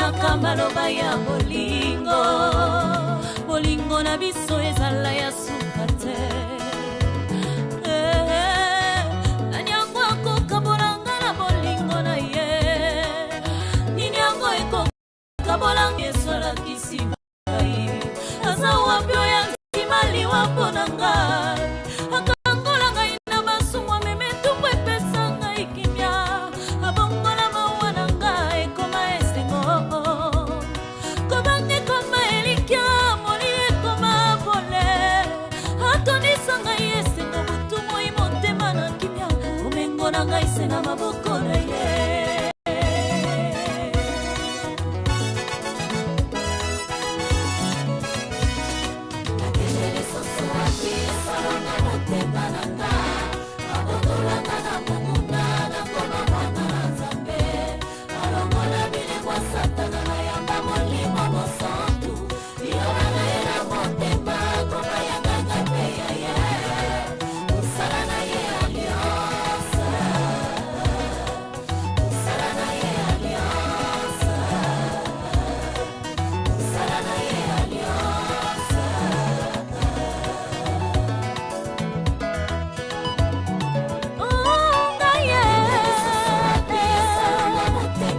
Namonaka maloba ya bolingo, bolingo na biso ezala ya suka te. Eh, nani yango akokabola nga na bolingo na ye? Nini yango ekokabola? Yesu alakisi ngai aza wapi oyo andima liwa mpo na ngai, akangola ngai na masumu, amema etumbu epesa ngai kimia, abongola mawa na ngai ekoma esengo, kobanga ekoma elikya, moli ekoma pole, atondisa ngai esengo butu moi, motema na kimia, bomengo na ngai se na maboko na ye. Nakende lisusu wapi? Esalanga motema na nga, abotolanga na monguna, nakoma mwana na Nzambe, alongola bilembo ya Satana, nayamba Molimo Mosantu, liloba na ye na motema, koma ya ngai mpe ya ye, mosala na ye alliance, mosala na ye alliance, mosala na ye alliance. Oh, ngai ye,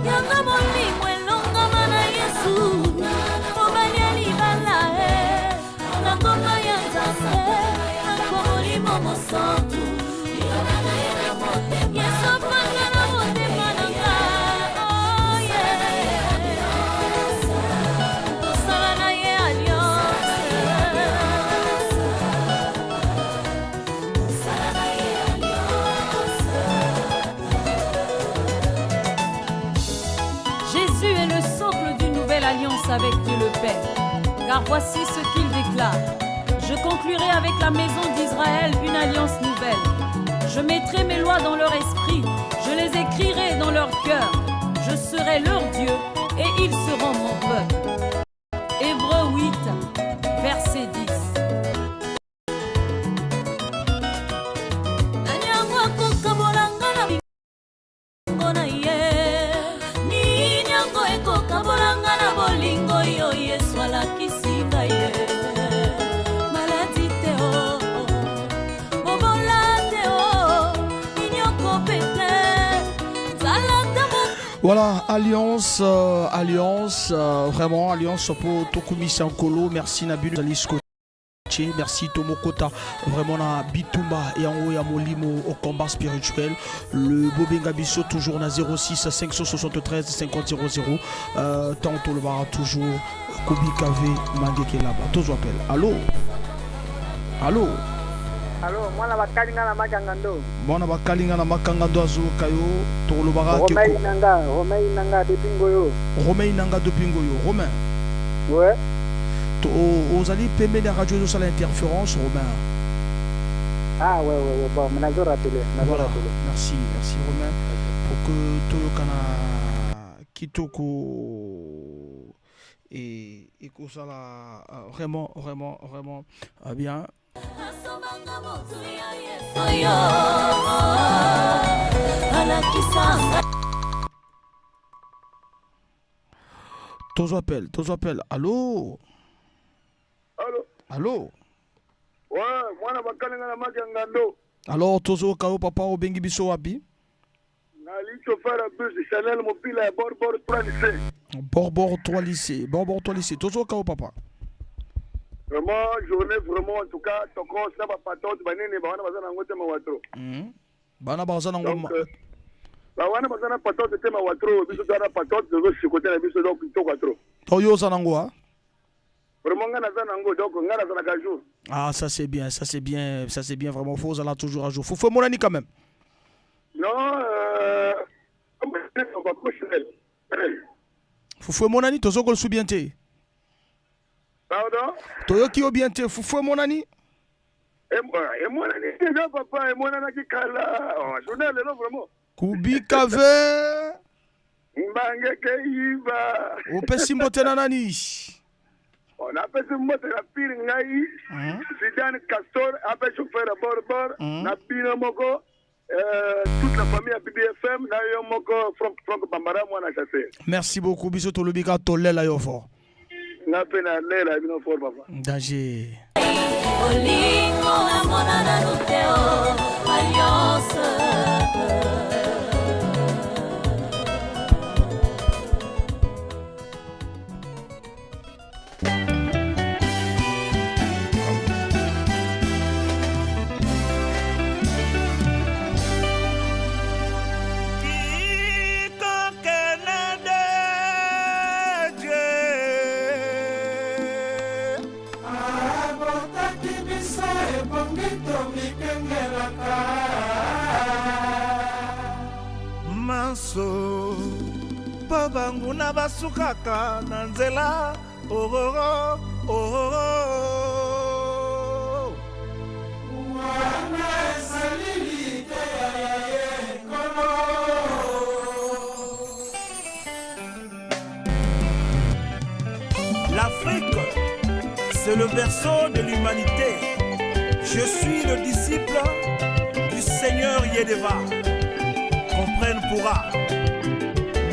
yanga molimo elongama na Yesu, mobali ya libala e, na ngomba ya Nzambe, nako Molimo Mosantu, Yesu afanda na motema na ngai. Oh, yeah. Tosala na ye alliance. Tosala na ye alliance. Jésus est le socle d'une nouvelle alliance avec Dieu le Père. Car voici ce qu'il déclare. Je conclurai avec la maison d'Israël une alliance nouvelle. Je mettrai mes lois dans leur esprit, je les écrirai dans leur cœur. Je serai leur Dieu et ils seront mon peuple. Hébreux 8, verset 10. Nani yango akokabola nga na bolingo na ye? Nini yango ekokabola nga na bolingo oyo Yesu alakisi ngai ye? Maladi te o, bobola te o, minyoko pe te, nzala te mo. Voilà, alliance, alliance, vraiment, alliance pour tokumisa Nkolo. Merci na bino, Alisco. Merci Tomokota, vraiment na bitumba yango ya molimo au combat spirituel. Le bobenga biso toujours na 06 573 50 00. Tant le bara toujours Kobi Kave Mangeke là-bas. Tous appel. Allô? Allô? Alo, mwana bakalinga na makanga ndo. Mwana bakalinga na makanga ndo azoyoka yo, tolobaka. Romain Nanga, Romain Nanga depuis Ngoyo. Romain Nanga depuis Ngoyo. Romain. Ouais. Ozali pembeni ya radio, ezosala interférence, Romain. Ah ouais, bon, nazo rappeler, nazo Voilà. rappeler. Merci, merci Romain. Pour que toyokana kitoko et ekozala vraiment vraiment vraiment bien. Asombanga motu ya Yesu oyo alakisanga. Tozo appel, tozo appel. Allô? Allô? Allô? Ouais, mwana bakalinga na makanga ndo. Alors tozoyoka yo papa, obengi biso wapi? Nali chauffeur ya bus Chanel mopila ya Bor Bor 3 lycée. Bor Bor 3 lycée, Bor Bor 3 lycée. Tozoyoka yo papa. Vraiment, journée vraiment en tout cas, tokos na bapatote banene bawana baza nango te, mawa trop. Bana baza nango. Donc, bawana baza na patote te, mawa trop. Biso toza na patote, tozosikote na biso, donc kitoko trop. To yo oza nango ah? Vraiment, nga naza nango, donc nga nazalaka jour. Ah, ça c'est bien, ça c'est bien, ça c'est bien vraiment. Faut ozala toujours à jour. Faut faut monani quand même. Non, Chanel. Fufu emonani, tozokolusu bien te. Pardon? Toyoki yo bien te, fufu emonani. Emonani déjà papa, emonanaki kala. Oh, journée ya lelo vraiment. Kubika ve. Mbangeke yiba. Opesi mbote na nani? Oh, napesi mbote na pire ngai Zidane Castor ape chauffeur ya Bor Bor na bino moko. Euh, toute la famille ya BBFM na yo moko Franck Franck Bambara mwana chasseur. Merci beaucoup biso tolobi ka tolela yo fort. Nga pe na lela bino fort papa. Danger. Olingo namona nanu te o alliance. Manso mpo banguna basukaka na nzela ororo ororo wana ezali liteya ya ye nkolo. L'Afrique, c'est le berceau de l'humanité. Je suis le disciple du Seigneur Yedeva. Comprenne pourra.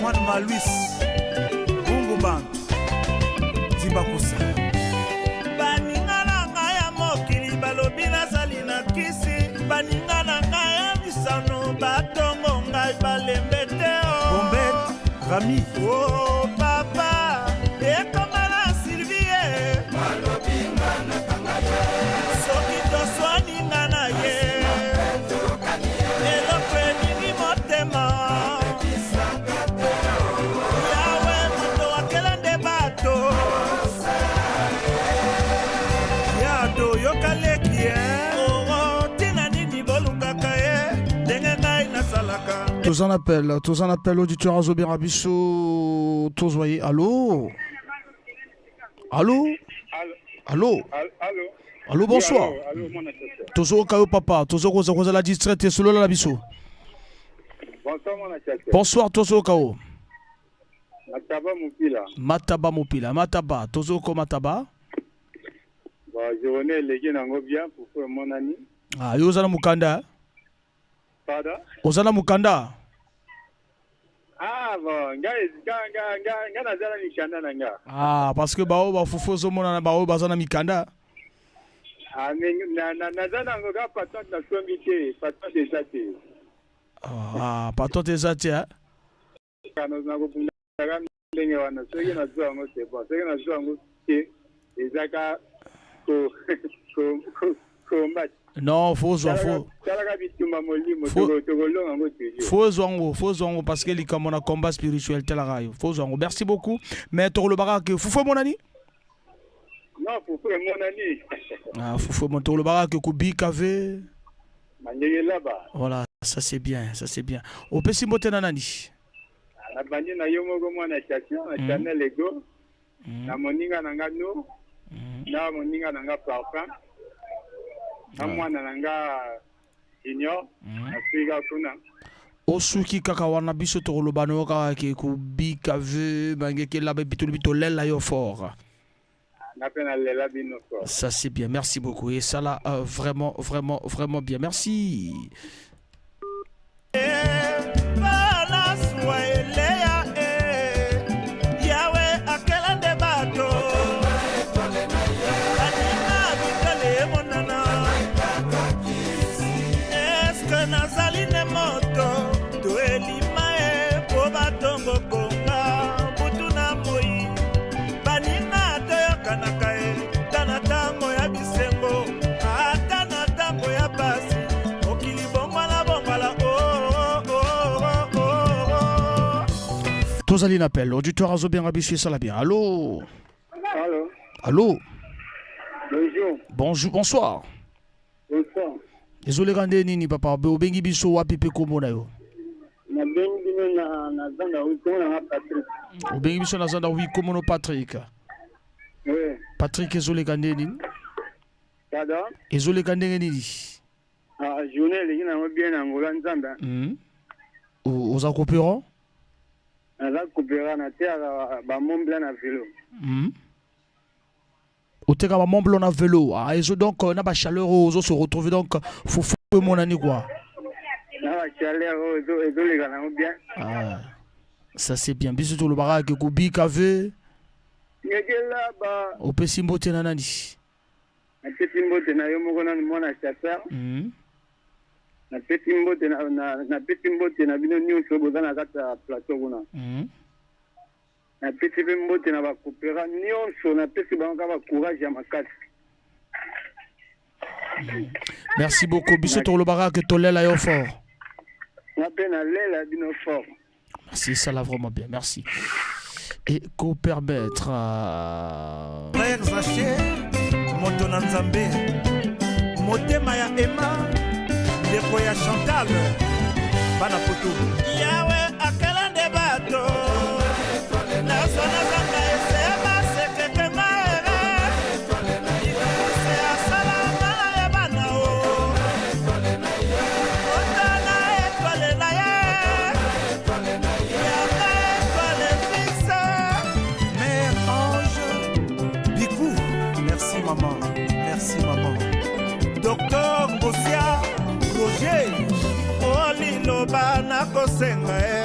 Mwana Luis, Bungu Bantu, Dibakusa. Baninga na ngai ya mokili balobi nazali na kisi. Baninga na ngai ya misano batongo ngai balembe te o. Bombette, Rami. Oh papa, ekoma na Sylvie. Soki toswani nga na ye. Eloko elingi motema. Yawe moto akela nde bato. Yado yoka leki ye. Oh, tina nini bolukaka ye ndenge ngai nasalaka. Toza na appel, toza na appel auditeur azobera biso tozwa ye. Allo? Allo? Allo? Allo? Allo, bonsoir. Oui, allo, allo, mwana chasseur. Tozoyoka yo papa, tozokoza kozala distrait te solola na biso. Bonsoir mwana chasseur. Bonsoir, tozoyoka yo. Mataba Mopila. Mataba Mopila, Mataba, tozoyoka Mataba. Bon, journée eleki nango bien, fufu emonani. Ah, yo oza na mokanda? Pardon? Oza na mokanda? Ah bon, ngai nga nga nga nga naza na mikanda na nga. Ah, parce que baoyo bafufu ozomonana baoyo baza na mikanda. Ah, mais na na naza nango ka patente nasombi te, patente eza te. Ah, patente eza te, hein? Kana nakobundaka ndenge wana, soki nazwa yango c'est bon, soki nazwa yango te eza ka ko ko ko combat. Non, faut ozwa faut Talaka bitumba molimo Faut- tokolonga yango toujours. faut ozwa yango, faut ozwa yango parce que likambo na combat spirituel talaka yo. Faut ozwa yango. Merci beaucoup. Mais tokolobaka ke fufu emonani? Non, fufu emonani. Ah, fufu emonani. Tokolobaka ke kobika ve. Mandenge laba. Voilà, ça c'est bien, ça c'est bien. Opesi mbote na nani? Nabandi na yo moko mwana station na Chanel Ego. Na moninga na nga Nour. Na moninga na nga Parfum. Na mwana na nga Junior. Nasika kuna. Osuki kaka wana biso tokoloba na yo kaka ke kobika ve bangeke laba epi tolobi tolela yo fort. Nga pe nalela bino fort. Ça c'est bien, merci beaucoup. Et ça là, vraiment, vraiment, vraiment bien. Merci. Bana suwa eleya e Yawe akela nde bato baninga bitale emonana eske nazali ne moto to elima e po batongo konga butu na moi baninga toyokanaka e ta na ntango ya bisengo ata na ntango ya pasi mokili bongwala bongwala oh, oh, oh, oh, oh. Tozali na appel. Auditeur azobenga biso esala bien. Allô? Allo. Allô? Bonjour. Bonjour, bonsoir. Bonsoir. Ezoleka nde nini papa? Be obengi biso wapi pe kombo na yo? Nabengi bino na na zanda wi kombo na nga Patrick. Obengi biso na zanda wi kombo no Patrick. Oui. Patrick ezoleka nde nini? Pardon? Ezoleka ndenge nini? Ah, journée eleki nango bien na Angola Nzambe. Oza coopérant? Naza coopérant nateyaka ba Mont Blanc na vélo. Oteka ba Mont Blanc na vélo. Ah, ezo donc na ba chaleur oyo ozo se retrouver donc fufu emonani quoi. Na Chaleur oyo ezoleka nango bien. Ah, ça c'est bien. Biso tolobaka ke kobika ve. Ngekelaba. Opesi mbote na nani? Napesi mbote na yo moko nanu mwana chasseur. Napesi mbote na, na, napesi mbote na bino nyonso boza na kati ya plateau kuna. Napesi mpe mbote na bacoopera nyonso, napesi bango kaka courage ya makasi. Merci beaucoup. Biso tolobaka ke tolela yo fort. Nga mpe nalela bino fort. Merci, ça l'a vraiment bien. Merci. Et qu'on permettre à... Frère Zaché, moto na Nzambe, motema ya Emma, ndeko ya Chantal, bana poto. Yawe akela nde bato, nazwa nazanga ese basekeke nga ere, ese asala nga nayeba na o, ota na etwale na ye, yanga etwale fixe. Mère Ange Bikou, merci maman, merci maman. Docteur Ngosia Roger, o liloba nakosenga ye,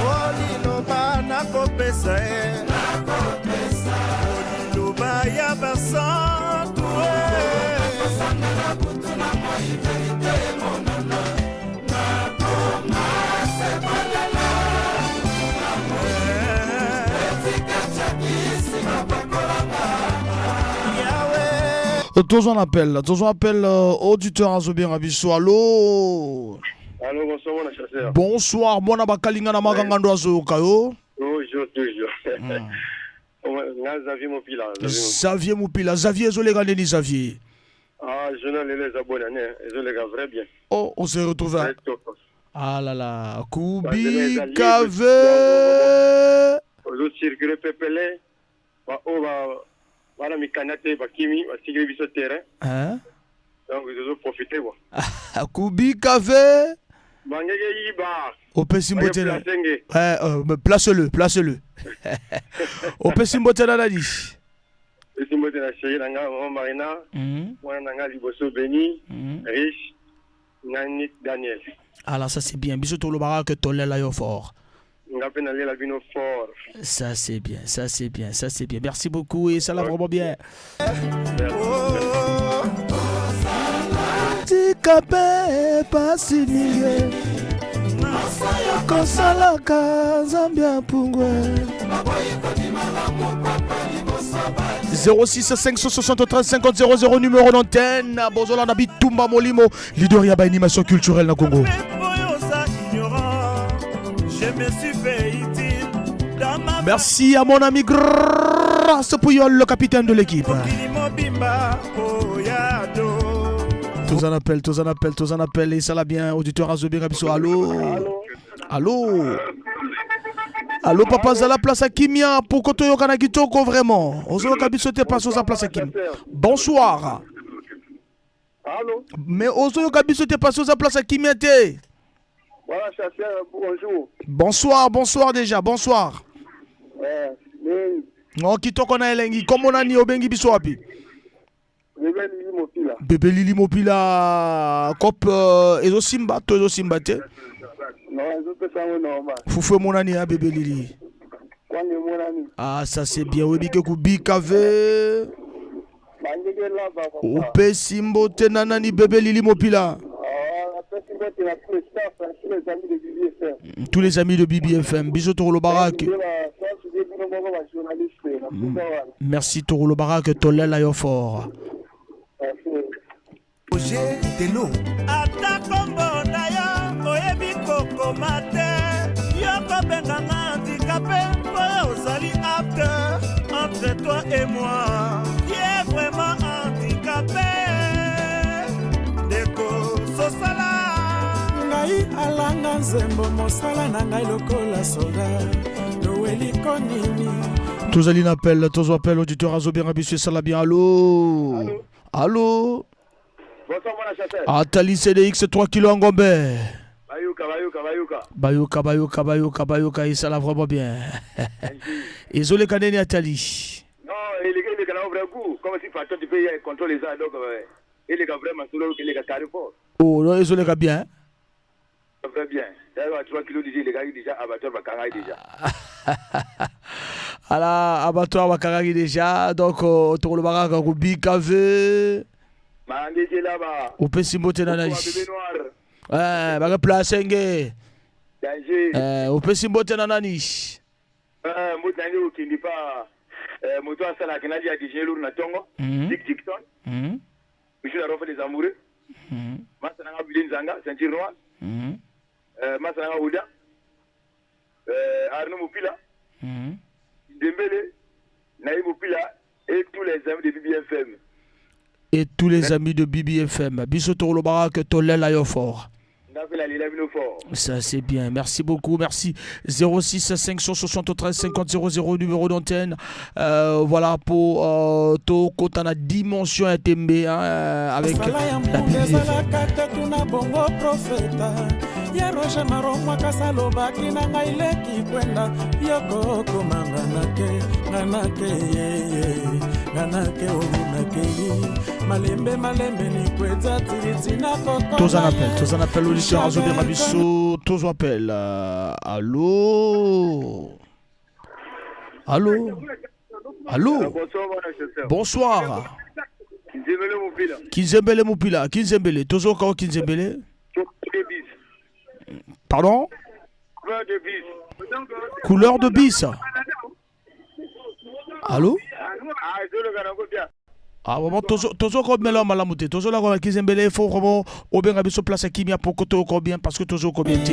o liloba nakopesa ye, o liloba ya basantu e. Tozwa un appel, tozwa appel auditeur azobenga biso. Allô? Allô, bonsoir mwana chasseur. Bonsoir, mwana bakalinga na makangando azoyoka yo. Toujours, toujours. Nga Xavier Mopila. Xavier Mopila, Xavier ezoleka ndeni Xavier? Ah, journal lelo eza bonne année, ezoleka vrai bien. Oh, on se retrouve. Très top. Ah là là, Banzela eza Kubika libre, ve. Ozocircule pepele, baoyo bana mikanda te bakimi, basikili biso terrain. Hein? Donc tozoprofite quoi. Kubika ve. Bangeke yiba. Opesi mbote na. Place nge. Eh, mais place-le, place-le. Opesi mbote na nani? Esi mbote na chéri na nga mama Marina, mwana na nga liboso Beni, Riche, Nani Daniel. Alors ça c'est bien. Biso tolobaka que tolela yo fort. Nga mpe nalela bino fort. Ça c'est bien, ça c'est bien, ça c'est bien. Merci beaucoup et ça l'a vraiment bien. Tika pe pasi mingi kosalaka Nzambe apungwe. 06 573 50 00 numéro d'antenne. Bozolanda bitumba molimo, leader ya ba animation culturelle na Congo. Je me suis fait utile dans ma Merci à mon ami Grace Pouyol, le capitaine de l'équipe. mokili mobimba oyado. Tous en appel, tous en appel, tous en appel. Et ça l'a bien, auditeur azobenga biso. Allô? Allô? Allô, papa Zala, place à Kimia. Pourquoi toyoka na kitoko vraiment? Ozoyoka biso te place oza place à Kimia. Bonsoir. Allô? Mais ozoyoka biso te place oza place à Kimia te. Voilà, chasseur, bonjour. Bonsoir, bonsoir déjà, bonsoir. Eh, mais Oh, kitoko na elengi. Kombo nani, obengi biso wapi? Bébé Lili Mopila. Bébé Lili Mopila. Cop ezosimba to ezosimba te? Non, ezopesa yango normal. Fufu emonani ya Bébé Lili. Kwange emonani. Ah, ça c'est bien. Oyebi ke kubika ve. Bangeke lava papa. Opesi mbote na nani Bébé Lili Mopila? Ah, napesi mbote na tous les staff, na tous les amis de BBFM. Tous les amis de BBFM. Biso tolobaka ke. Bino moko ba journaliste na suka wana. Merci, tolobaka ke tolela yo fort. Merci. Roger Delo. Ata kombo na yo oyebi kokoma te, yo kobenganga handicapé mpo yo ozali apte. Entre toi et moi, qui est vraiment handicapé? Ndeko sosala. Ngai alanga nzembo mosala na ngai lokola soldat noeliko nini. Tozali na appel, tozo appel, auditeur azobenga biso esala bien. Allô? Allô? Bonsoir mwana chasseur. Atali CDX 3 kilo ngombe. Bayoka, bayoka, bayoka. Bayoka, bayoka, bayoka, bayoka, esala vraiment bien. Ezoleka ndeni Atali? Non, il est là au vrai goût. Comme si patron tu peux contrôler ça. Donc, il est vraiment solo, il est carré fort. Oh, non, ezoleka bien. Très bien. D'ailleurs, 3 kilos déjà, les gars, déjà, abattoir, bakangaki déjà. Ala abattoir bakangaki déjà, donc tokolobaka kaka kobika ve. Mangeke là-bas. Opesi mbote na nani? Bébé noir. Eh, baka place nge. Danger. Eh, opesi mbote na nani? Eh, mbote nange okindi pa moto asalaka nali ya déjeuner lourd na ntongo. Dick Dixon. Monsieur la Rofe des amoureux. Masa nanga Billy Nzanga, ceinture noire. Masa nanga Ouda. Arnaud Moupila. Dembélé. Naïm Moupila. Et tous les amis de BBFM. Et tous les amis de BBFM. Biso tolobaka que tolela yo fort. Ça c'est bien, merci beaucoup, merci. 06 573 50 00 numéro d'antenne. Voilà pour to kota na dimension ya tembe, hein, avec Mosala ya la mbunda BBFM. Ezalaka te tuna bongo profeta ye Roger Maromwakasi alobaki na ngai leki kwenda yokokoma nganake nganake yeye nganake olunakei malembe malembe nikweza tiritina. Tous en appel, tous en appel, auditeur azobima biso, tous appel. Allô? Allô? Allô? Bonsoir, bwana chasseur. Bonsoir. Kinzembele Mopila. Kinzembele Mopila, Kinzembele, tozoka o Kinzembele. De bis. Pardon? Couleur de bis. Couleur de bis. Allô? Ah, ezoloka nango bien. Ah, vraiment, tozo komela malamu te. Tozo la Kinzembele, il faut vraiment obenga biso place ya kimia pour que tozo bien parce que tozo bien te.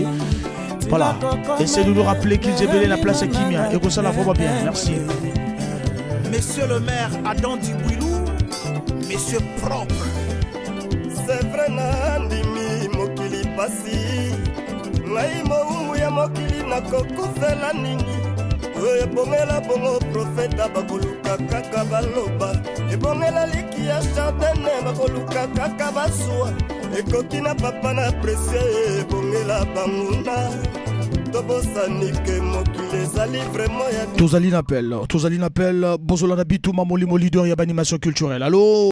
Voilà. Essayez de nous rappeler Kinzembele la place ya kimia et que ça la vraiment bien. Merci. Monsieur le maire Adam Dibouilou, monsieur propre. C'est vrai, nandimi mokili pasi ngai mowumbu ya mokili nakokufela nini oyo ebongela bongo profeta bakoluka kaka baloba ebongela liki ya chardene bakoluka kaka basuwa ekoki na papa na presie ebongela banguna tobosani ke mokili ezali vraiment ya Tozali na appel. Tozali na appel. Bozolanda Bituma Molimo, leader ya animation culturelle. Allô?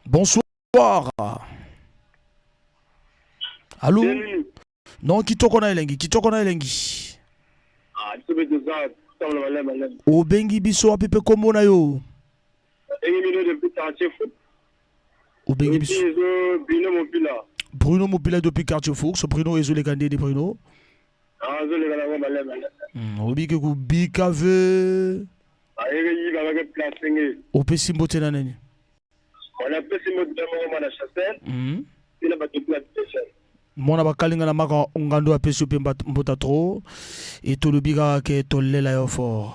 Bonsoir. Bonsoir. Allô? Non, kitoko na elengi, kitoko na elengi. Ah, biso mpe toza tambola maleme maleme. Obengi biso wapi mpe kombo na yo? Engi bino depuis quartier foot. Obengi biso. Ezo Bruno Mopila. Bruno Mopila depuis quartier Fox. Bruno ezoleka ndeni, Bruno? Ah, azoleka nango maleme maleme. Oyebi ke kobika ve. Ayeke yiba bake place nge. Opesi mbote na nani? Wanapesi mbote na moko mwana chasseur. Tina bato na station. Mwana bakalinga na maka ngando apesi yo mpe mbota trop e tolobi kaka ke tolela yo fort.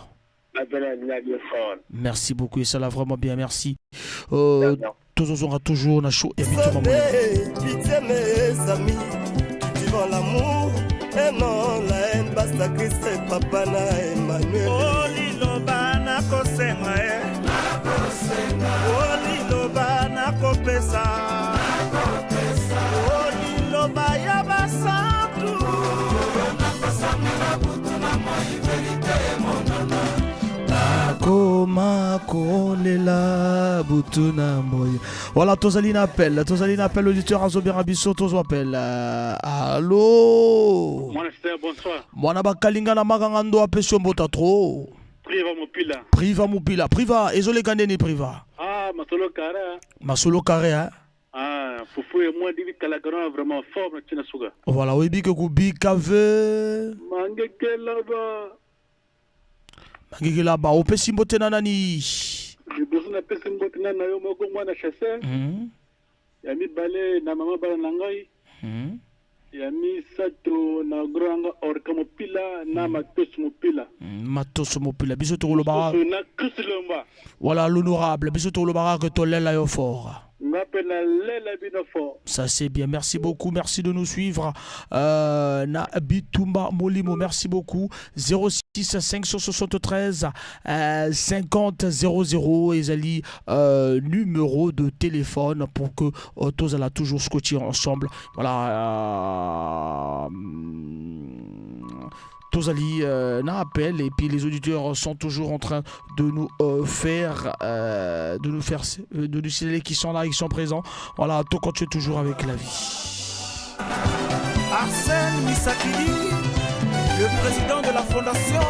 Napena na bien fort. Merci beaucoup et ça l'a vraiment bien, merci. Tozozonga toujours na show ya Bituma Molimo. Pitié mes amis, cultivons l'amour et non la haine. Basta Christ papa na Emmanuel. O liloba nakosenga e o liloba nakopesa o liloba ya basantu. Koma kolela butu na moi. Voilà, tozali na appel, tozali na appel, auditeur azobera biso, tozo appel. Allo? Mwana chasseur, bonsoir. Mwana bakalinga na makanga ndo apesi yo mbota trop. Priva Mopila. Priva Mopila, Priva ezoleka ndeni, Priva? Ah, masolo carré. Masolo carré, hein? Ah, fufu et moi dili kalakana vraiment fort na tina suka. Voilà, oyebi ke kobika ve. Mangekelaba. Mangekela ba, opesi mbote na nani? Liboso napesi mbote na na yo moko mwana chasseur. Ya mibale na mama bana na ngai. Ya misato na grand nga Orka Mopila na Matoso Mopila. Matoso Mopila, biso tokolobaka. Mosusu na Chris Lomba. Voilà l'honorable, biso tolobaka ke tolela yo fort. Nga mpe nalela bino fort. Ça c'est bien, merci beaucoup, merci de nous suivre. Na Bitumba Molimo, merci beaucoup. 06 573 50 00 ezali numéro de téléphone pour que tozala toujours scotcher ensemble. Voilà. Tozali na appel et puis les auditeurs sont toujours en train de nous faire de nous faire de nous signaler qu'ils sont là, ils sont présents. Voilà, tout continue toujours avec la vie. Arsène Misakili, le président de la fondation.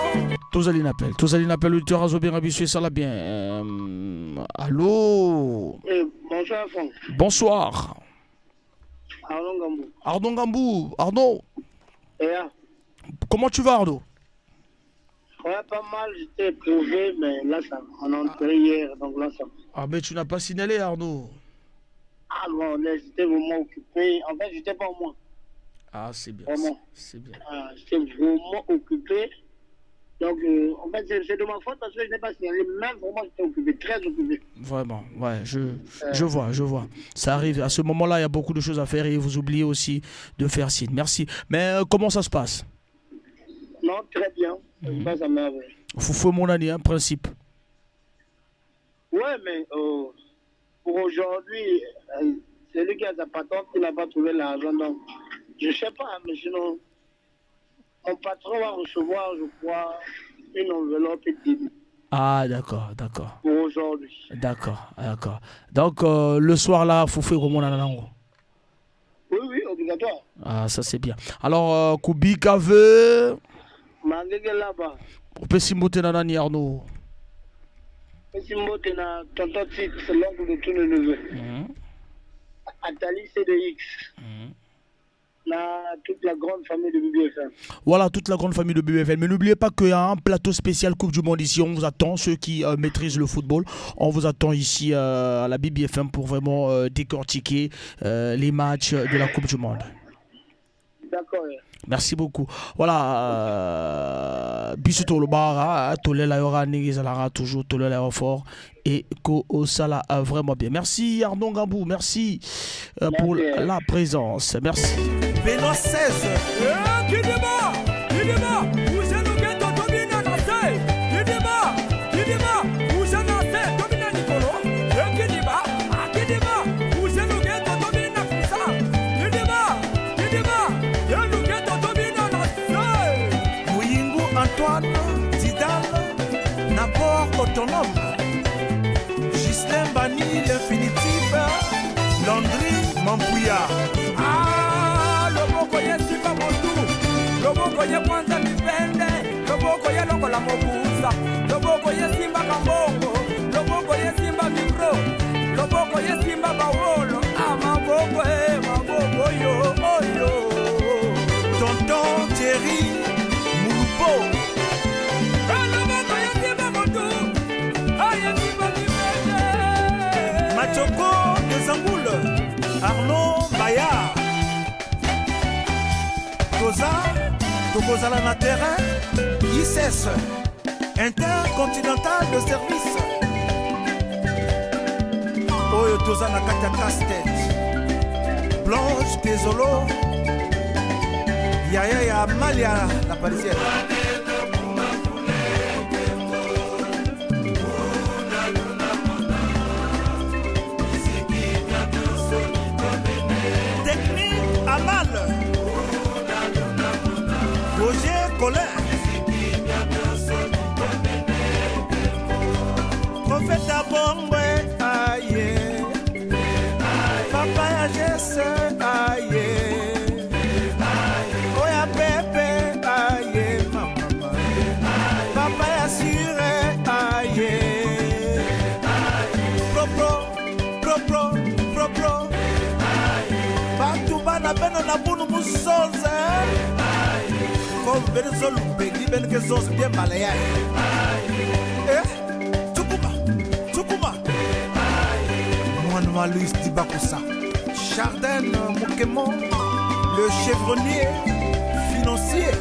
Tozali na appel, tozali na appel, auditeur azobenga biso, esala bien. Allô? Eh, bonsoir Franck. Bonsoir. Arnaud Gambou. Arnaud Gambou, Arnaud. Eh, ah. Comment tu vas, Arnaud? Ouais, pas mal, j'étais éprouvé, mais là, ça, on a entré hier, donc là, ça va. Ah, mais tu n'as pas signalé, Arnaud. Ah bon, là, j'étais vraiment occupé. En fait, j'étais pas au moins. Ah, c'est bien. Vraiment. C'est bien. Ah, j'étais vraiment occupé. Donc, en fait, c'est de ma faute parce que je n'ai pas signalé. Même vraiment, j'étais occupé, très occupé. Vraiment, ouais, je vois, je vois. Ça arrive. À ce moment-là, il y a beaucoup de choses à faire et vous oubliez aussi de faire signe. Merci. Mais comment ça se passe? Non, très bien. Ça se passe à merveille. Faut mon année, un principe. Ouais, mais pour aujourd'hui, celui qui a sa patente, il n'a pas trouvé l'argent. Donc, je ne sais pas, mais sinon, mon patron va recevoir, je crois, une enveloppe et demie. Ah, d'accord, d'accord. Pour aujourd'hui. D'accord, d'accord. Donc, le soir, là, il faut faire comme on a la langue. Oui, oui, obligatoire. Ah, ça, c'est bien. Alors, Kubika veut. Mangeke là-bas. Opesi mbote na nani, Arnaud? Opesi mbote na tonton Tite, c'est l'oncle de tous nos neveux. Atali CDX. Na toute la grande famille de BBFM. Voilà, toute la grande famille de BBFM. Mais n'oubliez pas qu'il y a un plateau spécial Coupe du Monde ici. On vous attend, ceux qui maîtrisent le football. On vous attend ici à la BBFM pour vraiment décortiquer les matchs de la Coupe du Monde. D'accord. Merci beaucoup. Voilà, biso tolobara, tolela yora ndenge ezalaka toujours, tolela yo fort et ko osala vraiment bien. Merci Arnaud Gambou, merci pour Merci. la présence. Merci. Benoît 16. Eh, Kidima, Kidima, Ouzeno Geto, Tobina Nase. Kidima, Kidima, Ouzeno Nase, Tobina Nicolo. Eh, Kidima, ah, Kidima, Ouzeno Geto, Tobina Kusa. Kidima, Kidima, Yenu Geto, Tobina Nase. Mouyingu Antoine Didal, na port autonome. Gislain Bani, l'infinitif. Landry Mampouya. Ah, loboko ye simba motu, loboko ye mwanza mipende, loboko ye longola mokusa, loboko ye simba kambongo, loboko ye simba micro, loboko ye simba bawolo. Ah, maboko e, maboko yo, oyo. Tonton Thierry Mouloupo. Ah, loboko ye simba motu, ah, ye simba mipende. Machoko des Angoules, Arnaud Bayard. Toza, tokozala na terrain, ICS, Intercontinental de Service. Oyo toza na kati ya casse-tête. Blanche Tesolo, Yaya ya Malia la Parisienne. Technique Amal, Roger Colin, Prophète Abongwe, aïe, Papa ya Jesse, aïe, Oya Pepe, aïe, mama, Papa ya Sure, aïe, Pro pro, pro pro, pro pro, Bantu bana beno na bunu musonze, comme beno zolupegi beno ke zonze bien malaya. Eh, Tukuma, Tukuma. Mwana Louis Dibakusa, Chardin Mokemo, le chevronnier financier,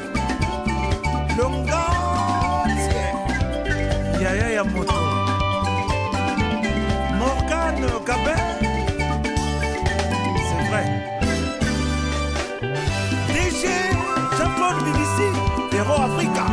Longantier, Yaya Yamoto, Morgane Gabin, c'est vrai. DG Jean-Claude BBC, Héros Africa.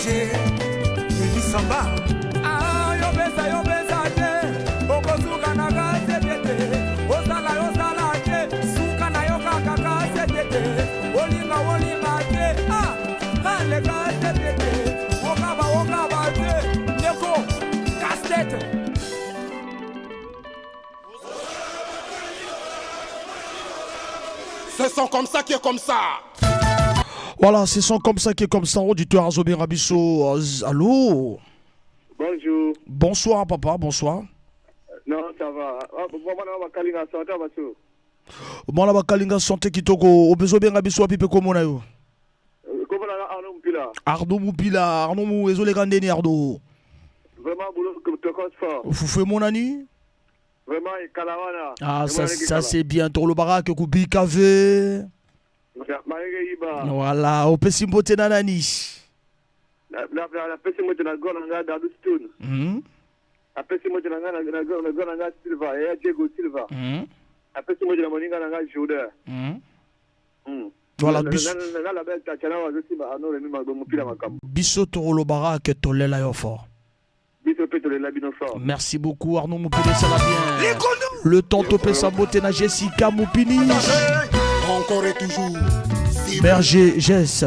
DG Eli Samba. Ah, yopesa yopesa te okosuka na kasete te osala yosala te suka na yo kaka kasete te olinga olinga te ah, kale kasete te okaba okaba te ndeko kasete. Ce sont comme ça qui est comme ça. Voilà, ce sont comme ça qui est comme ça. Auditeur Azobé Rabisso. Allô? Bonjour. Bonsoir, papa. Bonsoir. Non, ça va. Ah, bon, mwana bakalinga santé baso. Mwana bakalinga santé kitoko. Obezo benga biso wapi pe komona yo? Komona na Arnaud Mupila. Arnaud Mupila, Arnaud Mou ezoleka ndeni Arnaud. Vraiment boulot tokos fort. Fufu emonani? Vraiment ekala wana. Ah, ça, ça c'est bien. Tolobaka ke kubika ve. Malenge iba. Voilà, opesi mbote na nani? Napesi mbote na gol na nga Dadou Stone. Napesi mbote na nga na gol na nga Silva, ya Diego Silva. Napesi mbote na moninga na nga Jourdain. Voilà, na la belle Tatiana wazosimba Arnaud Remy mopila makambo. Biso tolobaka ke tolela yo fort. Biso pe tolela bino fort. Merci beaucoup Arnaud Mupini, ça va bien. Le temps topesa mbote na Jessica Mupini. Encore et toujours. Berger Jess.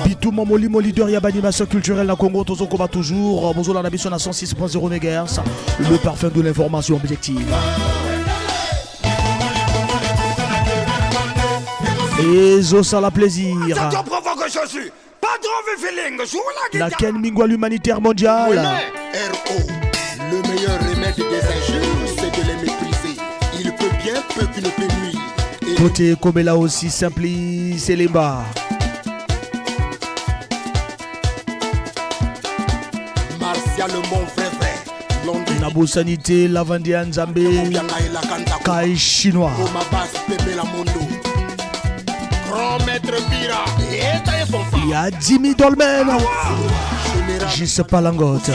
Bitouma Molimo, leader ya animation culturelle na Congo, tozokoba toujours. Bozola na biso na 106.0 MHz. Le parfum de l'information objective. Et ça plaisir. La Ken Mingwa, l'humanitaire mondial. R.O. Le meilleur remède des injures, c'est de les mépriser. Il peut bien peu qu'il ne peut nuire. Côté Komela aussi, Simplice Elemba. Martial, mon vrai vrai. Nabosanité, Lavandia Nzambe, Kai Chinois. Grand maître Bira, Il y a Jimmy Dolmen. Juste Palangote.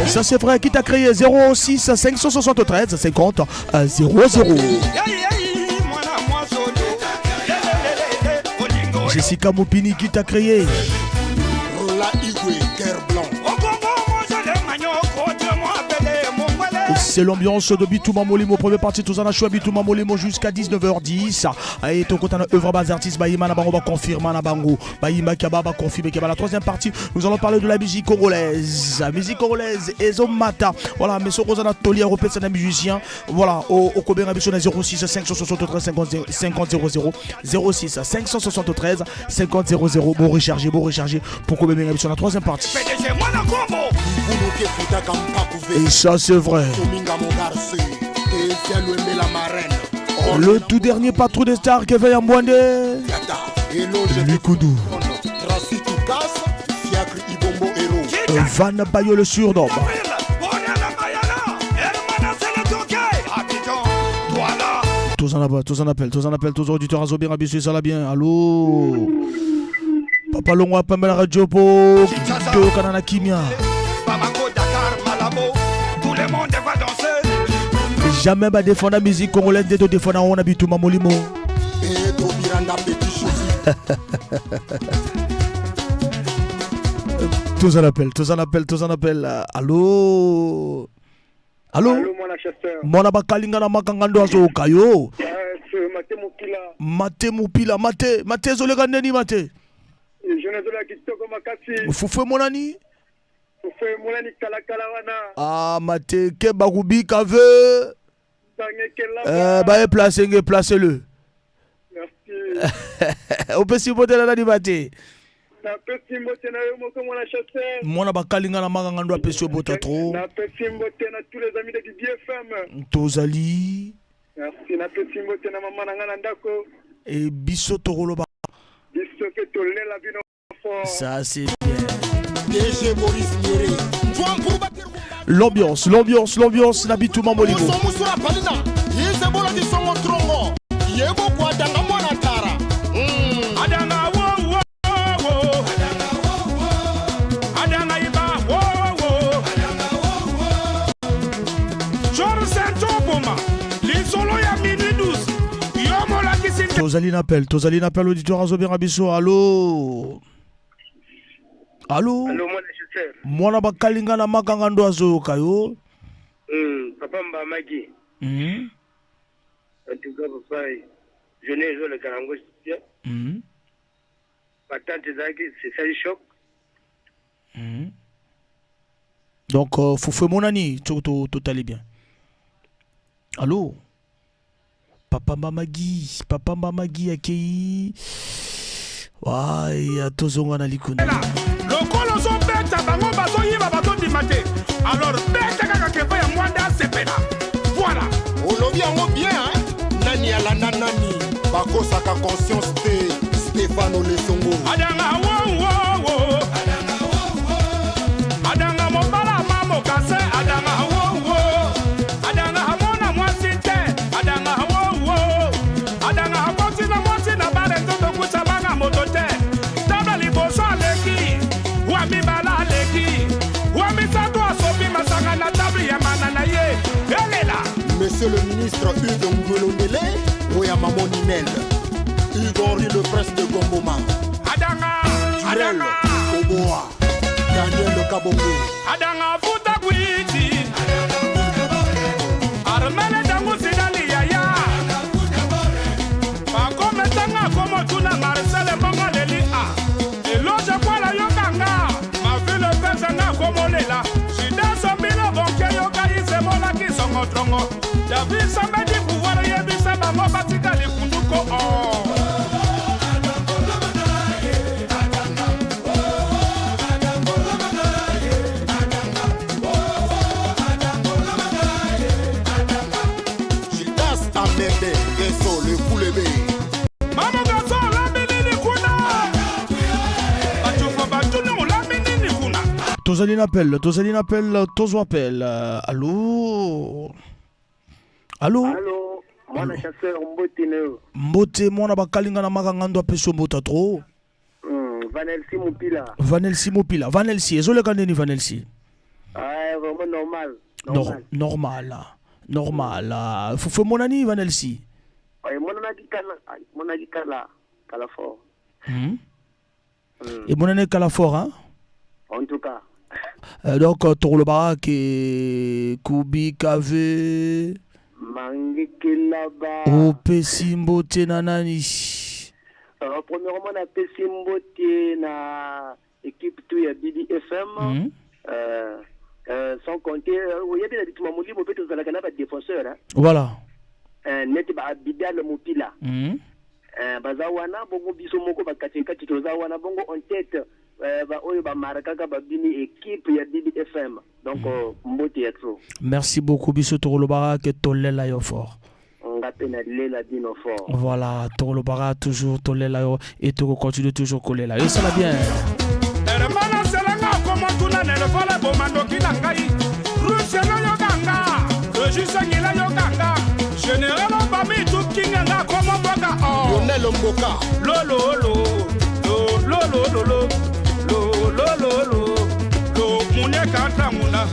Et ça c'est vrai, qui t'a créé 06 573 50 00. Jessica Mopini qui t'a créé. C'est l'ambiance de Bitouma Molimo. Première partie, tous en a choix Bitouma Molimo jusqu'à 19h10. Et tout côté, œuvre bas artistes, Bayima Nabango, va confirmer Nabango. Bayima Kaba va confirmer Kaba. La troisième partie, nous allons parler de la musique congolaise. La musique congolaise, Ezomata. Voilà, mais ce qu'on a toli européen, c'est un musicien. Voilà, au Kobe Rabiso, 06 573 50 00. 06 573 50 00. Bon rechargé, bon rechargé pour Kobe Rabiso, la troisième partie. Et ça c'est vrai. Le tout dernier patron des stars, Kevin Ambouande. Likoudou. Van Bayo le surnom. Tous en appel, tous en appel, tous en appel, tous auditeurs Azobé Rabisu, ça va bien. Allô. Papa Longwa Pamela Radio po Tokanana Kimia. Jamais ba défendre la musique congolaise de défendre on habite Molimo. Tous en appel, tous en appel, tous en appel. Allô. Allô. Allô, mwana chasseur. Mwana bakalinga na makanga ndo azoyoka yo. Mate Mupila. Mate Mupila, mate, mate ezoleka ndeni mate. Je nazola kitoko makasi. Fufu emonani? Fufu emonani kalakala wana. Ah mate ke bakubika ve. Baye place nge place le. Merci. Opesi mbote na nani mate? Napesi mbote na yo moko mwana chasseur. Mwana bakalinga na makanga ndo apesi yo bota trop. Napesi mbote na tous les amis de BFM. Tozali. Merci, napesi mbote na mama na nga na ndako. Et biso tokoloba. Biso ke tolela bino fort. Ça c'est bien. DG Boris Nyere. L'ambiance, l'ambiance, l'ambiance, Nabitouma Molimo. Musura palina. Yezebola di songo trongo. Yebo kwa danga mwana tara. Adanga wo wo wo. Adanga iba wo wo. George Santoboma. Tozali na appel, tozali na appel, auditeur azobenga biso. Allo, allo? Allo, mwana chasseur. Mwana bakalinga na makanga ndo azoyoka yo. Papa Mbamaki. En tout cas, papa, journée ezoleka yango bien. Patente ezalaki, esali choc. Donc fufu emonani, totali bien. Allo, papa Mbamagi, papa Mbamagi akei. Waya, tozonga na likunda. Lokola ozobeta bango, bazoyiba, bazondima te. Alors beta kaka kepa ya mwanda, asepela. Voilà. Olobi yango bien, hein? Nani alanda nani? Bakosaka conscience te. Stefano Lesongo. Adanga wowowo, adanga mobala mamokase, adanga wowo, adanga amona mwasi te, adanga wowo, adanga akoti na mwasi na bale, nzoto kusa banga moto te. Tala, liboso aleki, wa mibala aleki, wa misato asopi masanga na table ya mana na ye elela. Monsieur le ministre Hugues Ngolondele, oya mamo Ninel, Hugues Henri, le prince de Gongoma. Adanga. Durel. Adanga. Oboa Daniel Kabongo. Adanga futa kwiti armele dangu sidali yaya bakometanga komotuna Marcele mbongo leli a eloge kwala yokanga mavile pesanga komolela sida sombilo bonke yoka isemolaki songo trongo David Sambedi pouvoir yebisa bango batika likunduko o. Gildas Amende Geso le Foulebe. Mama gaso, olambi nini kuna? Batufa batuni, olambi nini kuna? Tozali na appel, tozali na appel, tozwa appel. Allo, allo? Allo, mwana chasseur, mbote na yo. Mbote, mwana bakalinga na makanga ndo apesi yo mbota trop. Vanelsi Mupila. Vanelsi Mopila, Vanelsi, ezoleka ndeni, Vanelsi? Ah, vraiment normal. Normal, Normal. Normal, normal. Fufu emonani, Vanelsi? Ouais, monanaki kala, monaki kala, kala fort. Emonani kala fort, hein? En tout cas. Donc tokolobaka ke kubika ve. Mangekelaba. Opesi mbote na nani? Premièrement, napesi mbote na équipe tout ya BBFM. Sans compter, oyebi na bituma molimo mpe tozalaka na badéfenseur, hein? Voilà. Neti baabidal mopila. Baza wana bongo, biso moko bakatikati toza wana bongo en tête, baoyo bamarkaka babini équipe ya BBFM. Donc mbote ya trop. Merci beaucoup. Biso tokolobaka ke tolela yo fort. Nga mpe nalela bino fort. Voilà, tokolobaka toujours tolela yo et tokocontinue toujours kolela yo. Esala bien. Hermana selanga okomotuna nelefala bomandoki na ngai rusielo yokanga regisengila yokanga général obami tukinga nga komobwaka o. Lionel Mboka. Lololo lolololo lolololo lo munieka ntanguna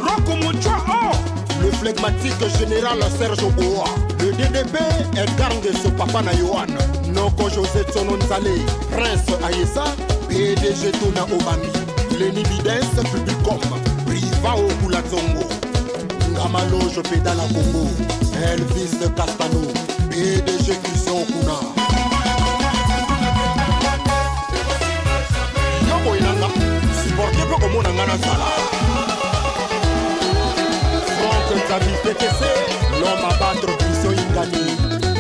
rokumutwa o. Le flegmatique général Serge Boa, le DDP Edgar Ngeso, papa na Yohan, Noko José Tsono Nzale, Prince Ayesa, PDG Tona Obami, Lenny Bidens Publicom, Priva Okula Tsongo, Ngamaloge Pédala Congo, Elvis Castano, PDG Christian Okuna. Yo boye nanga, supporte mpe komona nga nazala. Franck Nzambi PTC, l'homme à battre Christian Ingani,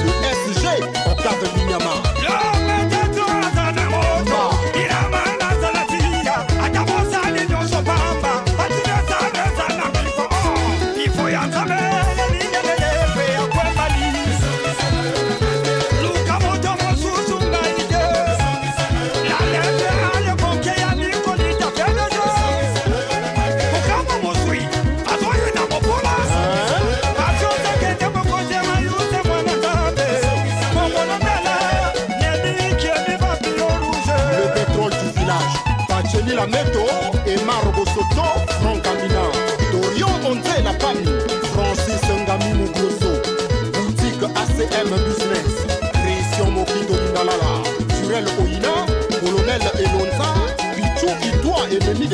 le SG Octave Minyama. Le pétrole du village, Pacheli Lameto, Emar Bosoto, Franck Amina, Dorion Onze La Pami, Francis Ngami Mugloso, Boutique ACM Business, Christian.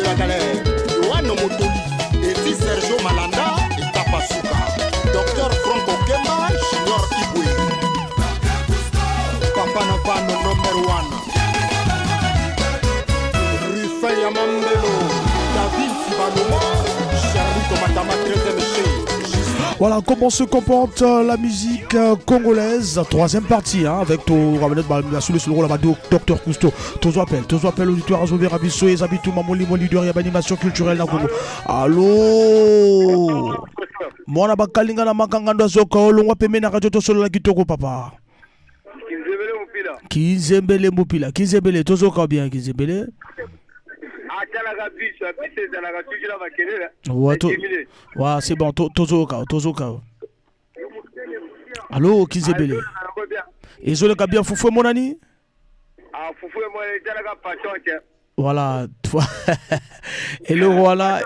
de la galère, Yohane Motoli, Eti Sergio Malanda, Etapa Suka, Docteur Franco Kemba, Junior Ibwe, Papa Navano number one, Rufin Yamambelo, David Sibaloma, Charlie Tomatama 13e G. Voilà comment se comporte la musique congolaise. Troisième partie, hein, avec ton sous le rôle Docteur Cousteau. Tozo appel, tozo appel auditeur Azobi Rabiso et Zabitou Mamoli leader ya animation culturelle na Congo. Allô. Mwana bakalinga na makanga ndo azoka olongwa pembeni na radio tosolola kitoko papa. Kinzembele Mupila. Kinzembele Mupila, Kinzembele tozoka bien Kinzembele. Atalaka biso, biso ezalaka toujours na makelele. Ouais, to... ouais, c'est bon, tozoka, tozoka. Allô Kinzembele. Ezoleka bien fufu emonani? Ah, fufu emonani etalaka passion te. Voilà, toi. Et le roi là.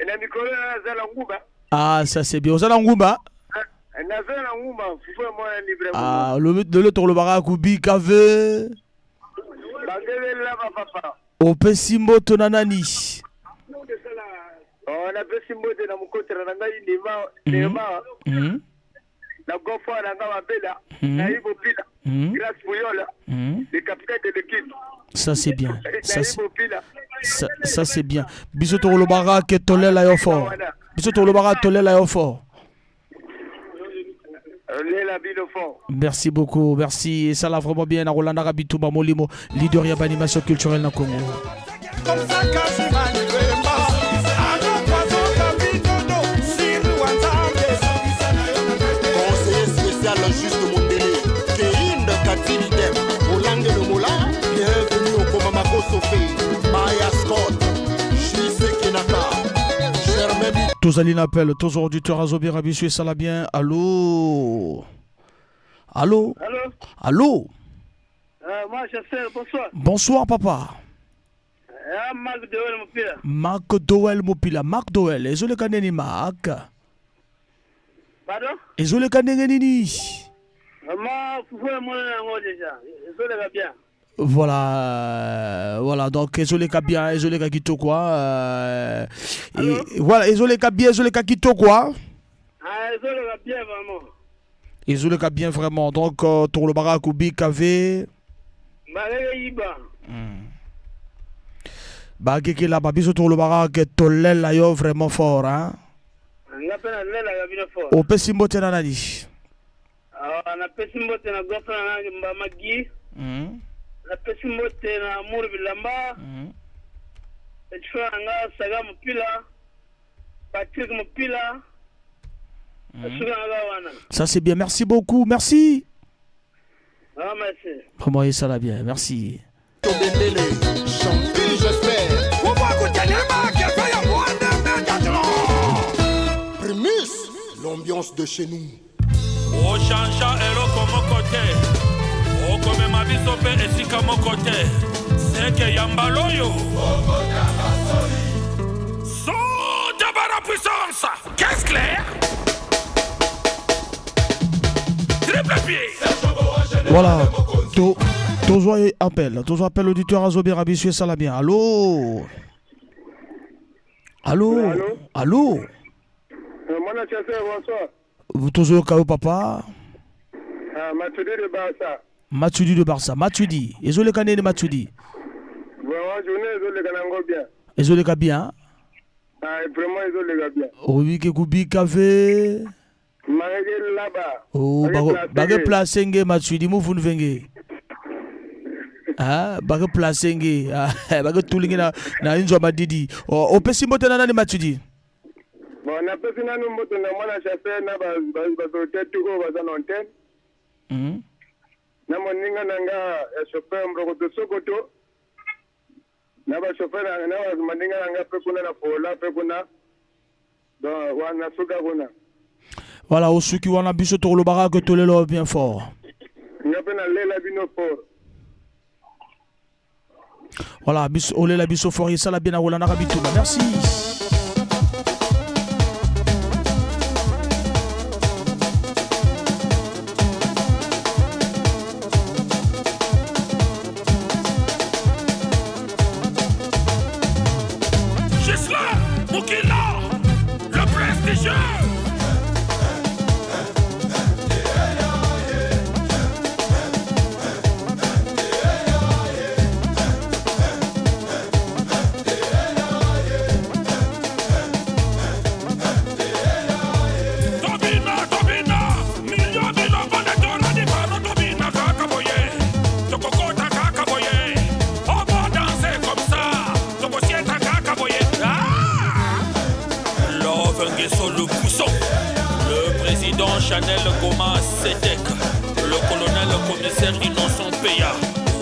Na mikolo naza na ngumba. Ah, ça c'est bien. Oza na ngumba? Naza na ngumba, fufu emonani vraiment. Ah, le tolobaka kubika ve. Bangelela ba papa. Opesi mboto na nani? Oh, napesi mbote na mokotela na ngai Nema, Nema. Na gofo na ngai Mabela, na Ibo Pila, Grace Puyola, le capitaine de l'équipe. Ça c'est bien. Ça Na c'est Ibo Pila. ça c'est bien. Biso tolobaka ke tolela yo fort. Biso tolobaka tolela yo fort. Lela bino fort. Merci beaucoup, merci. Et ça l'a vraiment bien. Rolanda Rabitou Molimo, leader ya animation culturelle na Congo. Comme ça, quand je Conseiller spécial Juste Mondele, Keinde Katilidem, Olange le Mola, bienvenue au Komamako Sofé, Maya Scott, JC Kenaka, Germain Tozali appel, tous auditeurs Azobi Rabisu et ça l'a bien. Allô? Allô? Allô? Allô? Moi, chasseur, bonsoir. Bonsoir, papa. Ah, Marc Doel Mopila. Marc Doel Mopila, Marc Doel. Ezoleka nini Marc? Pardon? Ezoleka ndenge nini? Vraiment, fufu emonani yango déjà. Ezoleka bien. Voilà, voilà, donc ezoleka bien, ezoleka kitoko. Et voilà, ezoleka bien, ezoleka kitoko. Ah, ezoleka bien vraiment. Ezoleka bien vraiment. Donc tolobaka kubika ve Balele yiba. Bakeke là-bas, biso tolobaka ke tolela yo vraiment fort, hein. Nga mpe nalelaka bino fort. Opesi mbote na nani? Ah, napesi mbote na gofre na ngai Mbama Guy. Napesi mbote na Amour Bilamba. Petit frère na nga Saga Mopila. Patrick Mopila. Nasuka na nga wana. Ça c'est bien, merci beaucoup, merci. Ah, merci. Vraiment, ça va bien, merci. Tobendele, champi j'espère. Primus, l'ambiance de chez nous. Ochanja eloko moko te, okomema biso mpe esika moko te, seke ya mbala oyo sodaba la puissance. Caisse claire, triple pied. Voilà, tozwa appel, tozwa appel auditeur Azobi Rabisu et ça bien. Allô? Allô? Allô? Mwana chasseur, bonsoir. Vous tozoyoka yo papa? Ah, Matuidi de Barça. Matuidi de Barça, Matuidi. Ezoleka nini Matuidi? Vraiment, journée ezoleka nango bien. Ezoleka bien? Ah, vraiment ezoleka bien. Obiki kubika ve. Marege là-bas. Oh, Bake bake place nge Matuidi muvunu venge. Ah, bake place nge. Ah, bake tulinge na inzwa madidi. Oh, opesi mbote na nani Matuidi? Bon, napesi nanu mbote na mwana chasseur na bazote tu oyo baza na antenne. Na moninga na nga ya chauffeur Mbrokoto Sokoto. Na ba chauffeur na na ba moninga na nga pe kuna na Fola pe kuna. Donc wana suka kuna. Voilà, osuki wana biso tolobaka ke tolelo bien fort. Nga pe nalela bino fort. Voilà, biso olela biso fort esala bien na kolandaka bituba. Merci.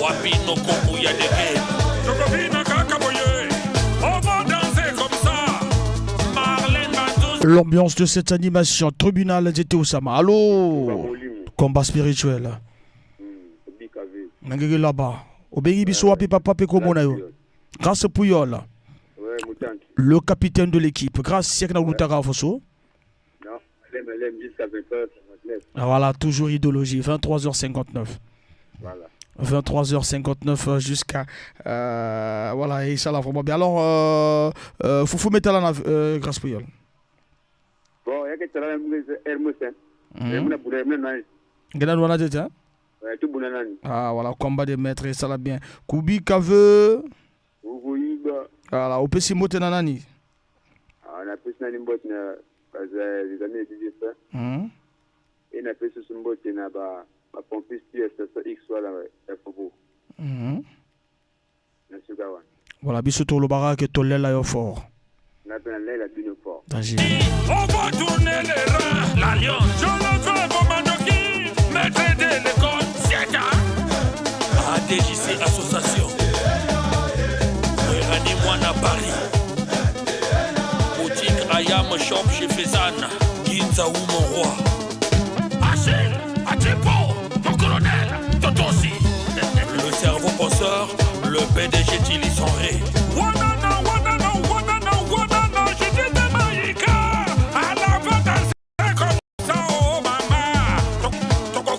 Wapi noko Ouyadeke. Tokobina kaka boye. On va danser comme ça. Marlène Bantou. L'ambiance de cette animation, tribunal Nzete Osama. Allô? Combat spirituel. Nangege là-bas. Obengi biso wapi papa pe komona yo. Grâce Pouyol. Ouais, Moutanki. Le capitaine de l'équipe. Grâce Siak na Lutaka Fosso. Non, LM, LM jusqu'à 20h59. Ah, Voilà, toujours idéologie. 23h59. Voilà. 23h59 jusqu'à voilà et ça là vraiment bien alors Foufou metala na Grâce Pouyol. Bon, il y a que tu as Hermos, hein. Hermos, pour Hermos, non. Ngena wana tete, hein? Ouais, tout bon, nani. Ah voilà, combat des maîtres et ça là bien. Kubi Kave. Ugoyiba. Voilà, opesi mbote na nani? Ah, on a plus nani mbote na les amis de DJ Et on a plus sous mbote na ba ba pompiste ya station X wala ya Fobo. Na suka wana. Voilà, biso tolobaka ke tolela yo fort. Na pe na lela bino fort. Danger. On va tourner les reins. La lion. Je le veux, Bomandoki. Maître de l'école. Sieta. ADJC Association. Werani Mwana Paris. Boutique Ayam Shop chez Fezan. Ginza ou mon roi. Achille, Achipo, mon colonel, Totosi. Le cerveau penseur, le PDG Tilly Sanré. Wanana, wanana, wanana, wanana, je dis de Maïka. À la va danser comme ça, oh maman. Toko,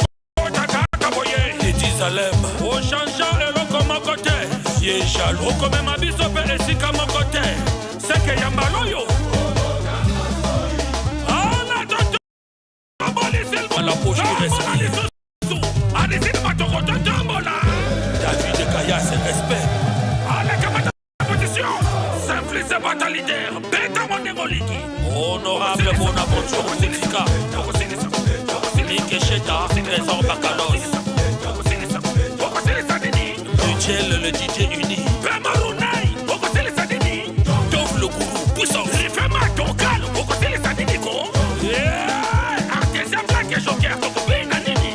tata, kaboye. Teddy Zalem. Ochanja eloko moko te. Ye jaloux. Okomema biso mpe esika moko te. Seke ya mbala oyo. Ala toto. La poche qui respire. Alisini matoko totombola. David Kaya, c'est respect. Alekamata position. Simplice bata leader. Beta mondengo liki. Honorable Bonaventure Moutika. Nikesheta, Trésor Bakalos. Okosilisa nini? Michel, le DJ uni. Pemarunai. Okosilisa nini? Tov le gourou, puissance. Rifema tokal. Okosilisa nini ko? Yeah. Artesien Black et Joker. Tokobina nini?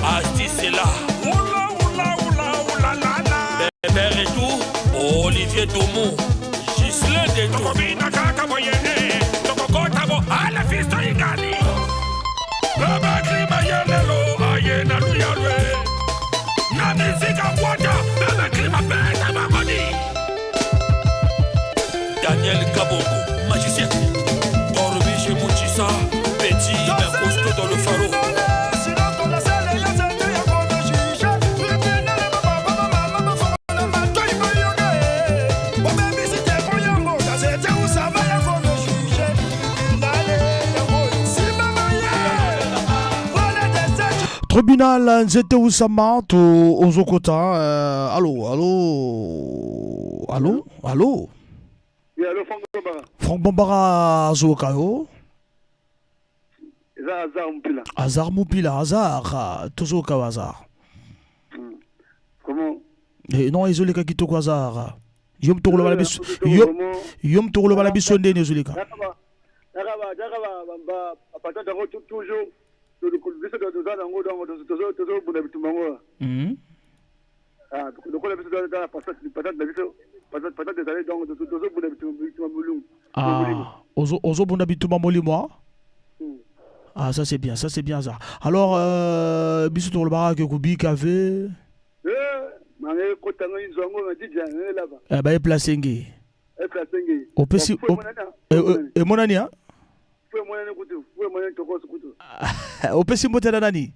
Asti, c'est là. Oula, oula, oula, oula, la, la. Bébert et tout. Olivier Doumou. Ghislain Detou. Tokobina kaka boye. Tokokota bo. Ala fisto ingali. Baba klima yelelo. Aye na luyalwe. Na mizika bwata. Baba klima beta bangoni. Daniel Kabongo, magicien. Orbiche Mouchissa, petit mais costaud dans le pharo. Tribunal Nzete Oussama to Ozokota. Allô, allô, allô, allô. Oui, allô, Franck Bambara. Franck Bambara Azokayo. Eza Hazard Mpila. Hazard Moupila, Hazard. Tozoka Hazard. Comment? Eh, non, ezoleka kitoko Hazard. Yo mtokolo bala biso. Yo yo mtokolo bala biso ndeni ezoleka. Dakaba, dakaba, dakaba, ba patata yango toujours biso toza nango donc tozobunda bitumba yango. Ah, lokola biso toza na patate patate na biso patate ezali donc tozobunda bitumba molungu. Ah, ozo ozobunda bitumba molimo. Ah? Ah, ça c'est bien, ça c'est bien ça. Alors, biso tokolo bara ke kubika ve. Eh, mange kotanga inzo yango na dija laba. Eh, ba place ngi. Eplace ngi. Opesi emonani ah? Fue monani kutu, fue monani tokoso kutu. Opesi mbote na nani?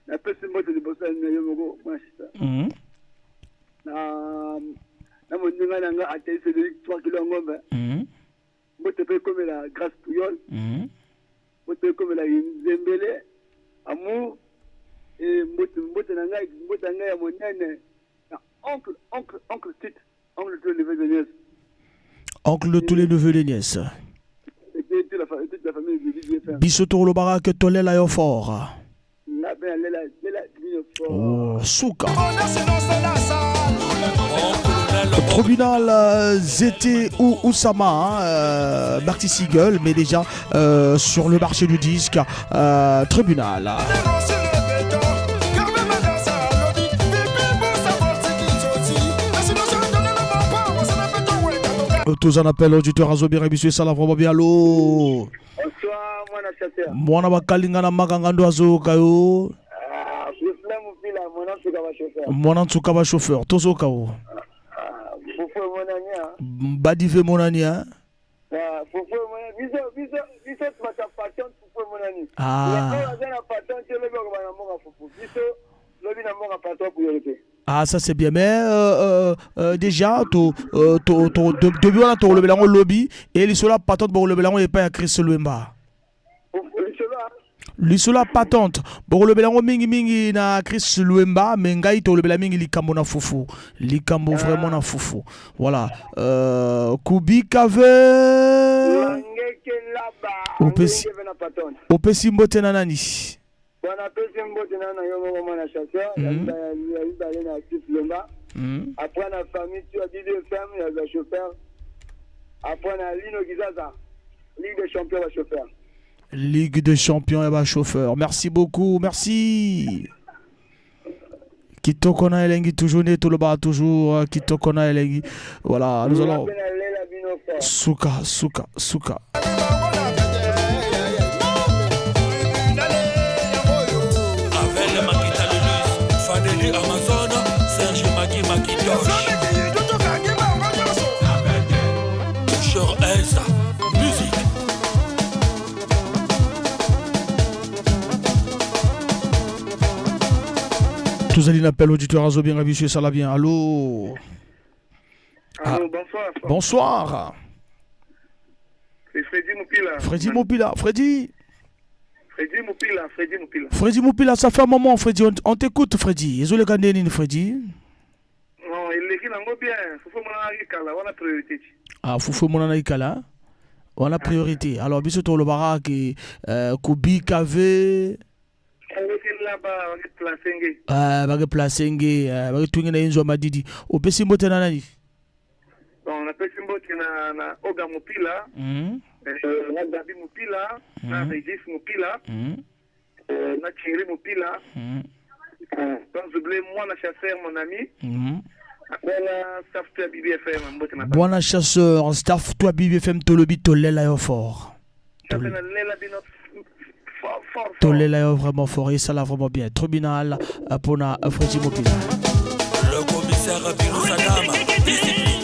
Napesi mbote liboso na yo moko mwasisa. Na na moninga na nga atei Cédric 3 kilo ya ngombe. Mbote mpe ekomela Grâce Puyol. Mbote ekomela Nzembele Amour. Et mbote mbote na ngai mbote na ngai ya monene na oncle oncle oncle Tite, oncle tous les neveux et nièces. Oncle de tous les neveux et nièces. Et puis toute la famille de DJFM. Biso tokolo bara ke tolela yo fort. Nga mpe nalela lela bino fort. Oh, souka. Tribunal ZT ou Oussama, hein, Marty Siegel, mais déjà sur le marché du disque, Tribunal. Toza na appel auditeur azobenga biso, esala vraiment bien. Allo? Bonsoir, mwana chasseur. Mwana bakalinga na makanga ndo azoyoka yo. Ah, Ghislain Mupila, mwana nsuka ba chauffeur. Mwana nsuka ba chauffeur, tozoyoka yo. Fufu emonani, ah. Badive emonani, ah. Ah, fufu emonani. Biso biso biso bato ya patente, fufu emonani. Ah. Oyo aza na patente, lobi akoba na mboka fufu. Biso lobi na mboka patron priorité. Ah, ça c'est bien, mais déjà to to to depuis wana tokolobela yango lobi e lisolo ya patente, bokolobela yango epai ya Chris Lwemba. Lisolo ya patente, bokolobela yango mingimingi na Chris Lwemba, mais ngai tolobela mingi likambo na fufu, likambo vraiment na fufu. Voilà, kubika ve opesi opesi mbote na nani? Bon, napesi mbote na yo moko mwana chasseur, ya mibale na Chris Lomba, après na famille tu ya BBFM ya ba chauffeur, après na Lino Kizaza, Ligue des champions ba chauffeur. Ligue des champions ya ba chauffeur. Merci beaucoup, merci. Kitoko na elengi, toujours nde tolobaka toujours, kitoko na elengi. Voilà, nous allons suka suka suka. Avel Makita Lelus, Fadeli Amazon, Serge Maki Makintosh. Toucheur Elsa, musique. Tozali na appel auditeur azobenga biso, esala bien. Allo? Allô, bonsoir. Bonsoir. C'est Freddy Moupila. Freddy Moupila, Freddy. Freddy Moupila, Freddy Moupila. Freddy Moupila, ça fait un moment, Freddy. On t'écoute, Freddy. Ezoleka ndeni, Freddy? Non, eleki nango bien. Fufu monana kala, wana priorité. Ah, fufu monana kala, wana priorité. Alors biso tolobaka ke kubika ve Laba bake place nge, bake tungi na inzwa madidi. Opesi mbote na nani? Bon, napesi mbote na Oga Mopila, na Gabi Mopila, na Regis Mopila, na Thierry Mopila, sans oublier mwana chasseur, mon ami. Voilà, staff to ya BBFM, mbote na Bwana chasseur, staff to ya BBFM, tolobi tolela yo fort. Lela bino fort fort. Tolela yo vraiment fort, esala vraiment bien. Tribunal mpona Freddy Mopila. Le commissaire Abirou Sadam, discipline.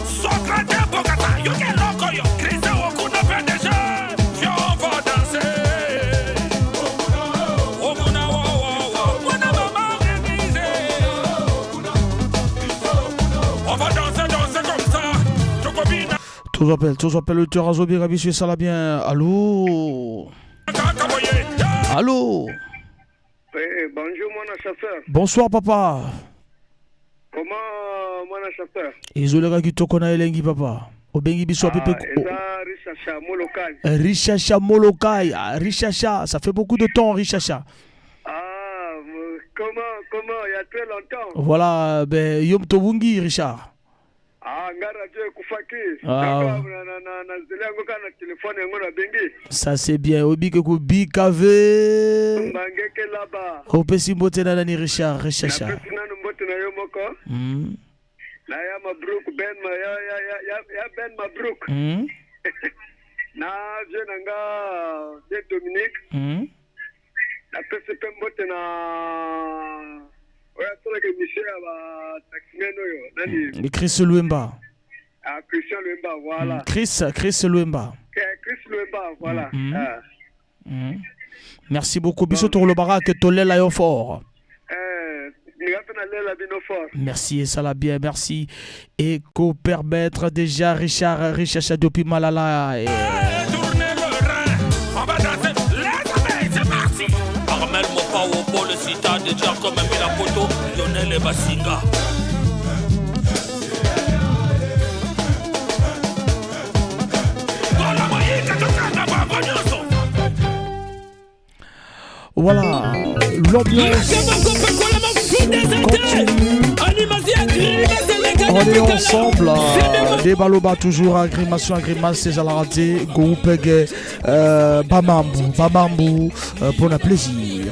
Socrate Bokata, Yoke Lokoyo, Christian Okuna PDG, viens on va danser. Okuna wo wo wo, Mwana mama révisé. On va danser, danser comme ça. Tokobina. Toujours appel, toujours appel, auditeur azobenga biso, esala bien. Allo? Allo? Eh, bonjour mwana chasseur. Bonsoir, papa. Comment, mwana chasseur? Ezoleka kitoko na elengi, papa. Obengi biso apepe? Eza Richard Molokai. Richacha Molokai. Ah, Richacha, ça fait beaucoup de temps, Richacha. Ah, comment, comment, il y a très longtemps. Voilà, ben yom tobungi, Richard. Ah, nga radio ekufaki. Ah. Na nzela yango kaka na telefone yango nabengi. Ça c'est bien. Obike kubika ve. Bangeke laba. Opesi mbote na nani, Richard, Richacha? Napesi nanu mbote na yo moko. Na ya Mabruk Ben ya, ya, ya, ya, ya Ben Mabruk. Na vieux na nga, vieux Dominique. Napesi mpe mbote na oyo asalaka émission ya bataximen oyo nani? Chris Lwemba. Ah, Christian Lwemba, voilà. Chris, Chris Lwemba. Eh, Chris Lwemba, voilà. Ah. Merci beaucoup. Biso tolobaka ke tolela yo fort. Eh, nga mpe nalela bino fort. Merci et ça l'a bien, merci. Et qu'on permettre déjà Richard, Richard depuis Malala. Et Tournez le rein, on va danser. Laisse tomber, c'est parti. Armel Mopao, Paul Sita, de Jacob Mila Poto, Lionel Basinga. Kola moyika, tokanga bango nyonso. Voilà, l'ambiance continue. On est ensemble, des baloba toujours, agrimation, agrimace, c'est raté, Goupege, Bamambu, Bamambu, pour le plaisir.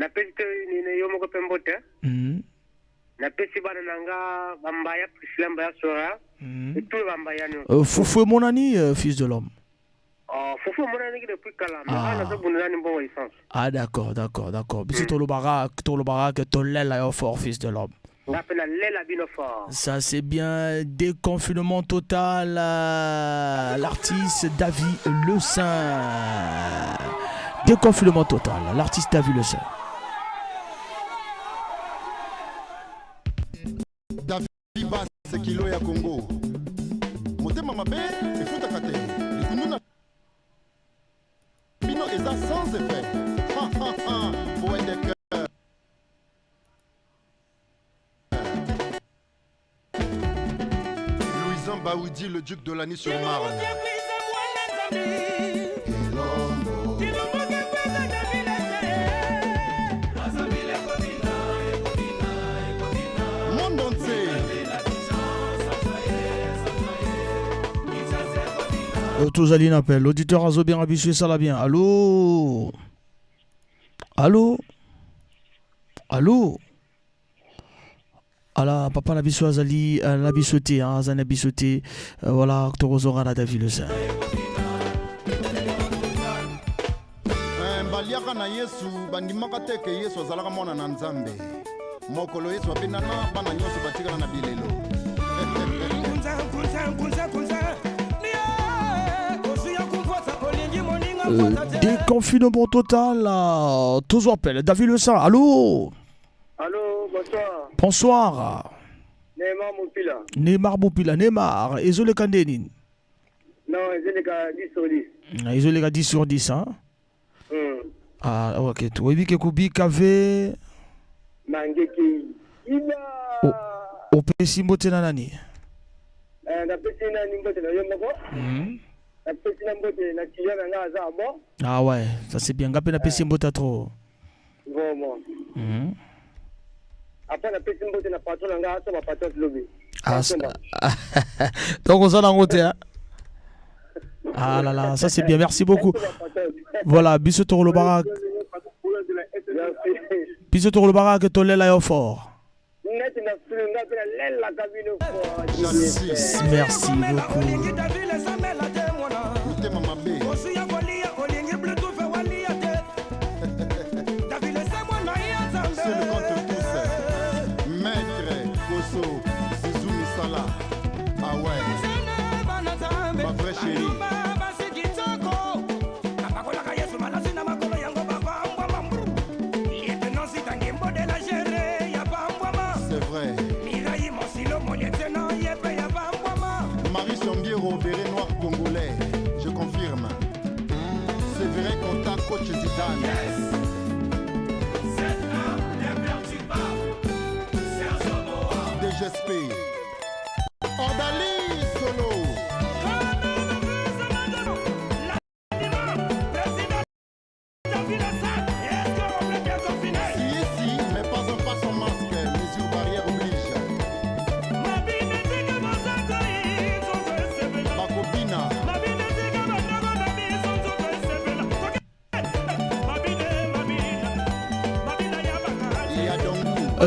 Napesi te nini yo moko mpe mbote. Napesi bana na nga bambaya Priscilla Mbaya Sora. Etulo bambaya nyonso. Fufu emonani, fils de l'homme? Oh, fufu emonaniki depuis kala, mais Ah. awa nazobundela ni mbongo essence. Ah, d'accord, d'accord, d'accord. Biso tolobaka ke tolela yo fort, fils de l'homme. Nga mpe nalela bino fort. Ça, c'est bien. Déconfinement total. L'artiste David Le Saint. Déconfinement total. L'artiste David Le Saint. David Bass kilo ya Congo motema mabe efutaka te likundu na bino eza sans effet. Ha, ha, ha. Poète de cœur. Louisan Baoudi, le duc de l'année sur Marne. Monde entier. Tozali na appel. L'auditeur azo bien habitué, ça l'a bien. Allô? Allô? Allô? Ala papa na biso azali na biso te, hein, aza na biso te. Voilà, tokozonga na David Le Saint. Eh, baliaka na Yesu bandimaka te ke Yesu azalaka mwana na Nzambe. Mokolo Yesu abendana bana nyonso batikala na bilelo. Déconfinement total, tous appel. David Le Saint, allô? Allô, bonsoir. Bonsoir. Neymar Mopila. Neymar Mopila, Neymar, ezoleka nde nini? Non, ezoleka 10 sur 10. Ezoleka 10 sur 10, hein? Ah, ok. Toyebi ke kobika ve. Nangeki. Ida. Opesi mbote na nani? Eh, napesi nani mbote na yo moko. Napesi na mbote na client na nga aza bon. Ah ouais, ça c'est bien. Nga mpe napesi mbote ya trop. Vraiment. Après napesi mbote na patron na nga aso ba patron lobi. Ah, donc oza nango te, hein? Ah là là, ça c'est bien, merci beaucoup. Voilà, biso tokolobaka, biso tokolobaka ke tolela yo fort. Neti na sulu nga mpe nalelaka bino fort. Merci beaucoup. Motema mabe. Seul contre tous. Maître Koso Zizou Misala. Ah ouais. Ma vraie chérie. C'est vrai. Marie Sombiero, béret noir congolais. Je confirme. Séverin Conta, coach Zidane. DGSP. Ordali Solo. Si, si, mais pas un pas sans masque. Mesure barrière oblige. Bakobina.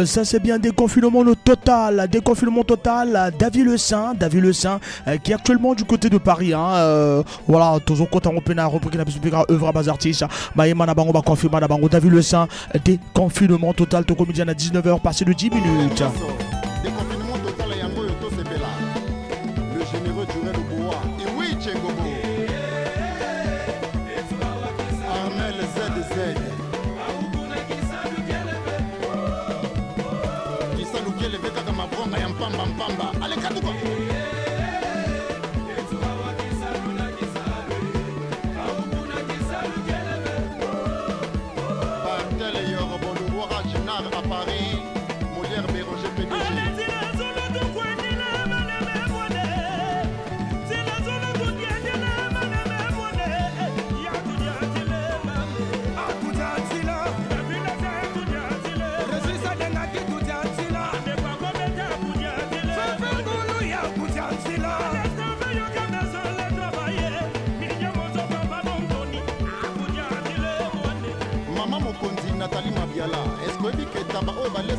Ça c'est bien, déconfinement le total, déconfinement total. David Le Saint, David Le Saint, qui est actuellement du côté de Paris, hein, voilà, toujours compte en repena rubrique na biso œuvre bas artiste. Maïma na bango ba confirma na bango David Le Saint, déconfinement total to comédien à 19h passé de 10 minutes. Déconfinement total yango oyo tosepela. Le généreux Durel Oboa. Et oui, Tchengobo. Armel ZZ. Kisaluki eleve kaka mabronga ya mpamba mpamba. Alekatuka. Bartel Yorobo, le roi Ragnar à Paris. Molière Béranger PDG.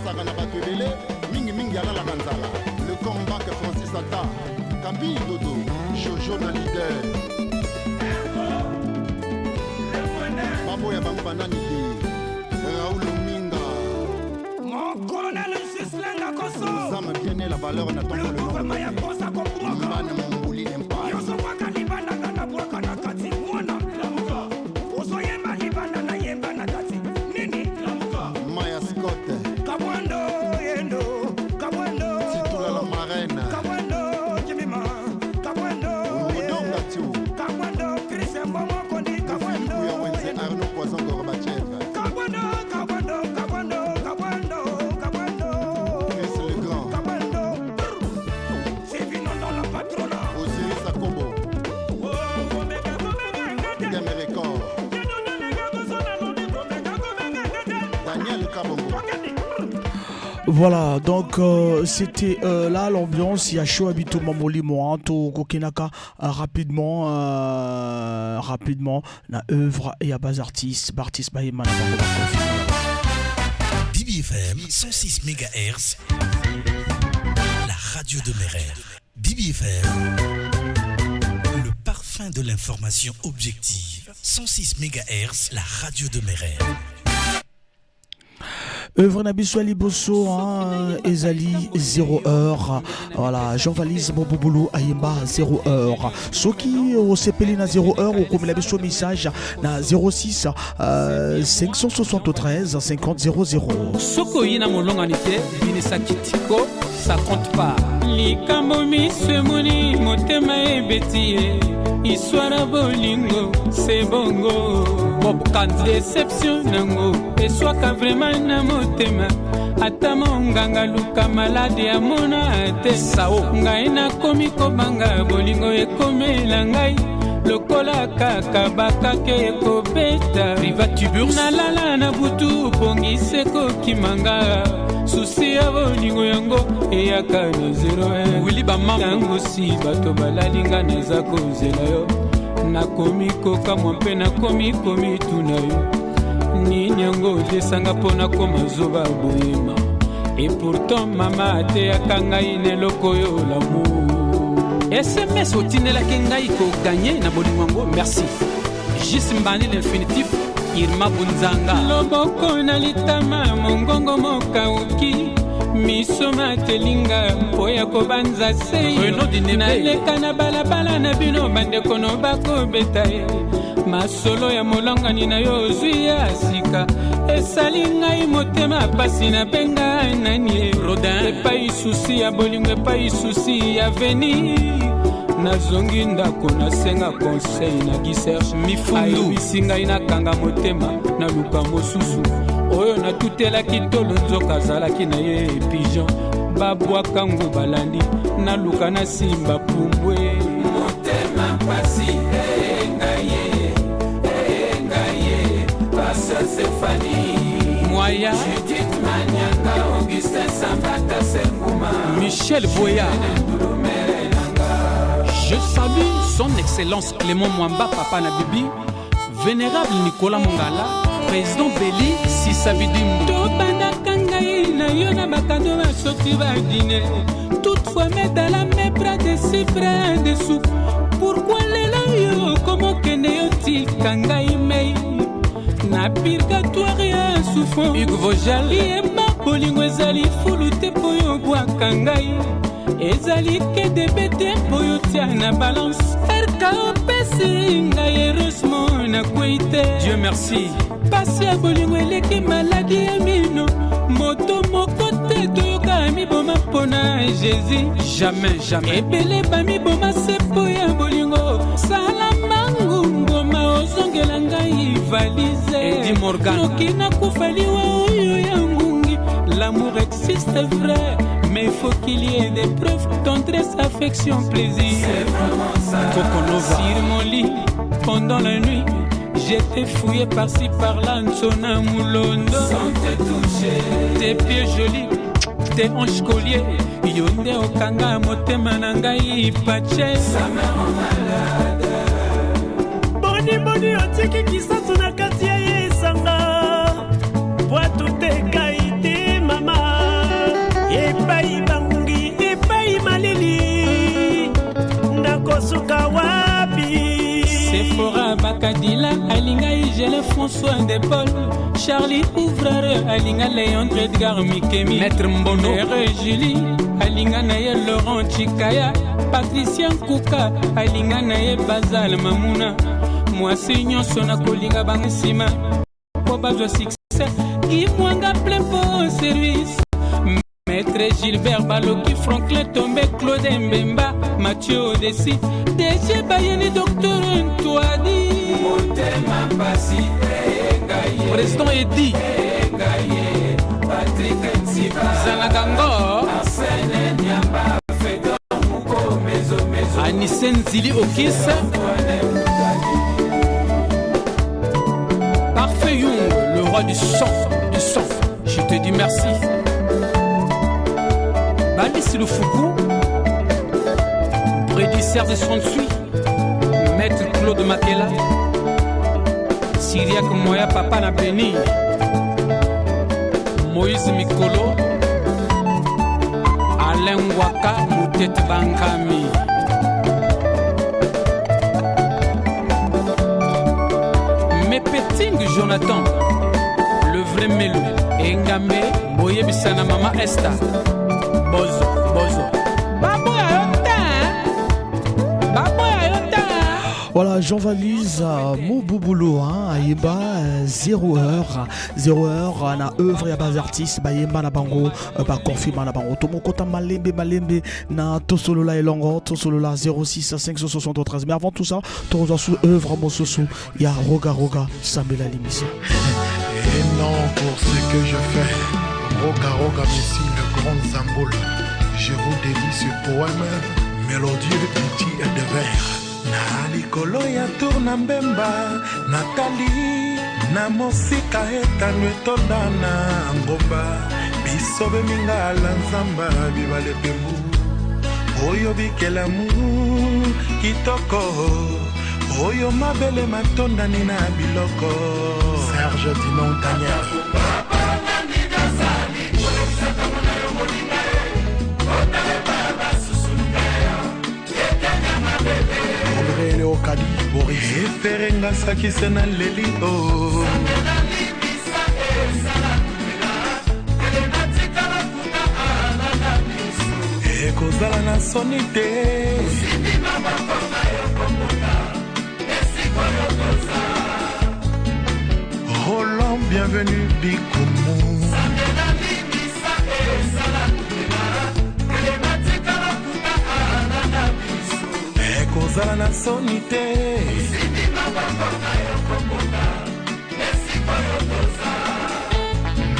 Apesaka na bato ebele, mingimingi alalaka nzala. Le comeback Francis Ata, Kapi Dodo, Jojo na leader. Baboya bango banani te. Raoul Minga. Mon colonel Gislain Gakoso. Nous âmes bien né la valeur n'attend pas le nom. Ya posa kobwaka. Mbana Mombuli Empire. Yozobwaka libanda nga nabwaka na kati mwana. Ozoyemba libanda nayemba na kati. Nini? Maya Scott. Kabwando yendo. Kabwando. Titula la marraine. Kabwando Jimima. Kabwando. Odonga Tiu. Kabwando Chris Mbomo Kondi. Kabwando. Filipu ya Wenze Arnaud Poison Gorbatchev. Kabwando, Kabwando, Kabwando, Kabwando, Kabwando. Chris Legrand. Kabwando. Sylvie Nondon la patrona. Osiris Akobo. Game Record. Daniel Kabongo. Voilà, donc c'était là l'ambiance. Il y a chaud habito Mamoli Moranto Kokenaka rapidement, rapidement, la œuvre et à bas artiste, artiste Bahima, na bango bakofi. BBFM 106 MHz, la radio de mes rêves. BBFM, le parfum de l'information objective. 106 MHz, la radio de mes rêves. Œuvre na biso ya liboso, hein, ezali 0 heure. Voilà, Jean Valise Mobobolo ayemba 0 heure. Soki osepeli na 0 heure, okomela biso message na 06 573 50 00. Soki oyi na molongani te, binisa kitiko, ça compte pas. Likambo miso emoni, motema ebeti ye, histoire bolingo se bongo. Bob Kanza. Déception nango eswaka vraiment na motema, ata monganga luka maladi amona te. Sao. Ngai nakomi kobanga, bolingo ekomela ngai lokola kaka bakake ekobeta. Riva Tuburs. Nalala na butu, bongisi ekokimanga, susi ya bolingo yango eyaka na 0. Willy Bamambo. Ntango si bato balalinga, naza kozela yo, nakomi kokamwa mpe nakomi komituna yo, nini yango olesanga mpo nakoma zoba boyema? Et pourtant mama ateyaka ngai na eloko oyo l'amour. SMS otindelaki ngai koganye na bolingo yango, merci. Jis Mbani l'infinitif, Irma Bunzanga. Loboko na litama, mongongo mokauki, miso matelinga mpo ya kobanza sei. Renaud Dinebe. Naleka na balabala na bino, bandeko no bakobeta ye masolo ya molongani na yo ozwi ya sika, esali ngai motema pasi, nabenga nani ye? Rodin. Epai susi ya bolingo, epai susi ya veni, nazongi ndako, nasenga conseil na Giserge. Mifundu. Ayebisi ngai nakanga motema, naluka mosusu oyo natutelaki tolo, nzoka azalaki na ye pigeon, babwaka ngo balandi, naluka nasimba pumbwe. Motema pasi engai ye, engai ye, Pasteur Stéphanie. Moya. Judith Manyanga, Augustin Sambata Senguma. Michel Boya. Je salue son excellence Clément Mwamba, papa Nabibi, vénérable Nicolas Mongala, président Beli Sisabidimbu. Tobandaka ngai na yo na bakado, basoti badine, toutefois medala mes bras dessus bras dessous. Pourquoi lelo yo komokende, yo tika ngai mei na purgatoire ya souffrance? Hugues Vogel. Yeba bolingo ezali fulu te mpo yo bwaka ngai, ezali kedebe te mpo yo tia na balance. Erka opesi ngai, heureusement nakwei te. Dieu merci. Pasi ya bolingo eleki maladi ya mino, moto moko te toyoka miboma mpona Jésus. Jamais, jamais. Ebele bamiboma se mpo ya bolingo. Sala mangu ngoma ozongela ngai valise. Eddie Morgan. Noki nakufa liwa oyo ya ngungi. L'amour existe vrai, mais faut qu'il y ait des preuves: tendresse, affection, plaisir. C'est vraiment ça. Kokonova. Sur mon lit pendant la nuit, j'étais fouillé par-ci par-là, nsona mulondo. Sans te toucher. Tes pieds jolis, tes hanches collier, yo nde okanga motema na ngai pache. Ça me rend malade. Boni boni otiki kisantu na kati ya ye esanga bwatu te kai te mama. Sephora Bakadila alinga Igele François de Paul Charlie Ouvreur alinga Léandre Edgar Mikemi Maître Mbono. Mere Julie alinga na ye Laurent Chikaya Patricia Nkuka alinga na ye Bazal Mamuna mwasi nyonso nakolinga bango nsima mpo bazwa succès Gimwanga plein po service Maître Gilbert Baloki, Franklin Tombe, Claude Mbemba, Mathieu Odessi, DG Bayeni, Docteur Ntwadi. Motema pasi engaye. Président Eddy. Engaye. Patrick Ntsiba. Zalagango. Arsène Nyamba. Fedor Muko Mezo Mezo. Anissé Nzili Okis. Parfait Young, le roi du sang, du sang. Je te dis merci. Balis Lufuku, Brady Serge Sansui, Maître Claude Makela, Syriac Moya Papa na Beni, Moïse Mikolo, Alain Waka Mutete Bankami. Mepeting Jonathan, le vrai Melo, Engambe, Boyebisana Mama Esther, Bozo, Bozo. Baboya yo te, hein? Baboya yo te, hein? Voilà, Jean Valise, Mobouboulou, hein, Ayemba, 0 heure, 0 heure, na œuvre ya bas artiste, Bayemba na bango, ba confirma na bango. Tomo kota malembe malembe na Tosolola elongo, Tosolola 06 573. Mais avant tout ça, tozo sous œuvre mosusu, ya Roga Roga, Sambela Limisa. Et non pour ce que je fais, Roga Roga Messi, le grand Zangola. Je vous dédie ce poème mélodieux, petit et de vers. Na likolo ya tour na mbemba natali na mosika etando etonda na ngomba biso bemingala nzamba bibale pembu oyo bikelamu kitoko oyo mabele matondani na biloko Serge Dinon Daniel André Léocadi Boris eferenga sakise na leli o ekozala na soni te Roland bienvenu bikumu ekozala na soni te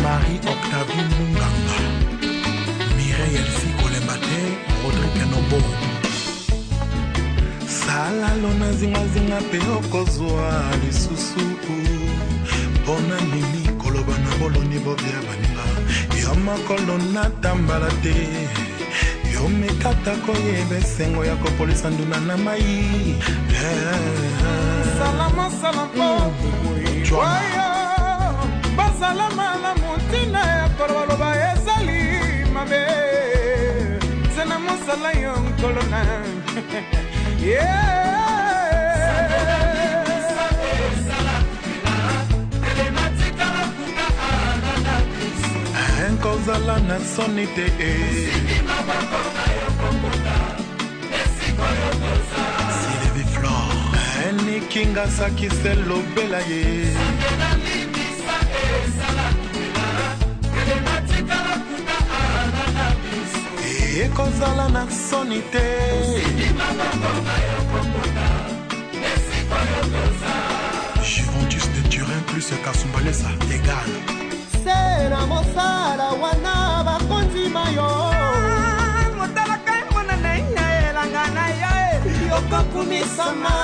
Marie Octavie Munganga Mireille Elsie kolemba te Rodrigue Nombo sala lona zingazinga mpe okozwa lisusu mpona nini koloba na boloni bobia baninga yo mokolo natambala te yo mekata koyeba esengo ya kopolisa nduna na mai Salama salampo oyo bazala malamu ntina ya kolobaloba ezali mabe zena mosala yo nkolo na Yeah. Kozala na soni te Sylvie Flore Nikinga sakise lobela ye ekozala na soni te Juventus de Turin plus Kasumbalesa égale Se na mosala wana bakondima yo motalaka emonana ina elanga na yo yokokumisama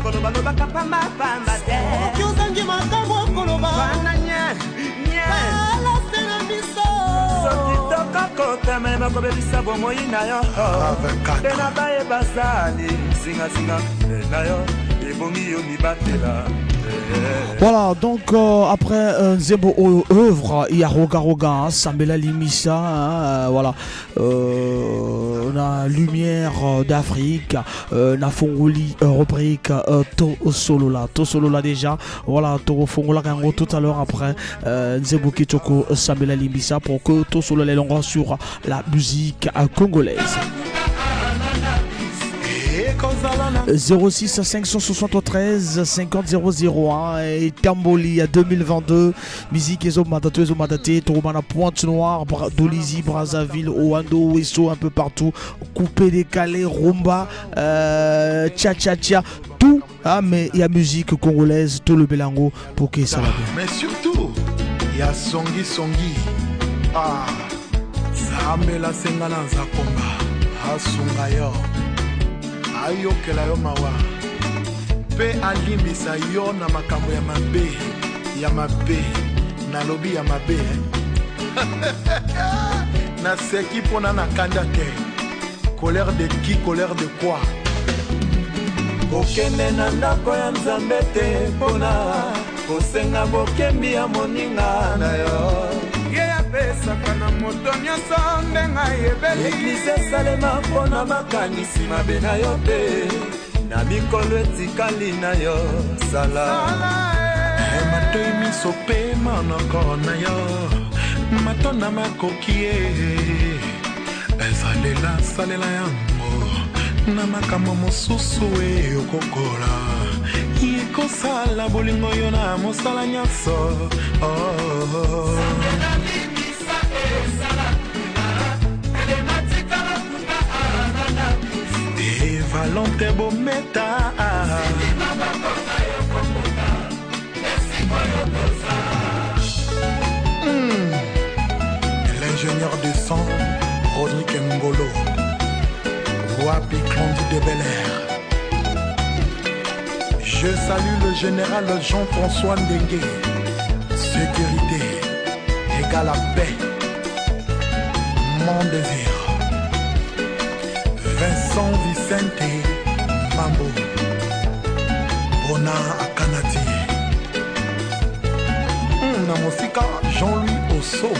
kolobalobaka pambapamba te oki ozangi makambo okoloba wana nye nye tala se na biso soki tokokotama bakobebisa bomoi na yo mpe na baye bazali zingazinga na yo ebongi yo mibatela. Voilà, donc euh, après euh, Nzembo oyo œuvre ya Roga Roga, hein, Sambela Limisa, hein, euh, voilà, euh, na Lumière euh, d'Afrique, euh, na Fongoli euh, rubrique euh, To Solola, To Solola déjà, voilà, To Fongola yango tout à l'heure après euh, Nzembo Kitoko Sambela Limbisa pour que To Solola elongo sur la musique euh, congolaise. 06 573 50 001 et Tamboli à 2022 musique ezomata to ezomata te tokoma na Pointe Noire Bra Dolisie Brazzaville Owando Ouesso un peu partout coupé décalé rumba euh, tcha tcha tcha tout ah, mais il y a musique congolaise tout le belango pour que ça va bien mais surtout il y a songi songi ah sambela senga na nzakomba asunga yo ayokela yo mawa mpe alimbisa yo na makambo ya mabe ya mabe nalobi ya mabe eh? naseki mpona na kanda te colère de qui colère de quoi kokende na ndako ya nzambe te mpona kosenga bokembi ya moninga na yo ye apesaka na moto nyonso ndenge ayebeli eglise esalema mpo na makanisi mabe na yo te na mikolo etikali na yo sala eh. Matoi miso mpe monoko na yo matonda makoki ye ezalela salela yango na makambo mosusu e okokola ekosala bolingo yo na mosala nyonso oh, oh. Valente Bometa hmm. L'ingénieur de son Rodrigue Ngolo Wapi Clandi de Bel Air Je salue le général Jean-François Ndengue Sécurité égale à paix Mon désir Vincent Vicente Mambo Bona Akanati hmm, na mosika Jean-Louis Osso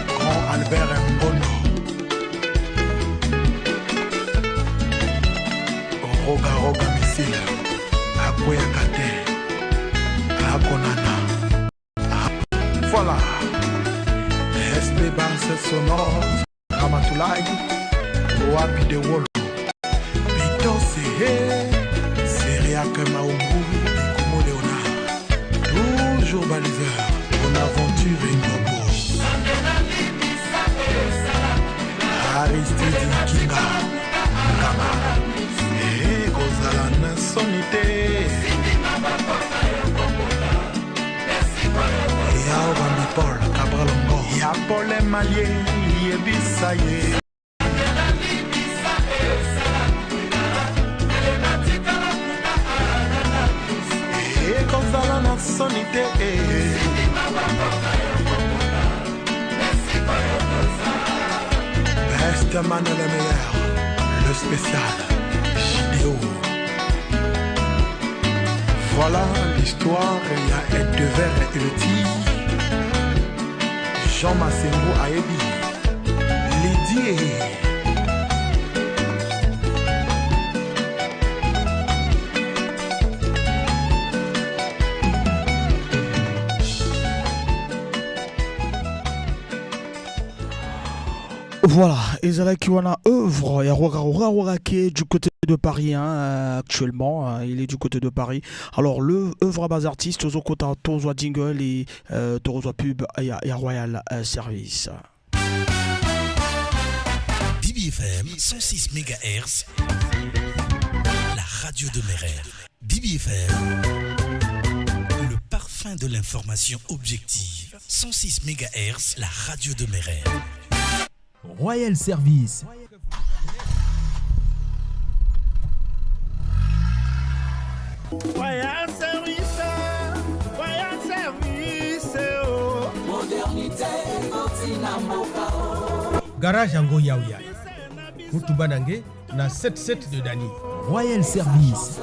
Grand Albert Mbondo Roga Roga Missile akweyaka te akonana Voilà. SP Barce Sonore, Ramatoulaye, Wapi de Wolo, Pitose, Seriak Maumbu, Bikumo Léonard. Toujours baliseur, Bonaventure et Nobo. Aristide Kinga, Ngama. Eh, kozala na soni te. Ya obambi Paul Cabral Ongo ya Paul Emalie yebisa ye ekozala na soni te Best man le meilleur le spécial JDO Voilà l'histoire ya Edever Eloti Jean Masengo ayebi Lydie Voilà, ezalaki wana œuvre ya Rwaka Rwaka qui est du côté de Paris hein, actuellement, hein, il est du côté de Paris. Alors le œuvre à bas artiste tozokota tozwa jingle et euh, tozwa pub ya, ya Royal euh, Service. BBFM 106 MHz, la radio de mes rêves. BBFM, le parfum de l'information objective. 106 MHz, la radio de mes rêves. Royal Service. Royal Service, Royal Service, oh. Modernité ekoti na mboka oh. Garage yango yauya mutuba na nge na 77 de Dani. Royal Service.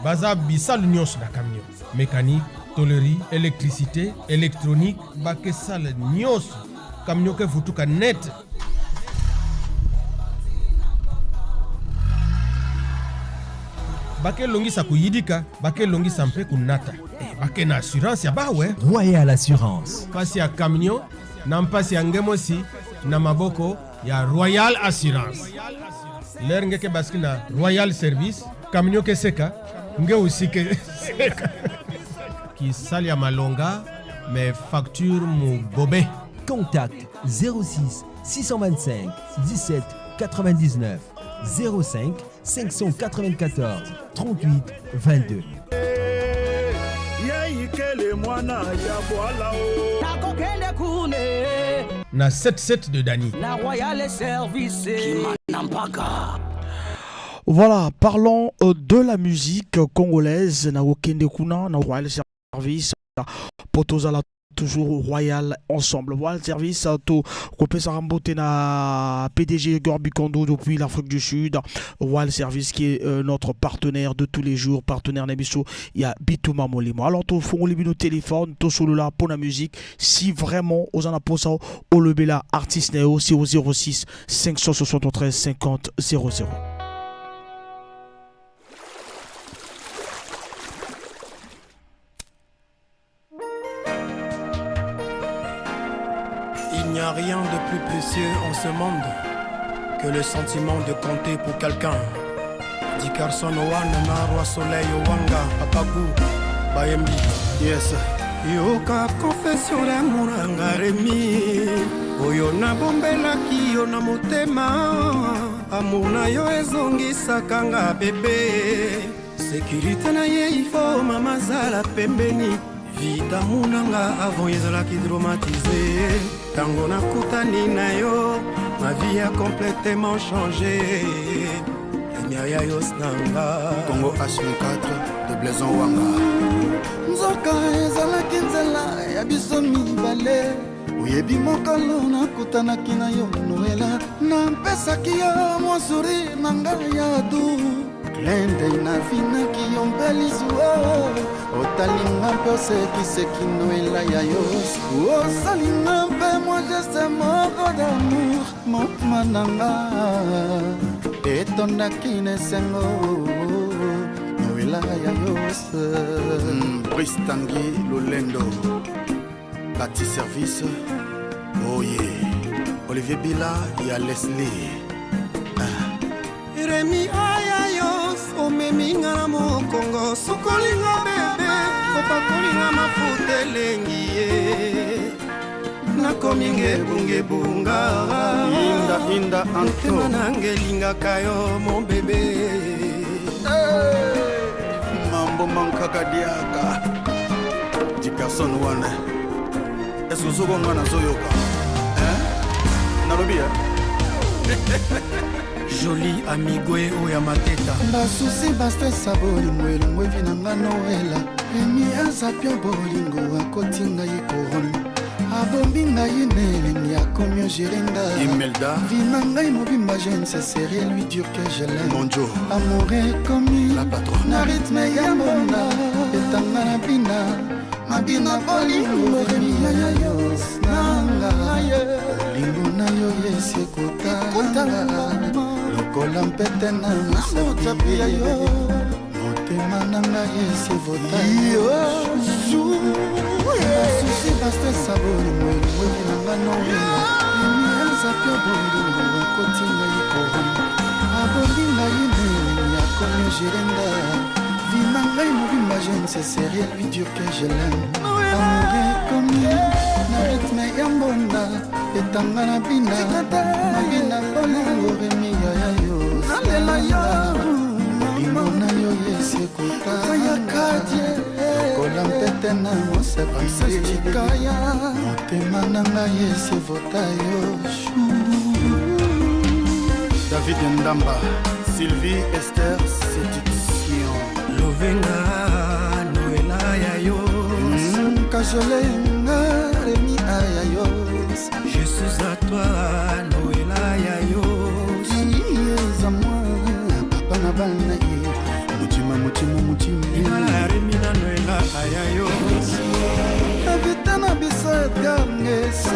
Baza bisalu nyonso na camion. Mécanique, tôlerie, électricité, électronique, bakesala nyonso. Camion ke vutuka net. Bakelongisa kuyidika, bakelongisa mpe kunata. Eh, bake na assurance ya bawe. Royal Assurance. Pasi ya camion na mpasi ya ngemosi na maboko ya Royal Assurance. Lere ngeke baski na Royal Service, camion ke seka, nge aussi ke seka. Kisali ya malonga, mais facture mu bobe. Contact 06 625 17 99 05 594 38 22. Yeikele mwana ya bwala o Nakokende kune Na 77 de Dani. na Royal Service Kimana mpaka. Voilà, parlons de la musique congolaise na Okende Kuna, na Royal Service, Potozala toujours Royal ensemble. Royal Service, to kopesa mbote na PDG Gorbi Kondo depuis l'Afrique du Sud. Royal Service qui est notre partenaire de tous les jours, partenaire na biso, il y a Bituma Molimo. Alors to fongoli bino téléphone, to solola pour la musique. Si vraiment ozana posa olobela artiste na yo, c'est au 06 573 50 00. Il n'y a rien de plus précieux en ce monde que le sentiment de compter pour quelqu'un. Dit Carson Owana na Roi Soleil Owanga, Papa Gou, Bayembi. Yes. Yoka confession d'amour nga Remi. Oyo nabombelaki yo na motema. Amour na yo ezongisaka nga bébé. Sécurité na ye il faut mama zala pembeni. Vie d'amour na nga avant ezalaki traumatisé. Tango nakutani na yo, ma vie a complètement changé. Lumière ya yo nanga. Congo H24 de Blaison Wanga. Nzoka ezalaki nzela ya biso mibale. Oyebi mokolo nakutanaki na yo Noela, napesaki yo mwa sourire na ngai ya du klende, navinaki yo mpe lisu otalinga mpe osekiseki Noela ya yo, osalinga mpe mwa geste moko d'amour, motema na nga etondaki na esengo Noela ya yo. Brice Tanguy Lolendo, Bati Service, oh yeah. Olivier Bila, ya Leslie. Remi ayayo omemi nga na mokongo, sokolinga bébé, opakolinga mafuta elengi ye, nakomi ngebungebunga. Inda, inda, Anto. Motema nanga elingaka yo mon bébé. Mambo mankaka diaka. Di personne wana. Est-ce que ozokonga nazoyoka? Hein? Nalobi, hein? Joli amigwe oyo ya mateta. Basusi bastresa bolingo elongo evi na nga Noela Remi aza pio bolingo akoti ngai couronne abombi ngai na elengi akomi ogérer nga. Imelda. Vie na ngai mobimba, je ne cesserai lui dire que je l'aime. Monjo. Amour ekomi La patronne. Na rythme ya mbonda etanga na bina mabina bolingo Remi ya yo nanga bolingo na yo yesi ekotanga lokola mpete na mosapi ya yo motema na ngai esi evota basusi bastresa bolingo elongo evi na nga Noela Remi aza pio bolingo akoti ngai couronne abombi ngai na elengi akomi ogérer nga vie na ngai mobimba, je ne cesserai lui dire que je l'aime. Amour ekomi na rythme ya mbonda etanga na bina mabina bolingo Remi ya yo Nalela yo. Bolingo na yo yesi ekotanga lokola mpete na mosapi motema na ngai esi evota yo. David Ndamba, Sylvie Esther Séduction. Lovenga Noela ya yo. Kajolenga Remi aya yo. Je suis à toi Noela ya yo. Eza mwa papa na bana ye motima. Sentiment mutima. Libala ya Remi na Noela ayayo. Invité na biso Edgar Ngeso.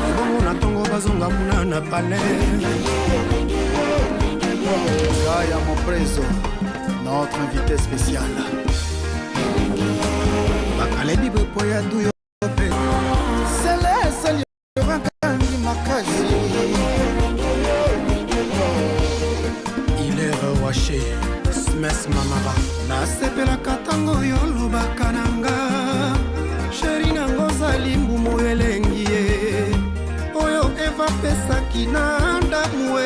Ebongo na ntongo bazonga kuna na palais. Gaia Moprezo, notre invité spécial. Bakalebi bepo ya duyo pe. Sele esali makasi. Hilaire Waché, Smes Mamara. Nasepelaka ntango oyo olobaka na nga sheri nango ozali mbumu elengi ye oyo Eva apesaki na Adamu e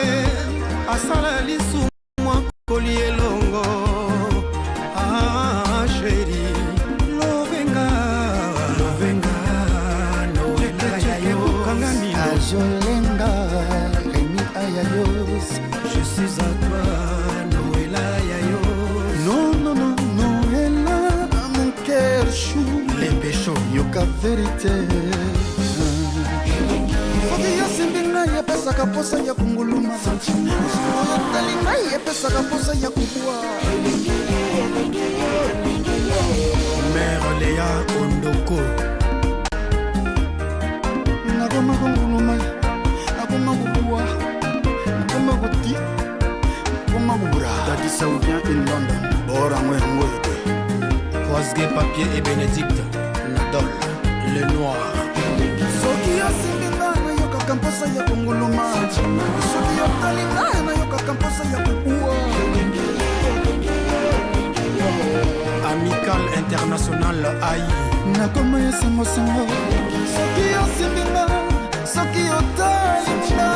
asala lisumu akoli elongo. Ah, sheri lobenga lobenga Noela ya yo. Ajolenga Remi Ayayos. Je suis à toi, Noëlla Yayo. Non, non, non, Noëlla, mon cœur chou. Les péchos. Yoka vérité. Soki yosimbi ngai epesaka posa ya konguluma, oyotali ngai epesaka posa ya kobwa. Mère Léa Ondoko. Nakoma konguluma, nakoma kobwa, nakoma koti, nakoma kobura. Daddy Saoudien in London. Bora ngwe ngwe te. Poisgue Papier et Bénédicte. Nadol. Le Noir. Soki osimbi ngai nayokaka mposa ya konguluma, soki otali ngai nayokaka mposa ya kobwa. Amical International AI. Nakoma esengosengo soki osimbi nga, soki otali nga,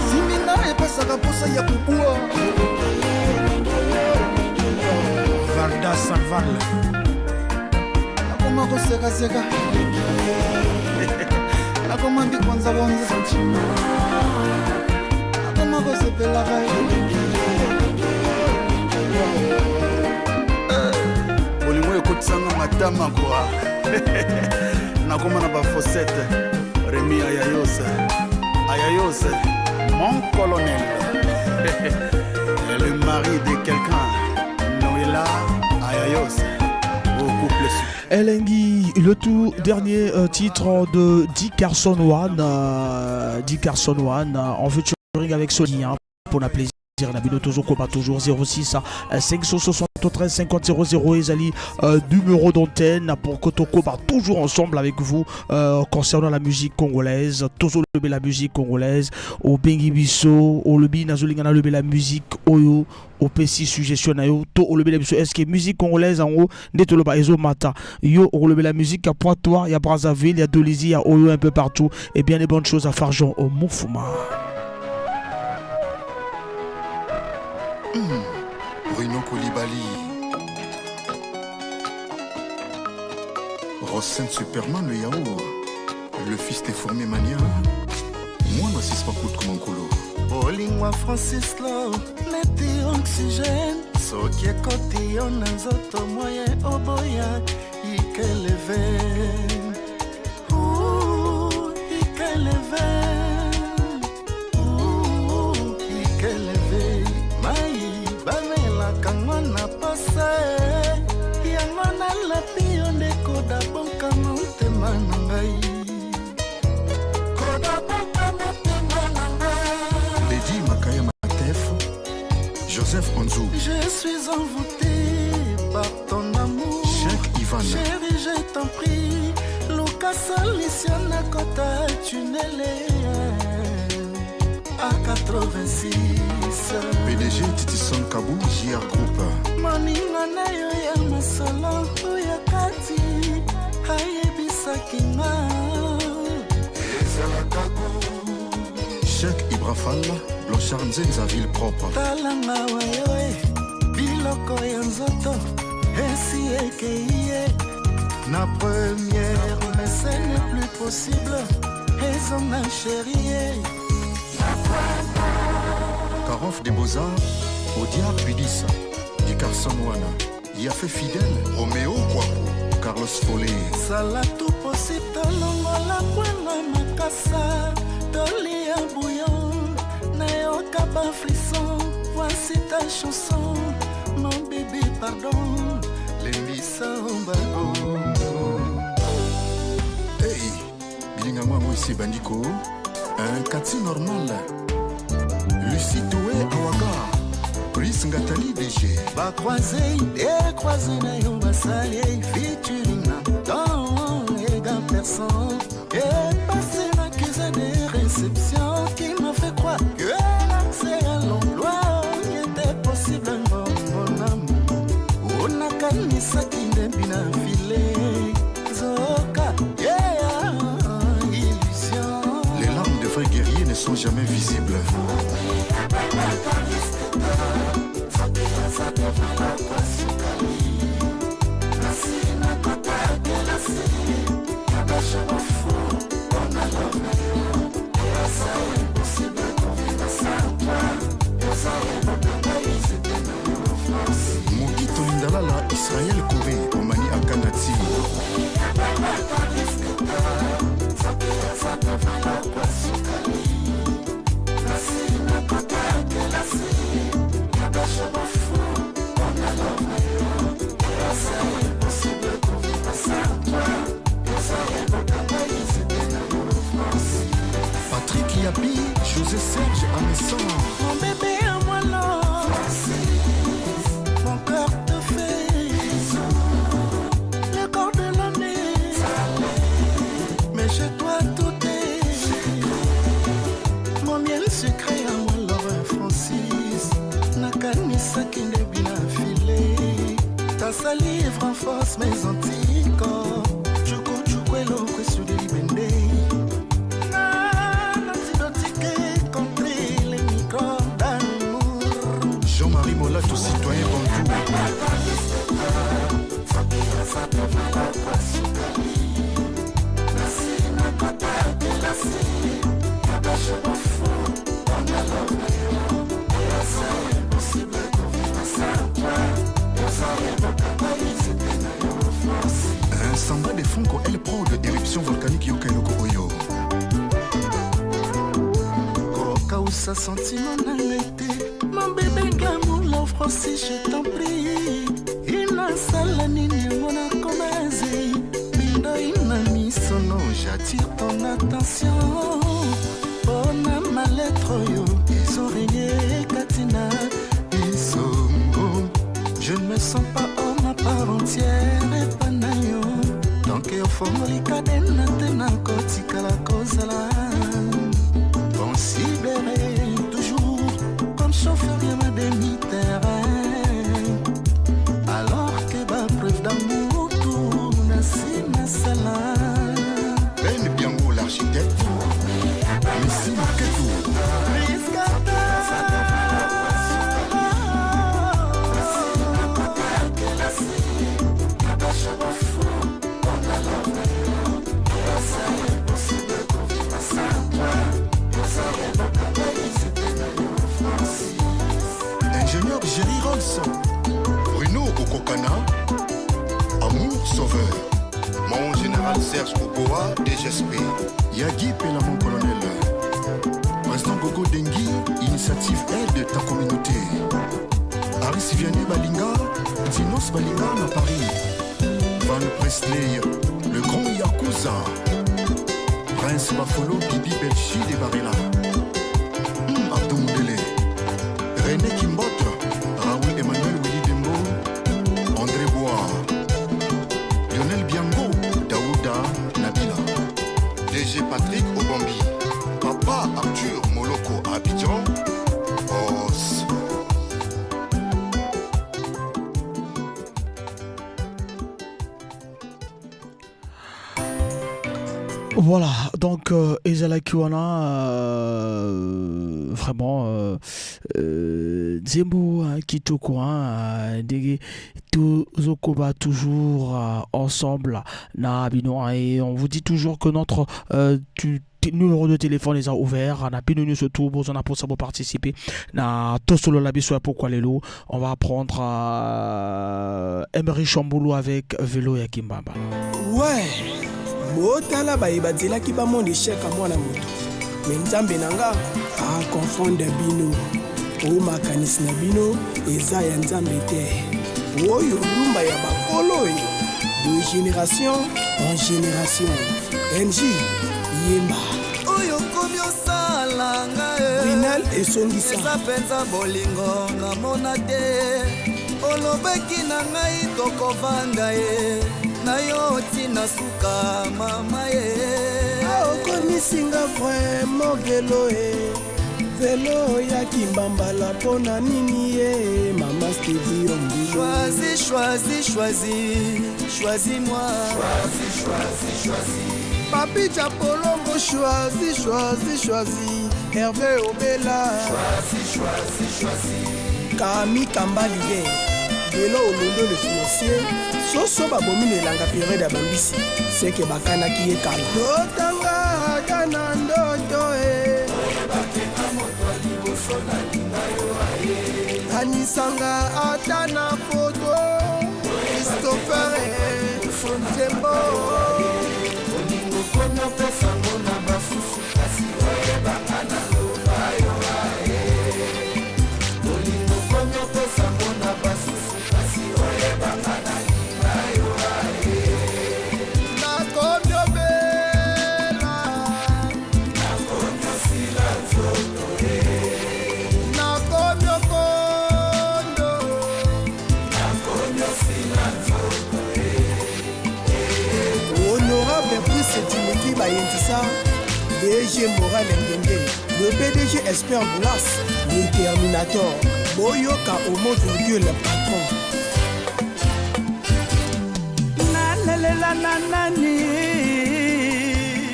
simbi nga epesaka mposa ya kobwa. Valda Salval. Nakoma kosekaseka, nakoma ndikonzakonza, nakoma kosepelaka. Bolingo ekotisanga matama kwa nakoma na bafosete. Remi Ayayos, Ayayos, mon colonel. Le mari de quelqu'un, Noëlla Ayayos, au couple. Elengi, le tout dernier titre de Dick Carson One, Dick Carson One, en featuring avec Sony, hein, pour la plaisir. Na bino toujours koba toujours 06 573 50 00 ezali numéro d'antenne pour que tokoba toujours ensemble avec vous concernant la musique congolaise. Toujours lobe la musique congolaise, obengi biso, olobi nazolinga na lobe la musique oyo, opesi suggestion na yo to olobela biso est-ce que musique congolaise en haut nde toloba ezomata. Yo olobela musique ya Pointe-Noire, ya Brazzaville, ya Dolisie, ya oyo un peu partout, et bien des bonnes choses à Fargeon au Mufuma. Bruno Koulibaly. Rossen Superman, le yaourt. Le fils des fourmis mania. Moi, ma sis pas comme un colo. Bolingwa Francis lo neti oxygène, soki ekoti yo na nzoto moye oboya ikeleve. Ouh, ikeleve. Ouh, ikeleve. Mai bamelaka ngo na posa e yango nalapi yo nde kodaboka motema na ngai. Kodaboka motema na ngai. Lady Makaya Matef, Joseph Onzou. Je suis envoûté par ton amour. Cheikh Ivan. Chérie, je t'en prie, luka solution na kota tunele a 86. PDG Titison Kabou, JR Group. Moninga na yo ya mosolo oyo kati ayebisaki nga. Ezalaka Cheikh Ibrafal, Blanchard Nzenza, ville propre. Talanga wayo e biloko ya nzoto esi ekei ye na première, mais ce n'est plus possible, ezonga chérie. Carof des Beaux-Arts, Audiard Pudissa, du Carson Wana, Yafé Fidèle, Roméo Kwaku, Carlos Follet. Sala tout possible tolongola kwanga makasa, tolia bouillon, nayoka bafrisson. Voici ta chanson, mon bébé. Pardon, lembisa embargo. Hey, bilinga yango esi ebandi ko un kati normal. Lucie Toé Awaga, Brice Ngatali DG. Bacroise décroise na yo basali featuring na dans ega personne et passé l'accusé de réception qui m'a fait croire que l'accès à l'emploi était possible. Ngongo onakanisaki ndembi na file nzoka yeah, illusion. Les larmes de vrais guerriers ne sont jamais visibles. Moki Tolindalala, Israël Corée, Omani Akanati. Patrick Yapi, José Serge Amessan. Mon bébé à moi là, mon cœur te fait le corps de l'année. Mais chez toi tout est mon miel sucré à moi Laure Francis. Nakanisaki nde bina file. Ta salive renforce mes anticorps. Tchuku tchuku eloko esudeli bende. Antibiotique contre les microbes d'amour. Jean-Marie Molato, citoyen Bantou. Un samba de Franco El Pro de éruption volcanique Yoka Eloko Oyo. Kokausa sentiment na ngai te. Mon bébé glamour, love Francis, je t'en prie. Inasala nini yango nakoma zei mindoi na misono. J'attire ton attention mpona malettre oyo ezorenye kati na biso. Je ne me sens pas homme à part entière epa na yo. Tant que ofongoli kadena te, nakotikala kozala considéré toujours comme chauffeur ya demi-terrain, alors que bapreuve d'amour tout nasi nasala. Ben Biango, l'architecte. Messi Maketou. Ingénieur Jerry Rolls. Bruno Okokana. Amour Sauveur. Mon général Serge Oboa, DGSP. Yagi Pela, mon colonel. Président Gogo Dengi, initiative aide ta communauté. Aris Vianney Balinga, Dinos Balinga à Paris. Van Presley, le grand Yakuza. Prince Bafolo, Bibi Belchi de Barela. Abdou Moudele. René Kimbot, Raoul Emmanuel Willy Dembo, André Bois, Lionel Biango, Daouda Nabila. DG Patrick Obambi, Papa Arthur Moloko à Abidjan, Boss. Voilà, donc ezalaki wana vraiment nzembo hein, kitoko hein, ndenge tozokoba toujours ensemble na bino hein, et on vous dit toujours que notre numéro de téléphone est ouvert na bino nyonso tout bozana mposa boparticiper na tosolola biso ya pokwa lelo. On va prendre Emery Chamboulou avec Vélo ya Kimbamba. Ouais, botala baye bazelaki bamona échec ya mwana moto, me Nzambe na nga akonfonde bino o makanisi na bino eza ya Nzambe te. Oyo rumba ya bakolo oyo. De génération en génération. MJ yemba. Oyo komi osala nga e. Brinal esongisa. Eza mpenza bolingo namona te. Olobaki na ngai tokovanda ye na yo ntina suka mama ye. Okomisinga vraiment velo e. Velo ya kimbambala mpo na nini ye mama Stevie Ombulo. Choisis, choisis, choisis, choisis-moi. Choisis, choisis, choisis. Papi Japolongo, choisis, choisis, choisis. Hervé Obela. Choisis, choisis, choisis. Kami Kamba leader. Belo Olondo le financier. Soso babomi na elanga periode ya bambisi. Seke bakanaki ye kala. Totanga ata na ndoto e. Kanisanga ata na foto. Christopher e. Nzembo. Bolingo komi opesango na basusu kasi oyebanga na loba yo aye. Bolingo komi opesango na basusu kasi oyebanga na linga yo aye. Nakomi obela. Nakomi osila nzoto e. Nakomi okondo. Nakomi osila nzoto e. Honorable Prince Timothy Bayentissa, DG Moral Ngenge, le PDG Esper Boulas, le Terminator, Boyoka Omo virgule patron. Nalelela na nani?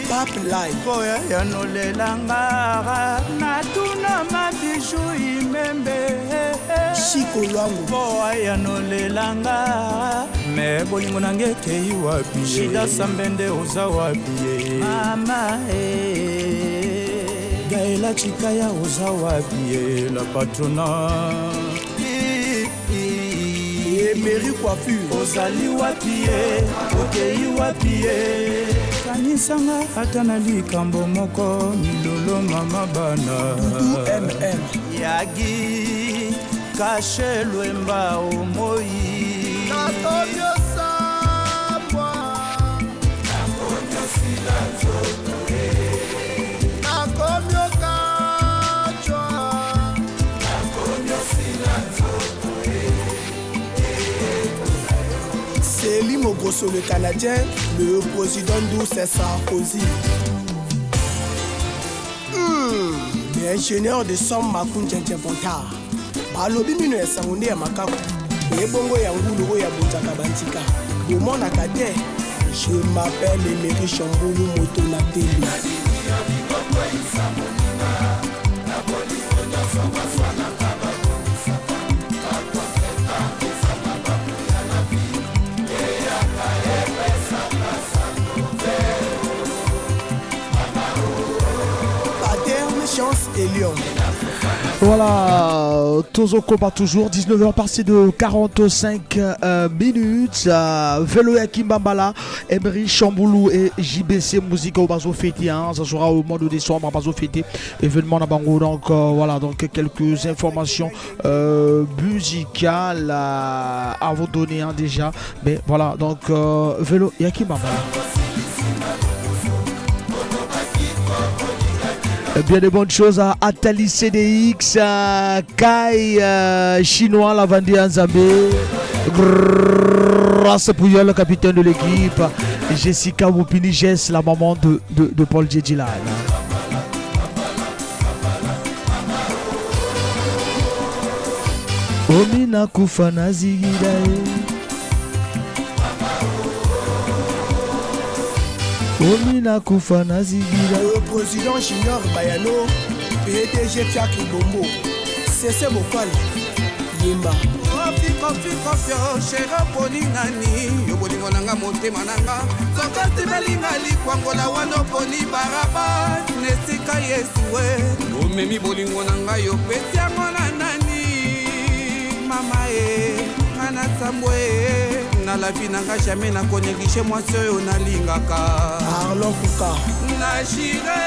Pape Lai. Boya yanolelanga natuna mabiju imembe. Chico Lwango. Boya yanolelanga me bolingo nange ekei wapi? Shida Sambende oza wapi ye? Mama e. Gaela Chikaya oza wapi ye? La patrona. Emery Coiffure. Ozali wapi ye? Okei wapi ye? Kanisanga ata na likambo moko milolo mama bana. Dudu MM. Yagi Kashe Lwemba omoi. Nakomi osambwa. Nakomi osila nzoto e. Nakomi okachwa. Nakomi osila nzoto e. Céline Mogrosso le Canadien, le président Douce Sarkozy. L'ingénieur de son Makunjenje Vontard. Balobi mino ya sango nde ya makaku. Ebongo ya ngulu oyo abonzaka bantika. Bomonaka te. Je m'appelle Emery Chamboulou moto na tembe. Paterne, Chance et Lion. Voilà, Tozo combat toujours, 19h passé de 45 minutes. Vélo ya Kimbambala, Emery Chamboulou et JBC Musique au Bazo fêté, hein, ça sera au mois de décembre à Bazo fêté, événement na bango. Donc voilà, donc quelques informations musicales à vous donner, hein, déjà. Mais voilà, donc Vélo ya Kimbambala. Bien de bonnes choses à Atali CDX, à Kai Chinois, la Vendée Nzambe, Grâce Pouyol, le capitaine de l'équipe, Jessica Wupini, Jess, la maman de Paul Djedjilan. Omina kufa na zigida ye. Omina kufa na zigida. Le président Junior Bayano, PDG Fiaki Bombo, CC Bokwal, Yemba. Kofi, Kofi, Kofi, oh, chéri, oponi nani? Yo bolingo nanga motema nanga. Soki otibelinga likwangola wana oponi Barabas na esika Yesu e. Omemi bolingo na ngai opesi yango na nani? Mama e, nga na sambo e. Na la vie nanga jamais nakonéglige mwasi oyo nalingaka. Arlon Kuka. Na jire.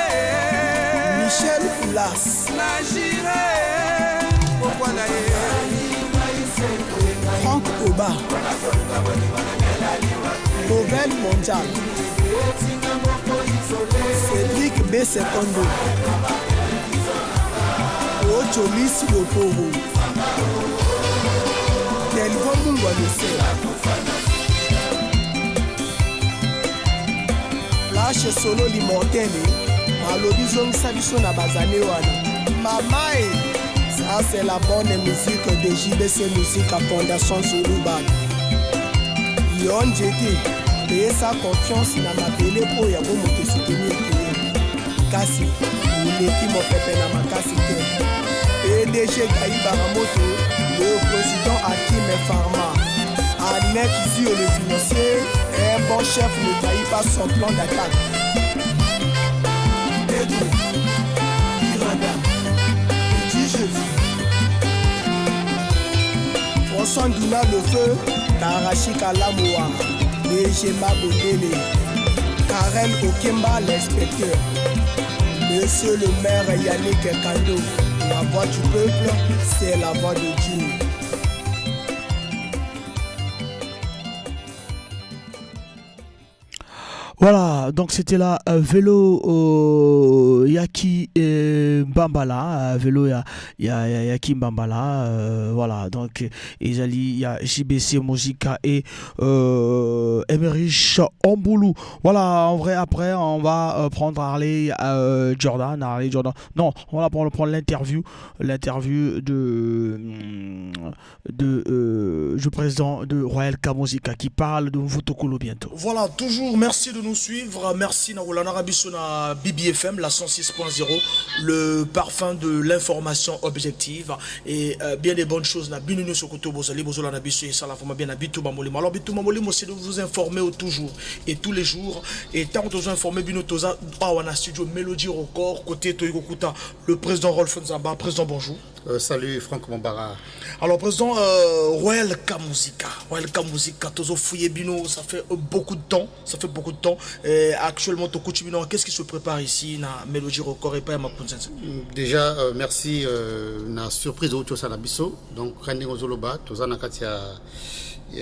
Michel Koulas. Na jire. Bokwala ye. Franck Oba. Mba Nouvelle mondiale Cédric B. Sekondo Ojolis Loporo Delvo Mungwa Lose Flash Solo Limortele balobi zongisa biso na bazane wana mamae. Ça c'est la bonne musique de JBC Musique à Fondation Zuluban. Yo nzete pesa confiance na mabele mpo yango moto esoutenir yo, kasi oleki mopepe na makasi te. PDG Gaï Baramoto, le président Hakim Pharma, Annette Zio le financier, un bon chef ne trahit pas son plan d'attaque. Pedro Miranda, petit jeudi. François Nduna le feu, Karachika Lamoua, DG Mabondele, Karel Okemba l'inspecteur, Monsieur le maire Yannick Kando, la voix du peuple, c'est la voix de Dieu. Voilà, donc c'était là vélo Yaki Mbambala, vélo ya, ya, ya, Yaki Mbambala, voilà, donc ezali ya JBC Musica et Emerich Amboulou. Voilà, en vrai, après, on va prendre Harley Jordan, Harley Jordan. Non, on va prendre l'interview du président de Royal Kamosika qui parle de Mvutokolo bientôt. Voilà, toujours merci de nous suivre. Merci na Rolanda Rabiso na BBFM, la 106.0, le parfum de l'information objective et bien des bonnes choses. Na bino nyonso koto bozali, bozola na biso, et ça la vraiment bien na bitumba molimo. Alors bitumba molimo, c'est de vous informer au toujours et tous les jours. Et tant que vous informer bino toza awa na studio Mélodie Record côté Toyiko Kuta, le président Rolf Nzamba. Président, bonjour. Salut Franck Mombara. Alors président, Royal Kamosika, Royal Kamosika, tozo fouillé bino, ça fait beaucoup de temps, ça fait beaucoup de temps. Et actuellement, Tokuchi bino, qu'est-ce qui se prépare ici na Mélodie Record et pas ma Makunzenze? Déjà, merci na surprise oyo tosala biso. Donc kandi ngozoloba, toza na kati ya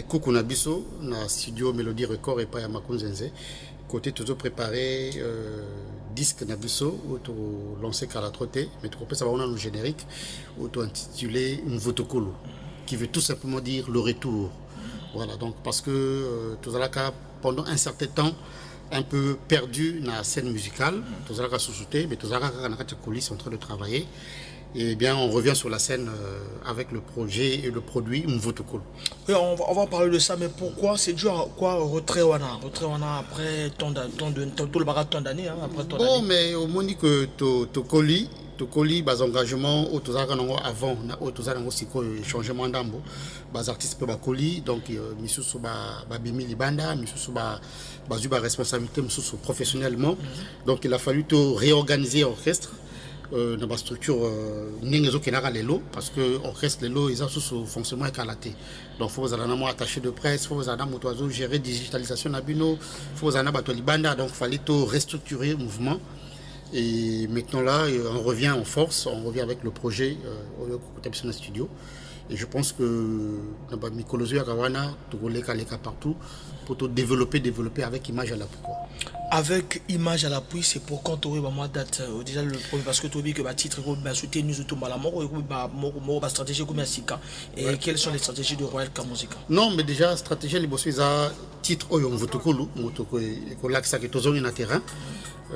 kuku na biso na studio Mélodie Record et pas ya Makunzenze. Côté tozo préparé disque na biso oyo to lancé kala trop te, mais tokopesa bango nanu générique oyo to intitulé Mvutokolo, qui veut tout simplement dire le retour. Voilà, donc parce que tozalaka pendant un certain temps un peu perdu dans la scène musicale, tozalaka sous-souté, mais tozalaka kaka na kati ya coulisses en train de travailler. Et bien, on revient sur la scène avec le projet et le produit Mvutokolo. Oui, on va parler de ça, mais pourquoi c'est dû à quoi retrait wana? Retrait wana après tant d'a-, tant de, tant, tout le barat tant d'années, hein, après tant Bon, d'années. mais au moins que to, to coli, to coli, bas engagement, au tozalaka nango avant, na, au tozalaka nango sikoyo, changement d'ambo, bas artistes pe ba coli, donc misusu ba, ba bimi libanda, misusu ba, ba zu ba responsabilité, misusu professionnellement. Donc il a fallu to réorganiser l'orchestre. Dans ma structure ndenge ezokendaka lelo, parce que orchestre lelo eza susu fonctionnement ekala te. Donc faut ozala na mwa attaché de presse, faut ozala na moto azo gérer digitalisation na bino, faut ozala na bato ya libanda. Donc fallait to restructurer mouvement. Et maintenant là, on revient en force, on revient avec le projet oyo kokota biso na studio. Et je pense que na ba mikolo oyo yaka wana, tokoleka-leka partout pour to développer, développer avec image à l'appui, quoi. Avec image à l'appui, c'est pour quand tu aurais ma date déjà le premier, parce que tu as dit que ba titre ba soutenir nous tout la mort, ba mort, mort, ba stratégie comme sika. Et quelles sont les stratégies de Royal Kamosika? Non, mais déjà stratégie liboso eza titre oyo Mvutokolo, motoko e kolakisa ke tozongi na terrain.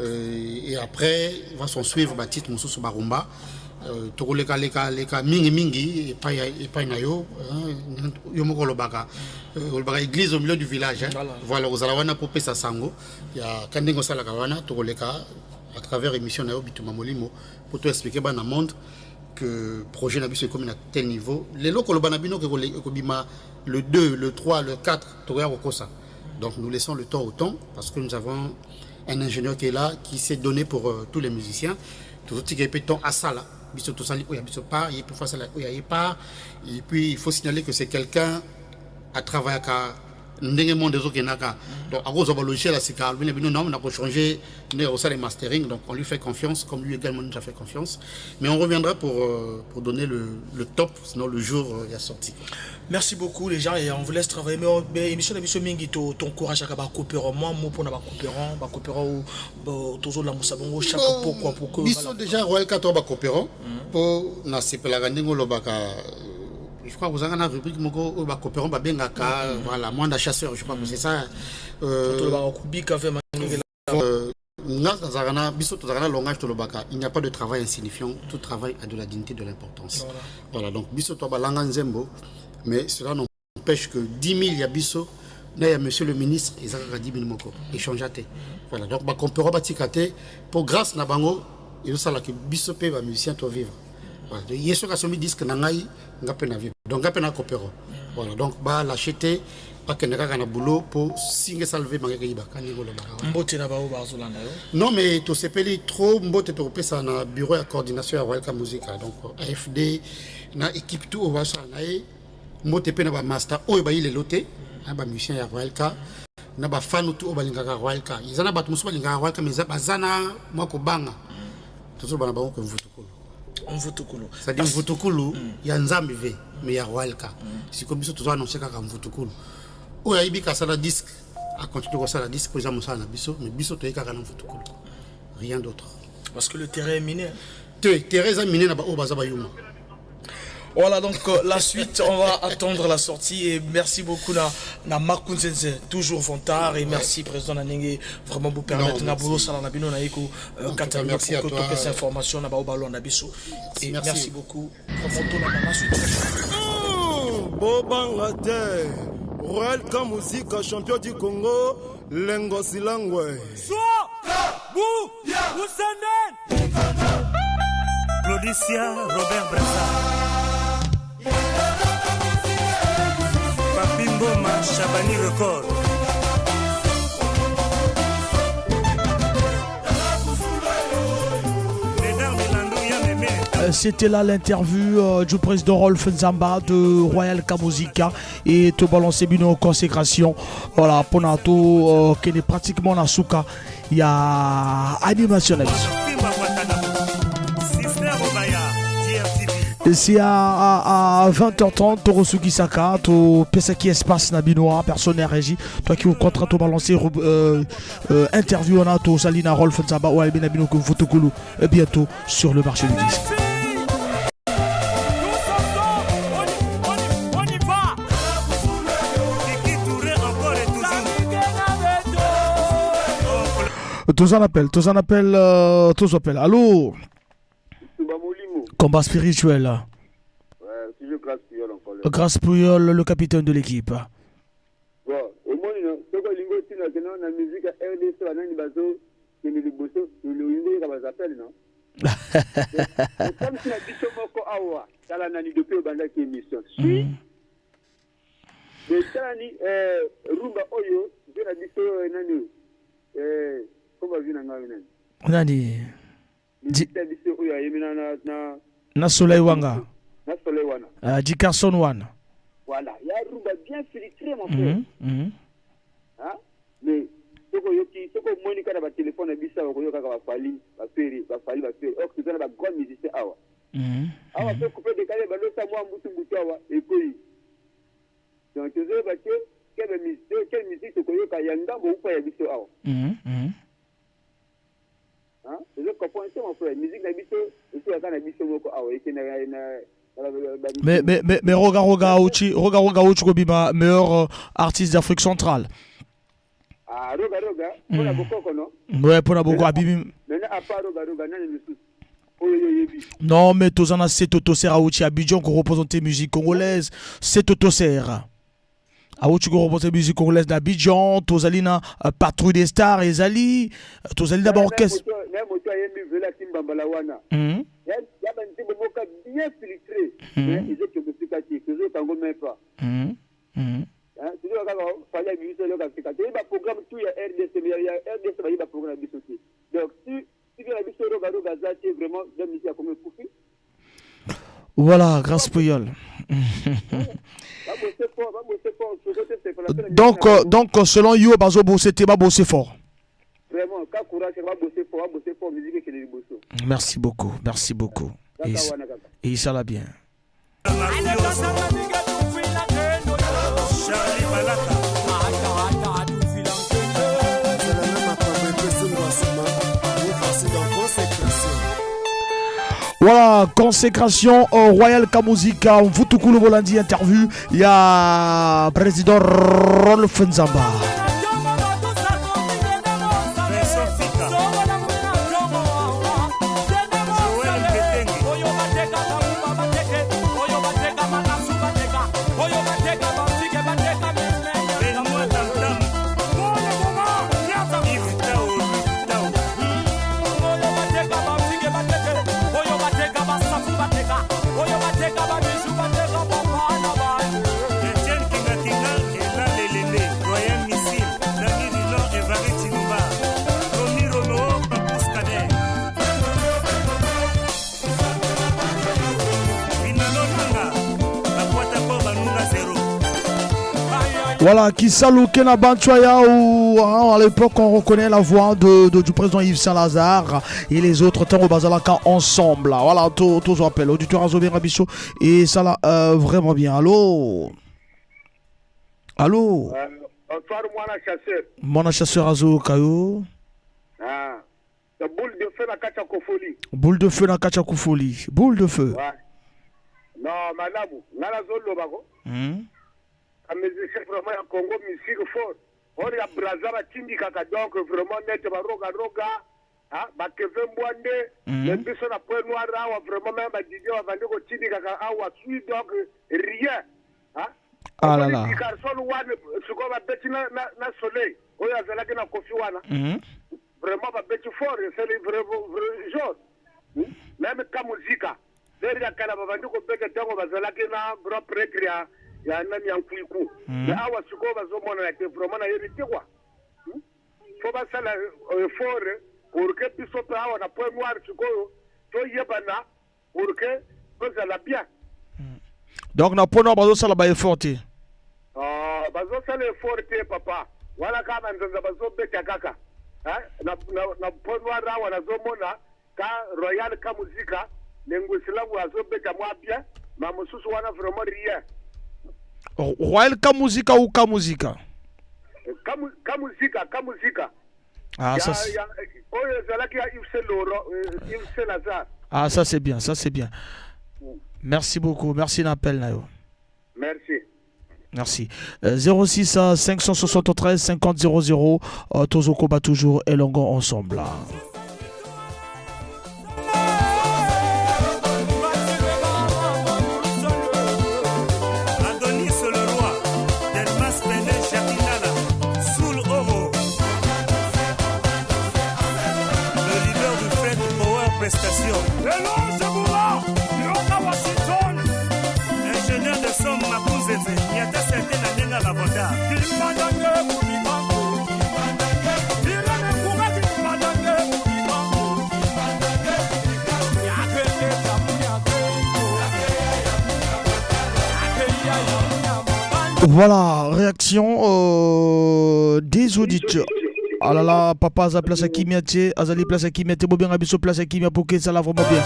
Et après va s'en suivre ba titre mosusu ba rumba. Tokoleka leka leka mingi mingi epai ya, epai na yo, hein, yo moko olobaka église au milieu du village, hein. Voilà. Voilà, ozala wana po pesa sango ya ka ndenge osalaka wana, tokoleka à travers émission na yo Bitumba Molimo po to expliquer bana monde que projet na biso ekomi na tel niveau. Lelo koloba na bino ke ekobima le 2, le 3, le 4, tokoya kokosa. Donc nous laissons le temps au temps parce que nous avons un ingénieur qui est là, qui s'est donné pour tous les musiciens. Tozotika pe temps à ça là. Biso tosali oyo ya biso part, ye pe faut asala oyo ya ye part. Et puis il faut signaler que c'est quelqu'un à travailler Ndenge monde ezokendaka, donc akozwa balogiciel ya sika, alobi na bino non, nakochange ndenge akosala mastering. Donc on lui fait confiance, comme lui également nous a fait confiance. Mais on reviendra pour donner le top, sinon le jour ya sortie. Merci beaucoup les gens et on vous laisse travailler. Mais émission na biso mingi to toencourageaka bacoopérant. Moi mot mpona bacoopérant tozolamusa bongo chaque pourquoi pour que Biso déjà Royal 4 bacoopérant, mpo nasepelaka ndenge olobaka. Je crois kozanga na rubrique moko oyo bacoopérant babengaka, voilà, mwanda chasseur, je crois que c'est ça. Tolobaka kubika ve. Nga nazalaka na biso, tozalaka na langage, tolobaka: il n'y a pas de travail insignifiant, tout travail a de la dignité, de l'importance. Voilà, donc biso to balanga nzembo, mais cela n'empêche que 10 000 ya biso na ya monsieur le ministre eza kaka 10 000 moko, échange te. Voilà, donc bacoopérant batika te, po grâce na bango ezosalaka biso mpe bamusicien tovivre. Voilà, ye soki asombi disque na ngai, nga mpe na vivre, donc nga mpe na coopérant. Voilà, donc balâche te, bakende kaka na boulot, mpo singe esalve mangeke yibaka ndenge olobaka. Mbote na bao bazolanda yo. Non, mais tosepeli trop. Mbote tokopesa na bureau ya coordination ya Royal Musica, donc AFD na équipe tout oyo basala na ye. Mbote mpe na bamaster oyo bayi lelo te, na bamusicien ya Royal K, na bafanu tout oyo balingaka Royal K. Eza na bato mosusu balingaka Royal K, mais baza na mwa kobanga. Tozoloba na bango ke mvutukulu. Mvutukulu. C'est-à-dire mvutukulu ya Nzambe ve, mais ya Royal K. Sikoyo biso tozo annonce kaka mvutukulu. Oyo ayebi kasala disque, acontinue kosala disque, mpo eza mosala na biso, mais biso toyei kaka na mvutukulu, rien d'autre. Parce que le terrain est miné. Te, terrain eza miné na baoyo baza bayuma. Voilà, donc la suite, on va attendre la sortie et merci beaucoup na Makunzenze, toujours vantard, et merci président na ndenge vraiment vous permettre na boulot sala na bino na yeko kata merci pour que topesa information na bao balonda biso et merci, merci beaucoup. Vraiment na la suite. Bobanga te, Royal Kamuzika, champion du Congo, lengosi langwe. Bu Usenen Claudicia Robert Braza, Papi Mboma, Chabani Record. C'était là l'interview du président Rolf Nzamba de Royal Kamuzika et to balancer bino consécration. Voilà, pona to qui est pratiquement na suka il y a animation na biso. C'est à 20h30, tokosukisaka, to pesaki espace na bino, personne n'est régi. Toi qui contraint to balancer interview on a to salina Rolf Nzamba ou Albina bino Mvutukulu bientôt sur le marché du disque. On y va. Kiki Touré encore et toujours. Tous en appel, tous en appel, tous appel. Allô? Combat spirituel. Ouais, toujours Grâce Puyol encore. Grâce Puyol, le capitaine de l'équipe. Bon, omoni no, soki olingi otina keno na musique ya RDC, banani bazokende liboso, olingi oyoka bazapele no comme si na biso moko awa. Tala nani depuis obandaki émission si mais tala ni rumba oyo mpe na biso nani oyo ko bavi na ngai nani? Nani? Musicien biso oyo ayemi na Na Soleil Wanga. Na Soleil wana. Dicarson One. Voilà, ya rumba bien filtré, mon frère. Hein? Mais soki oyoki, soki omoni kaka na batelefone na biso awa, koyoka kaka bafali bafere, bafali bafere, or toza na bagrand musicien awa. Awa mpe coupe décalé balosa mwa mbutu mbutu awa ekoyi. Donc tozoyeba te quelle musique tokoyoka ya ngambo upa ya biso awa. Hein? Tozo comprendre te, mon frère. Musique na biso esukaka na biso moko awa, ekendaka na Mais Roga Roga auti, Roga Roga auti kobima meilleur artiste d'Afrique centrale. Ah, Roga Roga mpona bokoko no. Ouais, pona boko abimi. Maintenant, à part Roga Roga, nani lisusu oyo yo oyebi? Non, mais tozana Seto Toser auti Abidjan ko représenter musique congolaise. Seto Toser auti ko représenter musique congolaise d'Abidjan, tozali na Patrouille des Stars ezali, tozali na ba orchestre. Na moto ayembi vela kimbambala wana, ya banzembo moko bien filtré, mais ezokende mosika te, tozoyoka yango même pas. Tozoyoka kaka Fally ya biso, eyoka sika. Toyebi baprogramme tout ya RDC, mais ya RDC bayebi baprogramme na biso te. Donc si na biso Roga Roga aza te, vraiment, donc musique ya Congo ekufi. Voilà, Grâce Puyol. Babose. fort, babose fort, soko te sepela mpe na Donc, donc selon yo, bazo bosser te, babosser fort. Vraiment, ka courage, babose fort, babose fort, musique ekende liboso. Merci beaucoup, merci beaucoup. Et, Kaka wana kaka. et ça l'a bien. Charlie Balaka. Zalana makambo epesi ngwasuma mofasi dans consécration. Voilà, consécration au Royal Kamuzika, Mfutukulu Bolandi interview, il y a président Rolf Nzamba. Vincent Fika. Joël Mbetenge. Benoît Tantam. Yves Tao, Tao. Etienne Kingakinga, Ela Lelele, Royal Missile, Dani Lilon, Evari Chinuba, Romy Romeo, Papous Kader. Rinalo Nanga, Bakwata Po Banunga Zéro. Voilà, Kisalu Kena Banchoya, où hein, à l'époque on reconnaît la voix du président Yves Saint-Lazare et les autres Tango Bazalaka ensemble. Voilà, tout, tout rappelle. Auditeur Azobé Rabisso et ça là, vraiment bien. Allô? Allô? Bonsoir, mwana chasseur. Mon chasseur Azo Kayo. Ah. La boule de feu na kati ya kofoli. Boule de feu na Kacha Kufoli. Boule de feu. Ouais. Non, malamu, nga nazoloba ko. Bamusicien vraiment ya Congo, musique fort. Oyo ya Braza batindikaka, donc vraiment nete barogaroga, ah, bakeve mbwa nde. Mais biso na Point Noir awa, vraiment, même badidie bavandi kotindikaka awa sui, donc rien. Ah. Ah là là. Garçon wana sikoyo babeti na soleil oyo azalaki na Kofi wana. Vraiment babeti fort, esali vraiment vrai genre. Même Kamuzika leri ya kala babandi kobeta ntango bazalaki na grand prêtre ya nani ya Nkuiku. Mais awa sikoyo bazomonana te, vraiment nayebi te quoi. Faut basala effort pour que biso mpe awa na Point Noir sikoyo toyebana pour que tozala bien. Donc na Point Noir bazosala ba effort te. Ah, bazosala effort te papa, wana kaka banzanza bazobeta kaka. Ah, na Point Noir awa nazomona ka Royal Kamuzika Nengusilangu azobeta mwa bien, ma mosusu wana vraiment rien. Royal Kamuzika ou Kamuzika? Kamuzika, Kamuzika. Ah, ça, oyo ezalaki ya Yves Saint Laurent, Yves Saint Lazare. Ah, ça c'est bien, ça c'est bien. Merci beaucoup, merci d'appel na yo. Merci. Merci. 06 573 50 00, tozokoba toujours elongo ensemble. Adonis le roi, Delmas Pene Jacquinala, Soul Oro. Le leader du Fred Power Prestation. Ingénieur de son Makunzeze, Nyata Sente na Nenga Lavanda. Voilà, réaction des auditeurs. Ah là là, papa aza place ya kimia te, azali place ya kimia te, bobenga biso place ya kimia pour que ça la vraiment bien.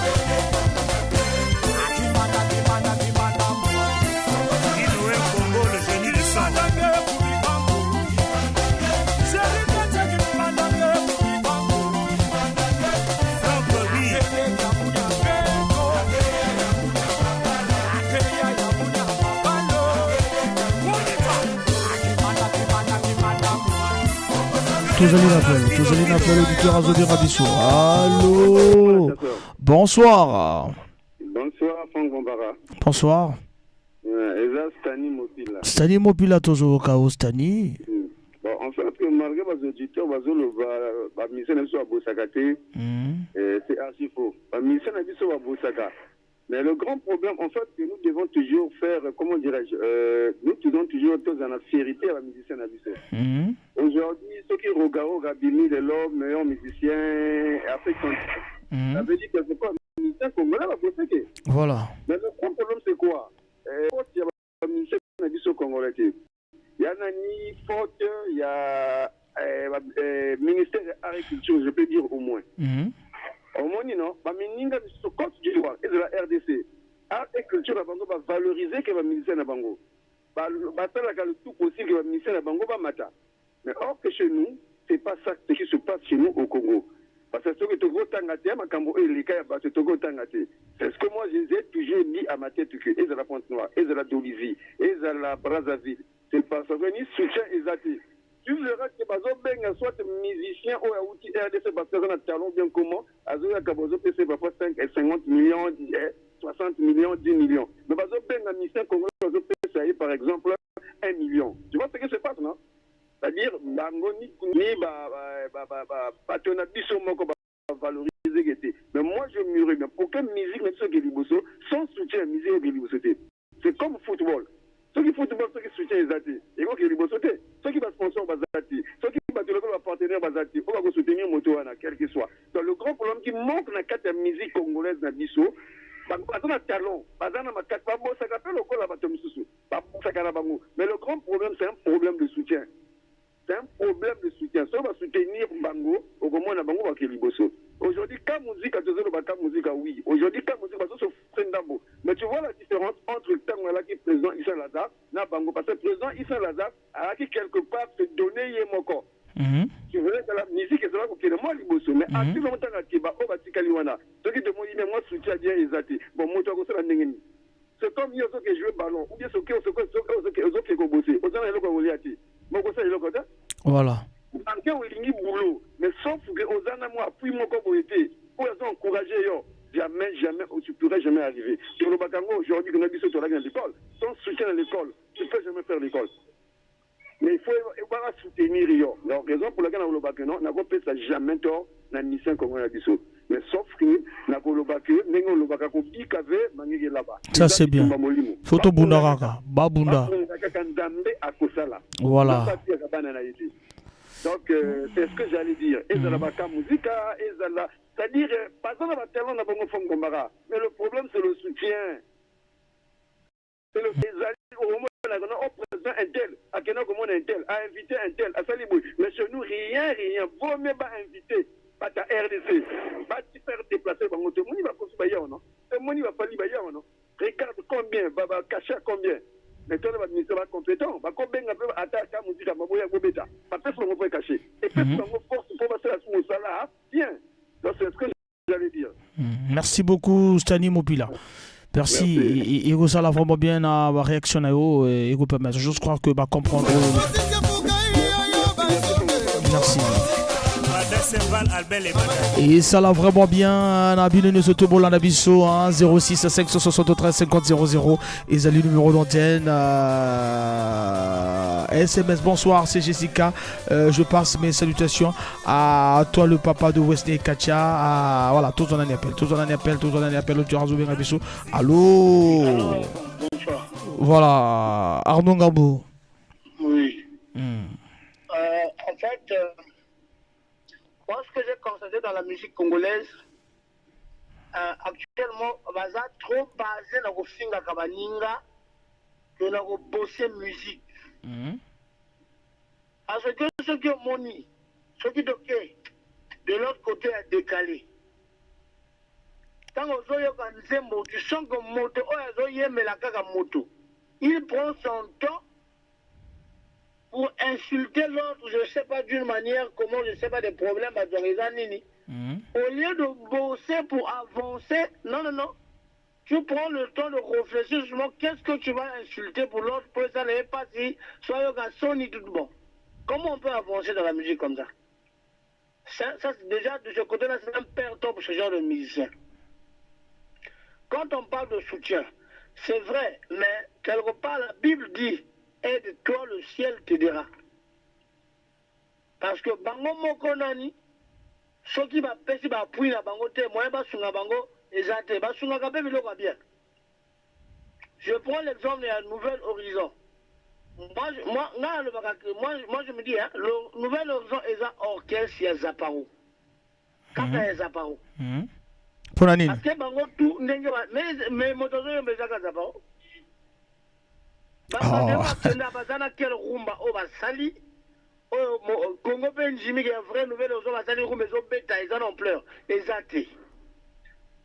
Noël Congo, le génie du son. Franck Bi. Tozali l'appel, tozali l'appel, auditeur azobira biso. Allô? Bonsoir. Bonsoir, Franck Bombara. Bonsoir. Eza Stani Mopila. Stani Mopila, tozoyoka o Stani. Bon, en fait, que malgré les auditeurs, bazoloba, ba musicien na biso babosaka te, c'est archi faux. Ba musicien na biso babosaka. Mais le grand problème, en fait, que nous devons toujours faire, comment dirais-je, nous devons toujours tous dans la fierté à la musicien na biso. Aujourd'hui, ceux qui Roga abimi lelo meilleur musicien Afrique centrale, ça veut dire que c'est pas un musicien congolais va bosser. Voilà. Mais le grand problème, c'est quoi? Il y a un musicien na biso congolais. congolais te. Ya na ni faute ya ministère ya art et culture, je peux dire au moins. Omoni no bamininga misusu Côte d'Ivoire ezala RDC, art et culture na bango bavaloriser ke bamusicien na bango, basalaka le tout possible ke bamusicien na bango bamata. Mais or que chez nous, c'est pas ça ce qui se passe chez nous au Congo, parce que soki tokotanga te ya makambo oyo eleka ya bato, tokotanga te. C'est ce que moi je ai toujours dit à ma tête, que ezala Pointe Noire, ezala Dolisie, ezala Brazzaville, c'est parce que ni soutien eza te. Tu verras que bazobenga soit musicien oyo awuti RDC parce que aza na talent, bien comment azoyaka, bazopesa parfois 5 50 millions, 60 millions, 10 millions, mais bazobenga musicien congolais, bazopesa ye par exemple 1 million. Tu vois ce qui se passe, non? C'est-à-dire bango ni bato na biso moko bavaloriser te. Mais moi je mûris bien pour que musique na biso oke liboso. Sans soutien, musique oke liboso te. C'est comme football. Soki football, soki soutien eza te, ekoki liboso te. Soki basponsor baza te, soki bato lokola bapartenaire baza te oyo bakosoutenir moto wana, quel que soit. Donc le grand problème qui manque na kati ya musique congolaise na biso, baza na talent, baza na makasi, babosaka mpe lokola bato mosusu babosaka na bango, mais le grand problème, c'est un problème de soutien, c'est un problème de soutien. Soki basoutenir bango, okomona bango bake liboso. Aujourd'hui ka musique, tozoloba ka musique, oui, aujourd'hui ka musique bazosofre ndambo, mais tu vois la différence entre ntango alaki président Issa Lazare na bango, parce que président Issa Lazare alaki quelque part se donner ye moko. Tu verrais que la musique ezala kokende mwa liboso, mais actuellement ntango akeba oyo batikali wana, soki tomoni me mwa soutien bien eza te, bon, moto akosala ndenge nini? C'est comme yo soki jouer ballon ou bien soki ozoke kobose, oza na eloko ya kolia te, mokosala eloko te. Manke olingi boulot, mais sauf que oza na mwa appui moko boye te oyo azo encourager yo, jamais, jamais tu pourrais jamais arriver. Tolobaka yango aujourd'hui que na biso tolaki na l'école, sans soutien à l'école, tu peux jamais faire l'école. Mais il faut baka soutenir yo. Donc raison pour laquelle nakolobaka non, nakopesa jamais tort na musicien congolais na biso, mais sauf que nakoloba ke ndenge olobaka kobika ve mangeke là-bas. Ça c'est bien, faut tobunda kaka, babunda. Babunda kaka, Nzambe akosala. Batiaka bana na ye te. Donc c'est ce que j'allais dire. Ezala baka muzika, ezala, c'est-à-dire baza na batalent na bango, fongombaka, mais le problème, c'est le soutien. C'est le ezali omonaka na o président un tel akenda komona un tel, a invité un tel, asali boye, mais chez nous rien, rien. Vaut mieux ba invité bata RDC, bati faire déplacer bango. Tomoni bakosi baya wana, tomoni bafali baya wana. Regarde combien bacachet, combien. Mais tona baministre bacompétent bakobenga mpe ata ka muzika maboya kobeta, bapesi bango mpo cachet, epesi bango force mpo basala su mosala bien. Donc c'est ce que j'allais dire. Merci beaucoup, Stani Mopila. Merci. Et ça vraiment bien la réaction na yo et permettre. Je crois que va comprendre. Merci. Et ça l'a vraiment bien na bino nyonso tobolanda biso, hein, 06 573 50 00 ezali numéro d'antenne. SMS: bonsoir, c'est Jessica. Je passe mes salutations à toi, le papa de Wesley Katia. À, voilà, tous en appel, tous en appel, tous en appel. Biso, allô? Bonsoir. Voilà, Arnaud Ngabou. Oui. En fait, moi, ce que j'ai constaté dans la musique congolaise, actuellement, baza trop basé na kofingaka baninga que na kobosser musique. Parce que soki omoni, soki toke de l'autre côté ya décalé, ntango ozoyoka nzembo, tu sens que moto oyo azoyembela kaka moto, il prend son temps pour insulter l'autre, je sais pas d'une manière comment, je sais pas des problèmes bazwaka eza nini. Au lieu de bosser pour avancer, non, non, non, tu prends le temps de réfléchir justement qu'est-ce que tu vas insulter pour l'autre, pour ça n'est pas si soit soni tout bon. Comment on peut avancer dans la musique comme ça? Ça, déjà, de ce côté-là, c'est un perte pour ce genre de musicien. Quand on parle de soutien, c'est vrai, mais quelque part, la Bible dit: aide-toi, le ciel t'aidera. Parce que bango moko nani, soki bapesi baappui na bango te, moyen basunga bango eza te. Basungaka mpe biloko ya bien. Je prends l'exemple ya Nouvel Horizon. Moi, moi, moi, je me dis, hein, le Nouvel Horizon eza orchestre ya Zaparo, kaka ya Zaparo. Mpona nini? Parce que bango tout ndenge mais moto azoyemba ezaka Zaparo. Oh. Bakenda baza na quel rumba oyo basali oyo Congo mpe ndimiki ya vraie nouvelle ozo basali rumba ezobeta, eza na ampleur, eza te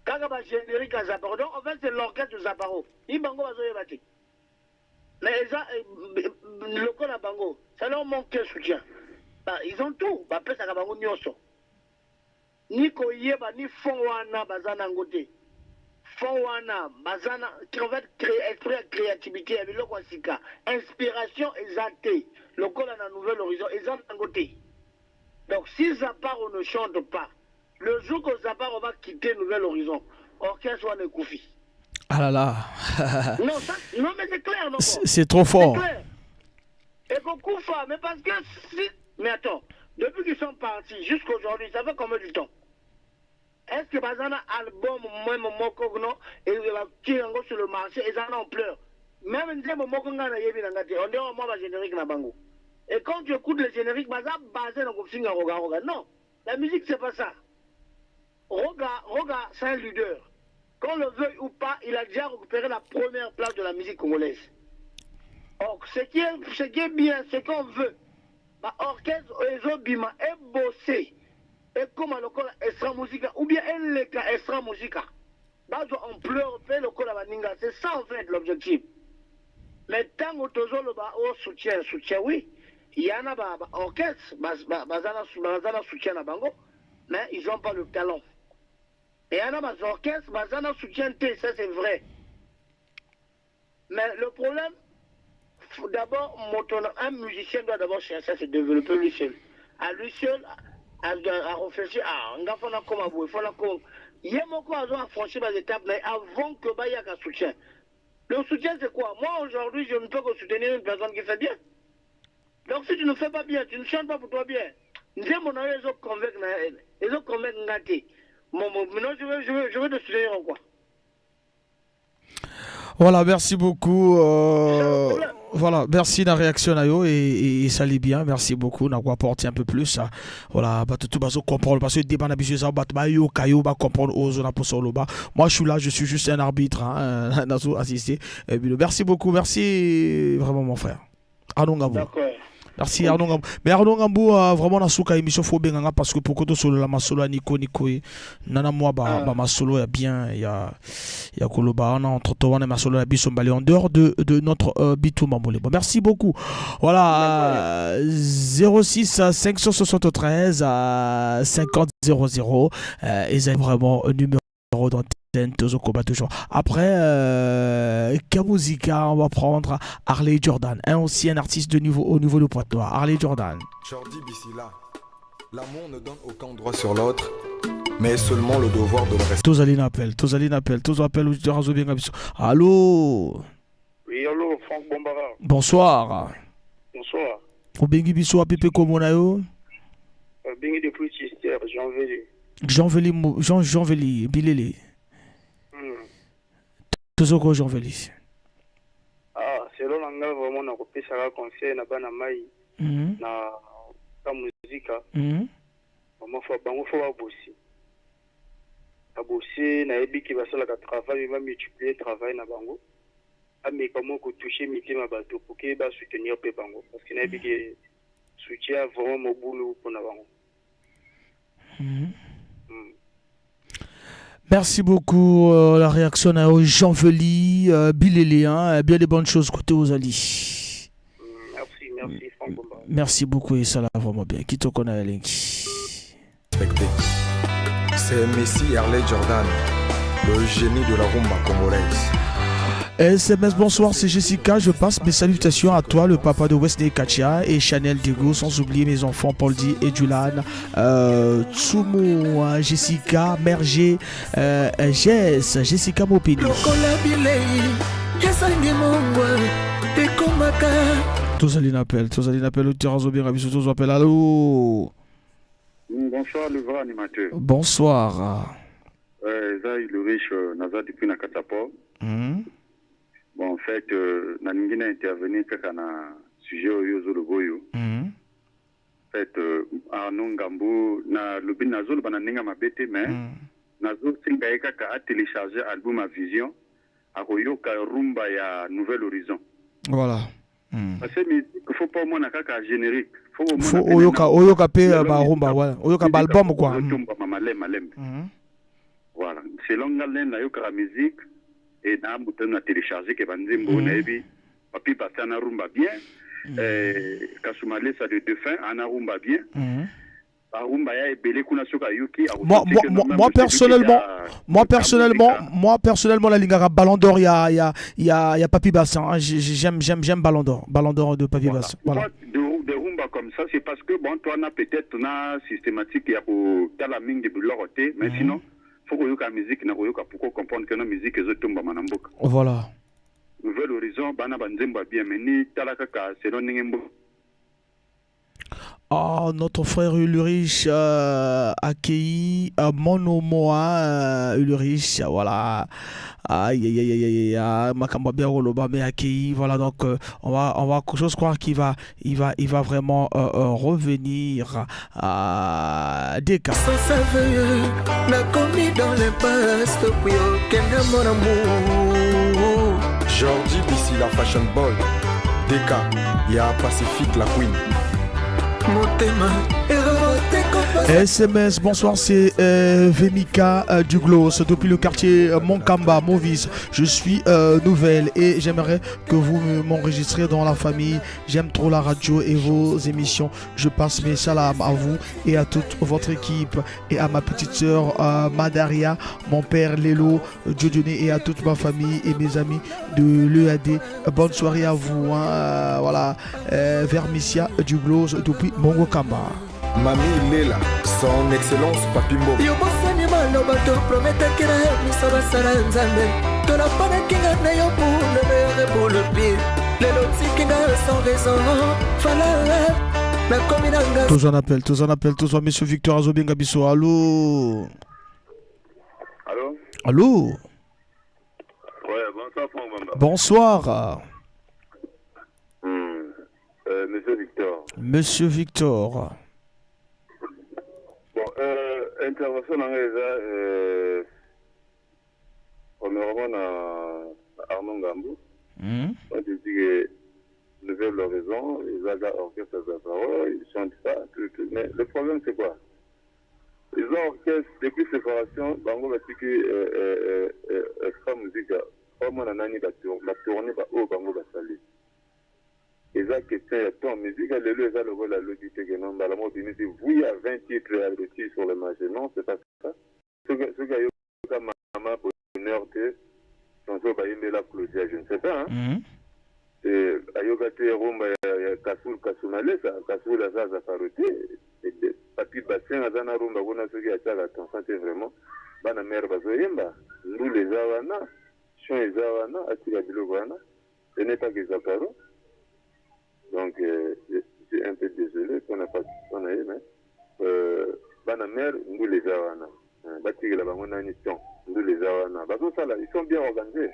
kaka bagénérique ya Zaparo. Donc en fait, c'est l'orchestre de Zaparo, ni bango bazoyeba te, mais eza lokola bango, ça leur manque quel soutien? Ba, ils ont tout, bapesaka bango nyonso, ni koyeba ni fond wana baza nango te. Fond wana baza na, en fait, esprit ya créativité ya biloko ya sika, inspiration eza te lokola na Nouvel Horizon, eza nango te. Donc si Zaparo ne chante pas, le jour que Zaparo va quitter Nouvel Horizon, orchestre wana ekufi. Ah là là. Non, ça, non, mais c'est clair, non? C'est trop fort. C'est clair. Ekokufa, mais parce que si, mais attends, depuis qu'ils sont partis jusqu'aujourd'hui, ça fait combien de temps? Est-ce que baza na album même moko, non, et yango sur le marché eza na ampleur? Même nzembo moko nga nayebi na nga te. On dirait moi ba générique na bango, et quand tu écoutes le générique, baza basé na kofinga Roga Roga. Non, la musique, c'est pas ça. Roga Roga, c'est un leader. Qu'on le veuille ou pas, il a déjà récupéré la première place de la musique congolaise. Or, ce qui est bien, ce qu'on veut, ba orchestre ezobima, ebose, ekóma lokola Extra Musica ou bien eleka Extra Musica, bazwa ampleur mpe lokola baninga. C'est ça en fait l'objectif. Mais ntango tozoloba o soutien, soutien, oui, ya na baorchestre baza na soutien na bango, mais ils ont pas le talent. Et na baorchestre baza na soutien te, ça c'est vrai. Mais le problème, d'abord, un musicien doit d'abord chercher à se développer lui seul, à lui seul, à réfléchir. Ah, nga faut na koma boye, faut na koma ye moko, azo affranchir ba étapes na ye avant que bayaka soutien. Le soutien, c'est quoi? Moi, aujourd'hui, je ne peux que soutenir une personne qui fait bien. Donc si tu ne fais pas bien, tu ne chantes pas pour toi bien, nzembo na yo ezoconvaincre na ezoconvaincre nga te. Bon, maintenant je veux te soutenir en quoi? Voilà, merci beaucoup. Voilà, merci la réaction na yo et ça allait bien. Merci beaucoup. Na apporter un peu plus, hein. Voilà, bah tout bazo comprendre parce que débat na biso ça ba yo kayo ba comprendre ozo na poso loba. Moi, je suis là, je suis juste un arbitre, hein, nazo assister. Et puis, merci beaucoup, merci vraiment, mon frère. Arnaud Ngabou. D'accord. Merci Arnaud Ngambou. Mais Arnaud Ngambou, vraiment na suka émission, faut bien parce que pourquoi solo la masolo ya Nico Nico nana moi ba masolo ya bien ya koloba wana entre temps wana masolo ya biso mbali en dehors de notre bitumba molimo. Bon, merci beaucoup. Voilà, 06 573 50 00 et c'est vraiment un numéro d'antenne, tozokoba toujours. Après Kamuzika, on va prendre Harley Jordan, un ancien artiste de niveau au niveau de Pointe-Noire. Harley Jordan. Jordi Bissila, l'amour ne donne aucun droit sur l'autre, mais seulement le devoir de le respecter. Tozali na appel, tozali na appel, tozo appel auditeur azobenga biso. Allô? Oui, allô, Franck Bombara. Bonsoir. Bonsoir. Obengi biso wapi pe komona yo? Bengi depuis Chester, Jean Veli. Jean Veli, Jean Jean Veli, Bilele. Tozoko Jean Veli. Ah, selon na nga, vraiment nakopesaka conseil na bana mai na ka muzika. Vraiment, faut bango faut babosi. Babosi, nayebi ke basalaka travail, bamultiplier travail na bango. Ameka moko kotouche mitema bato pour ke basoutenir mpe bango, parce que nayebi ke soutien vraiment mobulu mpona bango. Merci beaucoup. La réaction à Jean Veli, Bilele, hein, bien des bonnes choses côté ozali. Merci, merci, Franck Bomba. Merci beaucoup et ça l'a vraiment bien. Kitoko na elengi. Respecté. C'est Messi Harley Jordan, le génie de la rumba congolaise. SMS, bonsoir, c'est Jessica. Je passe mes salutations à toi, le papa de Wesley Katia et Chanel Diego, sans oublier mes enfants Paul D et Julan, Tsumu, hein, Jessica, Merger, Jess, Jessica Mopini. Lokola bilei ezangi mongwa ekomaka. Tozali na appel, tozali na appel, auditeur azobenga biso, tozo appel. Allô? Bonsoir, le vrai animateur. Bonsoir. Eza le riche, naza depuis na kati ya port. Bon, en fait, nalingi na intervenir kaka na sujet oyo ozoloba oyo. En fait, Arnaud Ngambu, nalobi, nazoloba na ndenge ya mabe te, mais nazosenga ye kaka atélécharge album ya Vision, akoyoka rumba ya Nouvel Horizon. Voilà. Parce que musique, faut pas omona kaka générique. Faut omona Faut pe oyoka na- oyoka pe Lelo ba rumba voilà. Oyoka ba album quoi. Ozotombama malembe malembe. Voilà. Selon nga ndenge nayokaka musique e na moto na télécharge ke banzembo nayebi Papi Bastien na rumba bien. Kasumalesa de défunt ana rumba bien. Barumba ya ebele kuna soki ayoki Moi, akosentir moi, que moi, non, même moi, celui qui personnellement, moi personnellement, moi personnellement, la Lingara Ballon d'Or, il y a, il y a, il y a, il y a Papi Bassin. Hein. J'aime, j'aime, j'aime Ballon d'Or, Ballon d'Or de Papi Bassin. Voilà. Moi, de rumba comme ça, c'est parce que bon, toi, on a peut-être na systématique ya kotala mingi biloko te, mais sinon, faut koyoka musique na koyoka pour comprendre que na musique ezotombama na mboka. Voilà. Nouvel Horizon, bana banzembo ya bien, mais ni tala kaka selon ndenge mboka. Oh, notre frère Ulrich accueilli Monomoa Ulrich, voilà. Aïe, aïe, aïe, aïe, aïe, aïe, makambo bien koloba, mais accueilli, voilà. Donc, on va, j'ose croire qu'il va, il va vraiment revenir à Deka. Sans saveur, nakomi dans l'impasse depuis okende mon amour. Georgie BC, la fashion ball. DK, ya Pacifique, la queen. Motema erote. SMS, bonsoir, c'est Vemika Duglos depuis le quartier Monkamba, Movis. Je suis nouvelle et j'aimerais que vous m'enregistrez dans la famille. J'aime trop la radio et vos émissions. Je passe mes salams à vous et à toute votre équipe et à ma petite sœur Madaria, mon père Lelo, Dieudonné et à toute ma famille et mes amis de l'EAD. Bonne soirée à vous. Hein, voilà, Vermicia Duglos depuis Mongokamba. Mami Lela, son excellence Papimbo. Yo bosani maloba toprometaki na yo miso basala nzambe tolapanaki nga na yo pour le meilleur et pour le pire lelo otiki nga sans raison fala nakomi na nga. Tous en appel, tous en appel, tous en Monsieur Victor azobenga biso. Allô? Allô? Allô? Ouais, bonsoir Franck Bamba. Bonsoir, Monsieur Victor. Monsieur Victor. Bon, intervention na ngai eza premièrement na Arnaud Ngambu. Moi, je dis que Nouvel Horizon, ils ont orchestre Zafaro, ils chantent ça, tout, tout. Mais le problème, c'est quoi? Ils ont orchestre depuis séparation, bango batiki Extra Musique, omona nani batourne baoyo bango basali. Eza question ya temps. Musique ya lelo eza lokola lobi te ke non, mbala moko obimisi vuya 20 titres ya loti sur le marché. Non, c'est pas ça. Soki ayoka Mama Bonheur te, chanson bayembela Claudia, je ne sais pas, hein. Ayoka te rumba ya Kasul Kasumalesa, Kasul aza Zafaro te. Papi Bassin aza na rumba kuna soki atiaka attention te, vraiment bana mare bazoyemba, ndula eza wana, chant eza wana, atika biloko wana. Ce n'est pas que Zakaro. Donc je suis un peu désolé mpona mpona ye, mais bana mare, ndula eza wana, batikela bango nani temps. Ndula eza wana, bazosala, ils sont bien organisés,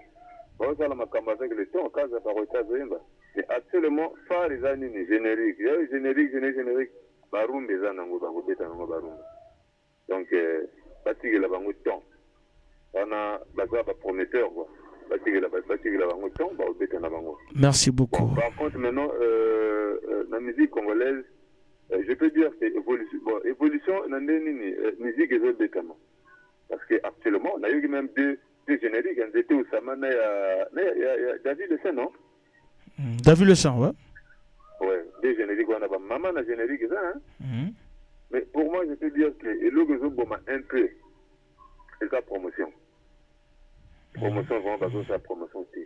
bazosala makambo avec le temps. Kaza barota azoyemba, mais actuellement phare eza nini? Générique ya générique, générique, générique. Barumba eza nango, bakobeta nango barumba. Donc batikela bango temps wana, baza baprometteur quoi. Batikela bango temps, bakobeta na bango. Merci beaucoup. Bon, par contre maintenant, na musique congolaise, je peux dire que évolution, bon, évolution na nde nini, musique ezobetama parce que actuellement nayoki même deux génériques ya Nzete Osama na ya David Le Saint, non? David Le Saint, ouais. Ouais, deux génériques wana, bamama na générique eza, hein? Mais pour moi, je peux dire que eloko ezoboma un peu eza promotion. Promotion, vraiment bazosala promotion te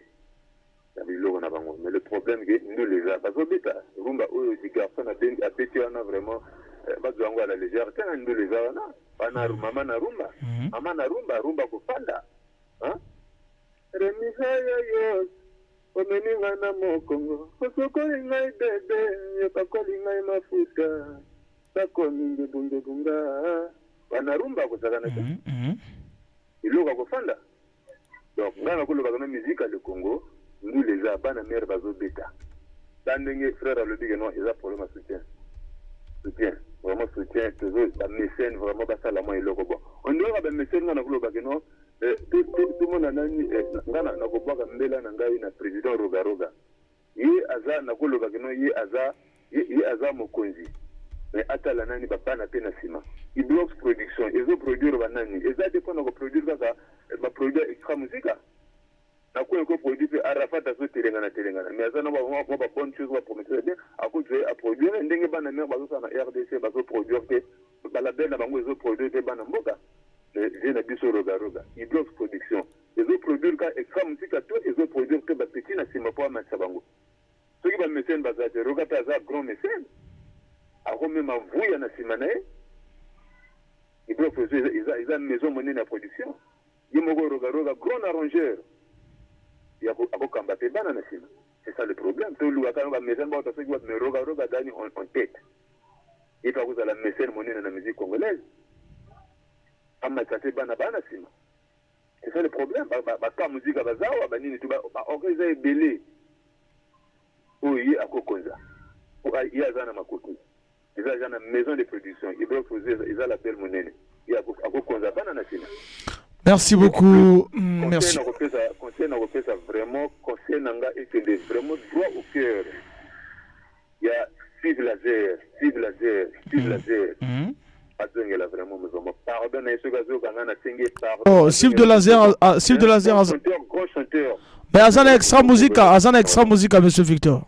na biloko na bango. Mais le problème ke ndula eza, bazobeta rumba oyo di garçon abeti wana, vraiment bazwa yango à la légère te. Ndula eza wana, wana mama na rumba, mama na rumba, rumba kofanda. Remisa yoyo omemi nga na mokongo, osokoli ngai bebe, opakoli ngai mafuta, bakomi ngebungebunga wana, rumba kozalaka na te, eloko akofanda. Donc ngai nakolobaka na musique ya le Congo, ndula eza, bana mare bazobeta ba ndenge frère alobi ke non, eza problème ya soutien. Soutien, vraiment soutien, tozo bamécène vraiment basala mwa eloko. Bon, ondioka bamécène, ngai nakolobaka non, tomona nani. Ngai nakobwaka mbela na ngai na président Rogaroga. Ye aza nakoloba keno ye aza ye, ye aza mokonzi mais atala nani ba bana pe na sima. Iblox production ezo produire ba nani? Eza te pona ko produire kaka ba produits ya extra musica? Na coin ko produit pe Arafat azo telengana telengana mais aza na ba mwa ba bonne chose ba promesse ya bien akozwa ye a produire ndenge bana mère bazosala na rdc bazo produire te ba label na bango ezo produire te bana mboka mais vieux na biso roga roga Iblox production ezo produire ka extra musica to ezo produire pe ba petit na sima po amatisa bango soki ba mecene baza te roga pe aza grand mecene akomema mvuya na sima na ye Iblox eza, eza, eza maison monene ya production Ye moko Roga Roga grand arrangeur ya ko ako kamba pe bana na sima c'est ça le problème to luka kaka ba mécène bauta soki wapi mais Roga Roga azali en, en tête ye pe akozala mécène monene na musique congolaise amatisa pe bana bana sima c'est ça le problème ba, ba, ba ka musique bazawa ba nini tu ba, ba orchestre eza ebele oyo ye akokonza po ye aza na makoki eza aza na maison de production Ibrox eza label monene ye akokonza bana na sima. Merci beaucoup. Mm, merci. Conseil na kopesa vraiment conseil na nga ekende vraiment droit au cœur ya Steve Lazer, Steve Lazer, Steve mm. Lazer. Mm. Azongela vraiment vraiment pardon na ye soki azoyoka nga nasengi ye pardon. Oh, Steve de Lazer, ah, Steve de Lazer, chanteur, grand chanteur. Mais aza na extra musica, aza na extra musica monsieur Victor.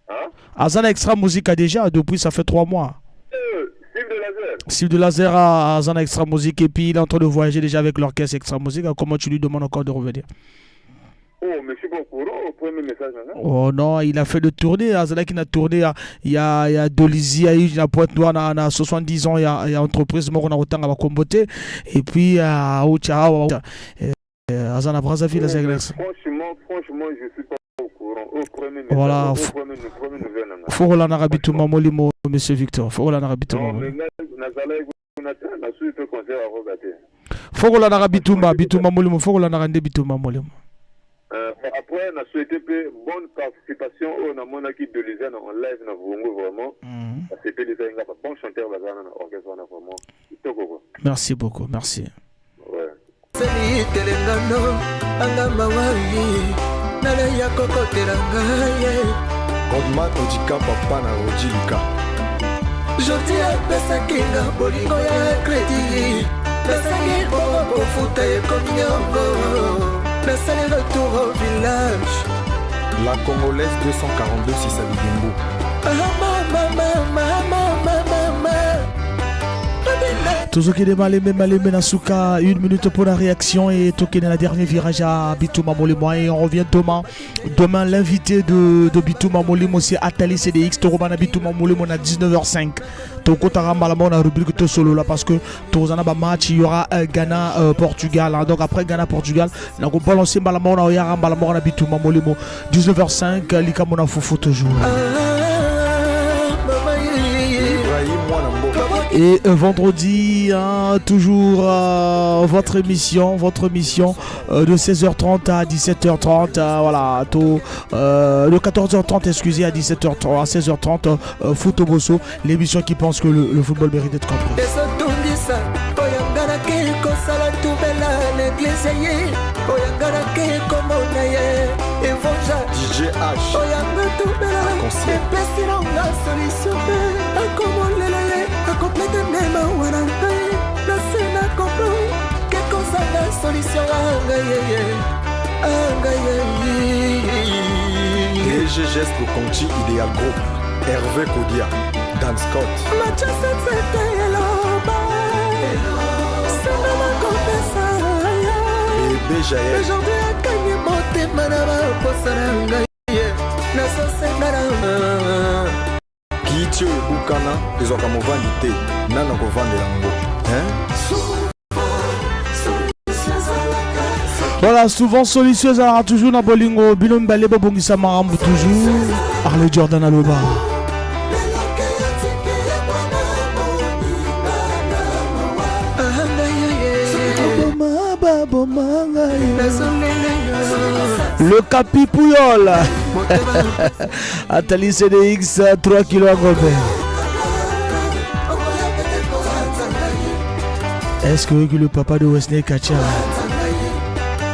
Hein? Aza na extra musica déjà depuis ça fait 3 mois. Euh, Steve de Lazer. Steve de Lazer aza na extra musique et puis il est en train de voyager déjà avec l'orchestre extra musique. Comment tu lui demandes encore de revenir? Oh, mais je suis pas au courant, au premier message. Hein? Oh non, il a fait de tournée. Azalaki na tournée, il y a, il y a Dolisie, il y a Pointe Noire, na 70 ans, il y a entreprise, moko na kotanga ba kombote. Et puis, à Ocha, aza na Brazzaville, azalaki na. Franchement, franchement, je suis pas au courant. Au premier message, Voilà. au premier, premier nouvelle. nanga. Faut kolandaka bitumba molimo, monsieur Victor. Faut kolandaka bitumba Non, mais molimo. nga nazalaki kuna te, nasui mpe concert ya Roga te. Faut kolandaka bitumba, bitumba molimo, faut kolandaka nde bitumba molimo. Euh, après na souhaité mpe bonne participation oyo namonaki Dolizia na en live na Vungu vraiment. Basepelisaki nga ba bon chanteur baza wana na orchestre wana vraiment kitoko quoi. Merci beaucoup, merci. Ouais. Seli telengano anga mawai naleya kokotela ngai Godman Odika papa na Roji Luka. Jordi apesaki nga bolingo ya kredi nasangi bongo kofuta ekomi nyongo nasali retour au village La Congolaise 242 Sisa Bidimbu. Ah, mama, mama, mama, mama. Tozokende malembe malembe na suka, une minute pour la réaction et tokende na dernier virage à Bitumba Molimo et on revient demain. Demain l'invité de Bitumba Molimo c'est Atali CDX tokobana Bitumba Molimo na 19h05. Tokotaka mbala moko na rubrique to solo là parce que tozana ba match, il y aura Ghana Portugal hein. Donc après Ghana Portugal na ko balancer mbala moko na oyara mbala moko na Bitumba Molimo 19h05 likambo na fufu toujours. Ibrahim Mwana Mboka. Et vendredi, hein, toujours votre émission, votre émission de 16h30 à 17h30, voilà, tôt, de 14h30, excusez, à 17h30, à 16h30, Foot Bosso, l'émission qui pense que le football mérite d'être compris. Ezotungisa oyanganaki kosala tubela na eglise ye oyanganaki komona ye evonja DJ H. Oyanga tubela Conseil. epesi nanga solution te akomolela ye akoplete nde mawa na ngai nasi na comprendre ke kozanga solution anga yeye anga yeye. DG Geste Conti Idéal Group. Hervé Kodia. Dan Scott. Machasetsete eloba sanga nakopesa yo. Bébé Jaël. Aujourd'hui akangi motema na baposa na ngai ye nazosenga na Kiti oyo ebukana ezwaka movandi te nani akovandela yango hein? Voilà, souvent solution ezalaka toujours na bolingo bino mibale bobongisa makambo toujours. Arley Jordan aloba. Le Capi Pouyol Atali CDX 3 kilos à Gobert. Est-ce que le papa de Wesley Katia?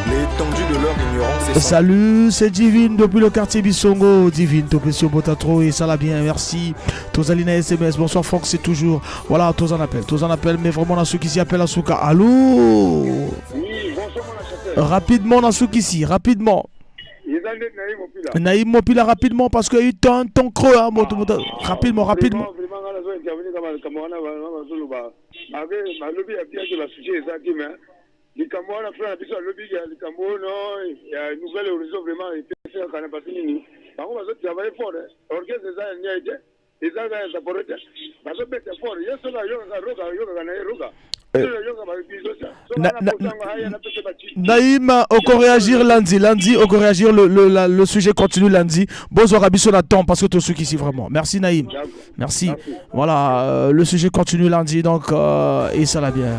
L'étendue de leur ignorance Salut, c'est Divine depuis le quartier Bissongo. Divine, Topesio Botatro et ça l'a bien, merci. Tosalina SMS, bonsoir Franck, c'est toujours. Voilà, tous en appel, tous en appel, mais vraiment dans ceux qui s'y appellent à Souka. Allô? Oui, bonsoir mon Rapidement dans ceux qui s'y, rapidement. Naïm Mopila rapidement parce qu'il y a eu un temps creux, hein, moto, moto. Rapidement, rapidement. Vraiment, vraiment, nga nazo intervenir kama likambo wana bazoloba balobi ya bien ke basujet eza te mais likambo wana frère na biso alobi ya likambo oyo no ya nouvelle horizon vraiment epesi kaka na basi nini bango bazotravaille fort orchestre eza ya niai te eza kaka ya zaporo te bazobeta fort ye soki ayokaka roga ayokaka na ye roga Naïm, on réagir lundi. Lundi, on réagir. Le, le, la, le sujet continue lundi. Bonsoir à Bissot attend parce que tous ceux qui ici vraiment. Merci Naïm. Merci. Merci. Voilà, le sujet continue lundi donc et ça l'a bien.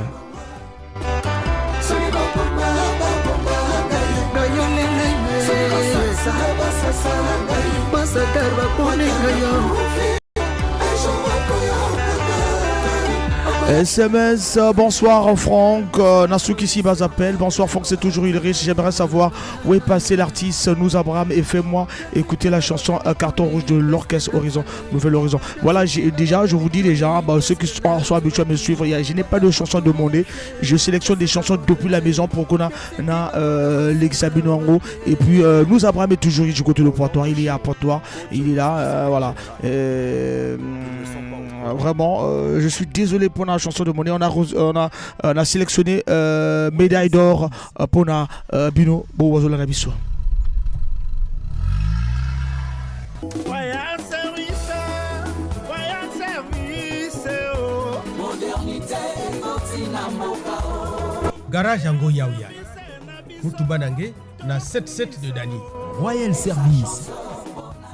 SMS, bonsoir Franck, Nasuki Sibaz appelle. Bonsoir Franck, c'est toujours Ulrich. J'aimerais savoir où est passé l'artiste Nous Abraham et fais-moi écouter la chanson Carton Rouge de l'Orchestre Horizon, Nouvel Horizon. Voilà, déjà, je vous dis déjà, bah, ceux qui sont habitués à me suivre, je n'ai pas de chanson demandée. Je sélectionne des chansons depuis la maison pour qu'on a, l'exabino Et puis Nous Abraham est toujours du côté de Pointoir. Il est à Pointoir, il est là, voilà. Vraiment, je suis désolé pour la chanson de monnaie. On a, on a, sélectionné médaille d'or pour la Bino Bowazola Nabiso. Royal Service, Royal Service, oh. Modernité ekoti na mboka oh. Garage yango yauya mutuba na nge na 77 de Dani. Royal Service.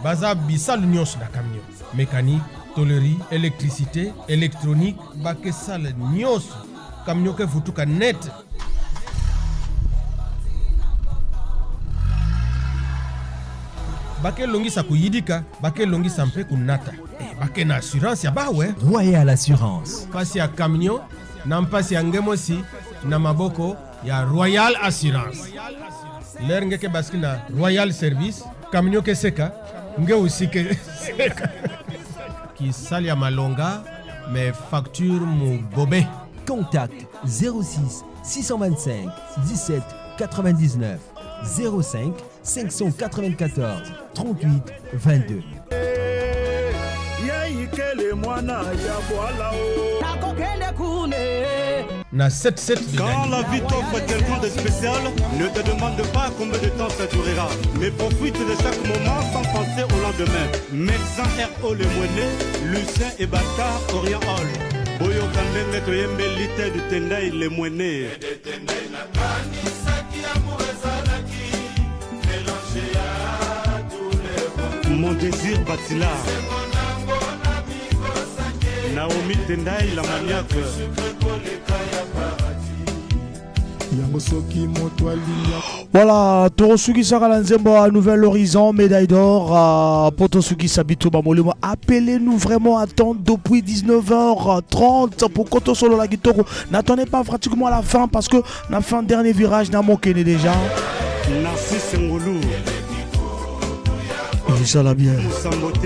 Baza bisalu nyonso na camion. Mécanique, tôlerie, électricité, électronique, bakesala nyonso. Camion ke futuka net. Bakelongisa kuyidika, bakelongisa mpe kunata. Bake na assurance ya bawe. Royal Assurance. Pasi ya camion na mpasi ya ngemosi na maboko ya Royal Assurance. Lere ngeke baski na Royal Service, camion ke seka, nge aussi ke seka. Kisali ya malonga, mais facture mu bobe. Contact 06 625 17 99 05 594 38 22. Yaikele mwana ya bwala o. Nakokende kune. Na 7-7 de Quand Dani. la vie t'offre quelqu'un de spécial, ne te demande pas combien de temps ça durera, mais profite de chaque moment sans penser au lendemain. Médecin R.O. Lemoine, Lucien et Bata, Orient Hall. Boyoka ndenge toyembeli te du Tendai Lemoine. Mon désir Batila. Naomi Tendai la maniaque. Yango soki moto alingi Voilà, Torosukisa la nzembo à Nouvel Horizon, médaille d'or, Potosukisa Bituba Molimo. Appelez-nous vraiment à temps depuis 19h30 pour Koto Solo la Kitoko. N'attendez pas pratiquement à la fin parce que la fin dernier virage n'a manqué déjà. Narcisse Ngolu. Et ça l'a bien. Moussambote.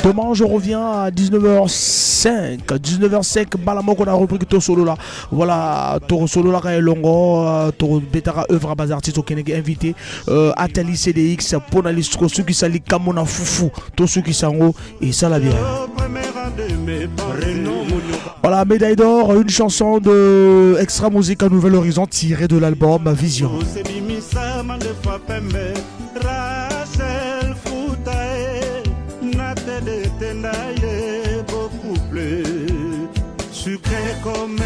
Demain, je reviens à 19h05. 19h05, Balamoko, la rubrique Toro Solo là. Voilà, Toro Solo là, Longo, Toro Betara, œuvre à bas artiste au Kenege invité. Atali CDX, Ponalistro, ceux qui sali Kamona Foufou, tous ceux qui s'en et ça la bien. Voilà, médaille d'or, une chanson de Extra Musique à Nouvel Horizon tirée de l'album Vision. Rachel Foutae, Nate de Tendaye, beaucoup plus sucré comme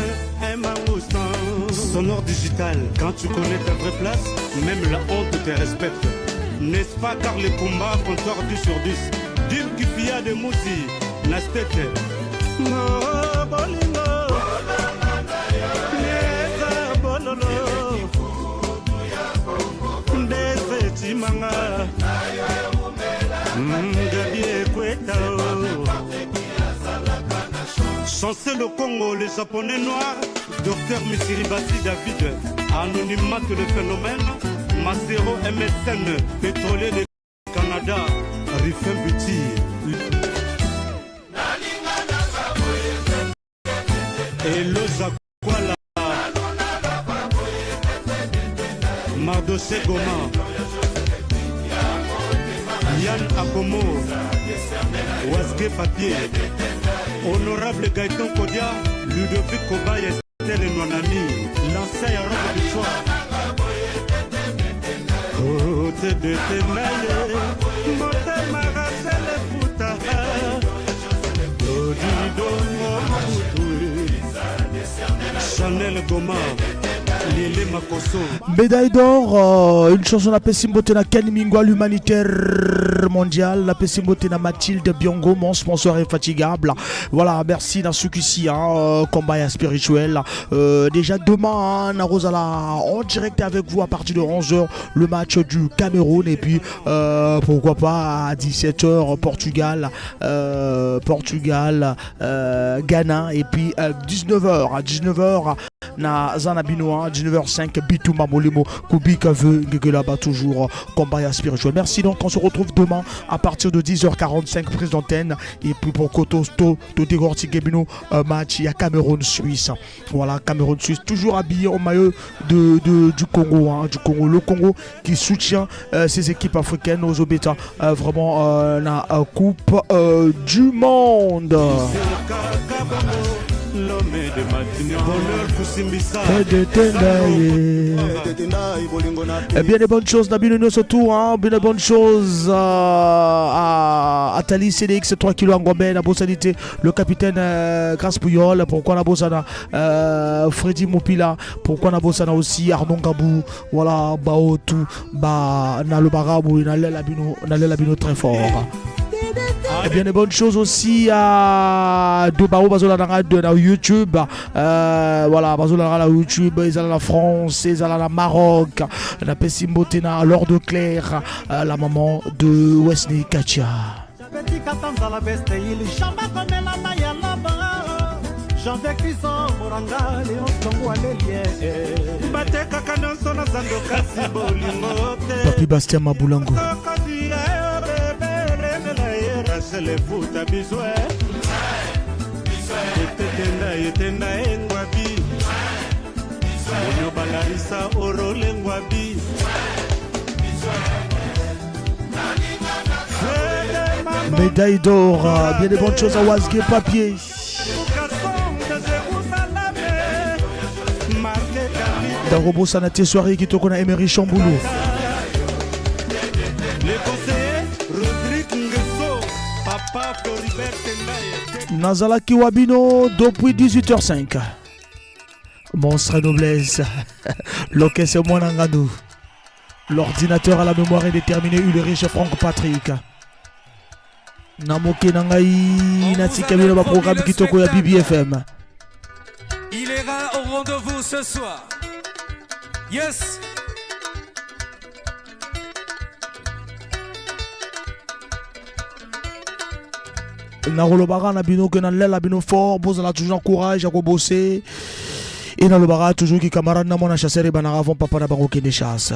un mangoustan. Sonore digital, quand tu connais ta vraie place, même la honte te respecte. N'est-ce pas car les combats comptoir 10 sur 10. Dim Kifia de Moussi, Nastete. No, bolingo. Neza bololo. Ndeze chimanga. Gabi Ekweta. Chancel le Congo, les Japonais noirs, Docteur Missiribassi David, anonymat le phénomène, Masero MSN, pétrolier de Canada, Rifin Buti. Eloza Kwala, Mardose Goma, Yann Akomo, Wasge Papier, Honorable Gaëtan Kodia, Ludovic Kobaya, Estelle Nwanami, l'ancien ya robe du soir. Otedetenaye, motema Rachel Futa, Dodidongo Mobutu, Chanel Goma, Lele Makoso. Médaille d'or, une chanson napesi mbote na Ken Mingwa, l'humanitaire mondial, napesi mbote na Mathilde Biongo, mon sponsor infatigable. Voilà, merci dans ce ici, hein, combat spirituel. Déjà demain, hein, Narozala en direct avec vous à partir de 11h, le match du Cameroun et puis pourquoi pas à 17h Portugal, Ghana et puis 19h à 19h na Zana Binoa, 19h05 Bitumba Molimo Kubika veut là-bas toujours combat spirituel. Merci, donc on se retrouve demain à partir de 10h45 prise d'antenne et puis pour Koto to to décortiquer bino match il y a Cameroun Suisse. Voilà, Cameroun Suisse toujours habillé au maillot du Congo, hein, du Congo, le Congo qui soutient ses équipes africaines aux Obeta vraiment la Coupe du Monde. L'homme de Matignon, Bonheur Kusimbisa. Eh bien, des bonnes choses, na bino surtout, hein, bien des bonnes choses à Atali CDX 3 kg en Gombe, na Bossanité, le capitaine Grâce Pouyol, pourquoi na Bossana, Freddy Mopila, pourquoi na Bossana aussi, Arnaud Gabou, voilà, Baotou, ba, na le Barabou, na Lela Bino, na Lela Bino très fort. Eh bien, des bonnes choses aussi à Dobao Bazola de na YouTube. Voilà, Bazola na YouTube, ils allaient la France, ils allaient la Maroc. Napesi mbote na Lord Claire, la maman de Wesley Katia. Betikata nzala beste il jamba komela mai ya laba Janvier Kristo Moranga Léon Tongo alelie. Batekaka nyonso na zando kasi bolingo te. Papi Bastien Maboulango. Rachel efuta biso etetenda etenda engwabi oyo balarisa orole ngwabi. Médaille d'or, bien des bonnes choses à Wasge Papier. Darobo Sanate soirée qui na Emery Chamboulou. Le conseiller Rodrigue Nguesso, Papa Floribert Tendaye. Nazalaki wa bino depuis 18h05. Monstre noblesse. L'orchestre Mwanangandou. L'ordinateur à la mémoire indéterminée, Ulrich Franck Patrick. Namoke na ngai natika bino ba programme kitoko ya BBFM. Il ira au rendez-vous ce soir. Yes. Nakolobaka na bino ke nalela bino fort, bozala toujours courage ya kobose e nalobaka toujours ki camarade na mwana chasseur ebanaka avant papa na bango kende chasse.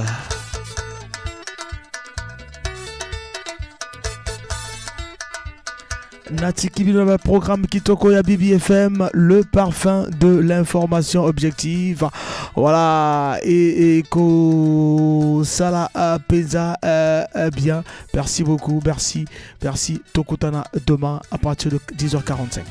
Natiki bino na programme kitoko ya BBFM, le parfum de l'information objective. Voilà, et kosala penza bien. Merci beaucoup, merci, merci. Tokutana demain à partir de 10h45.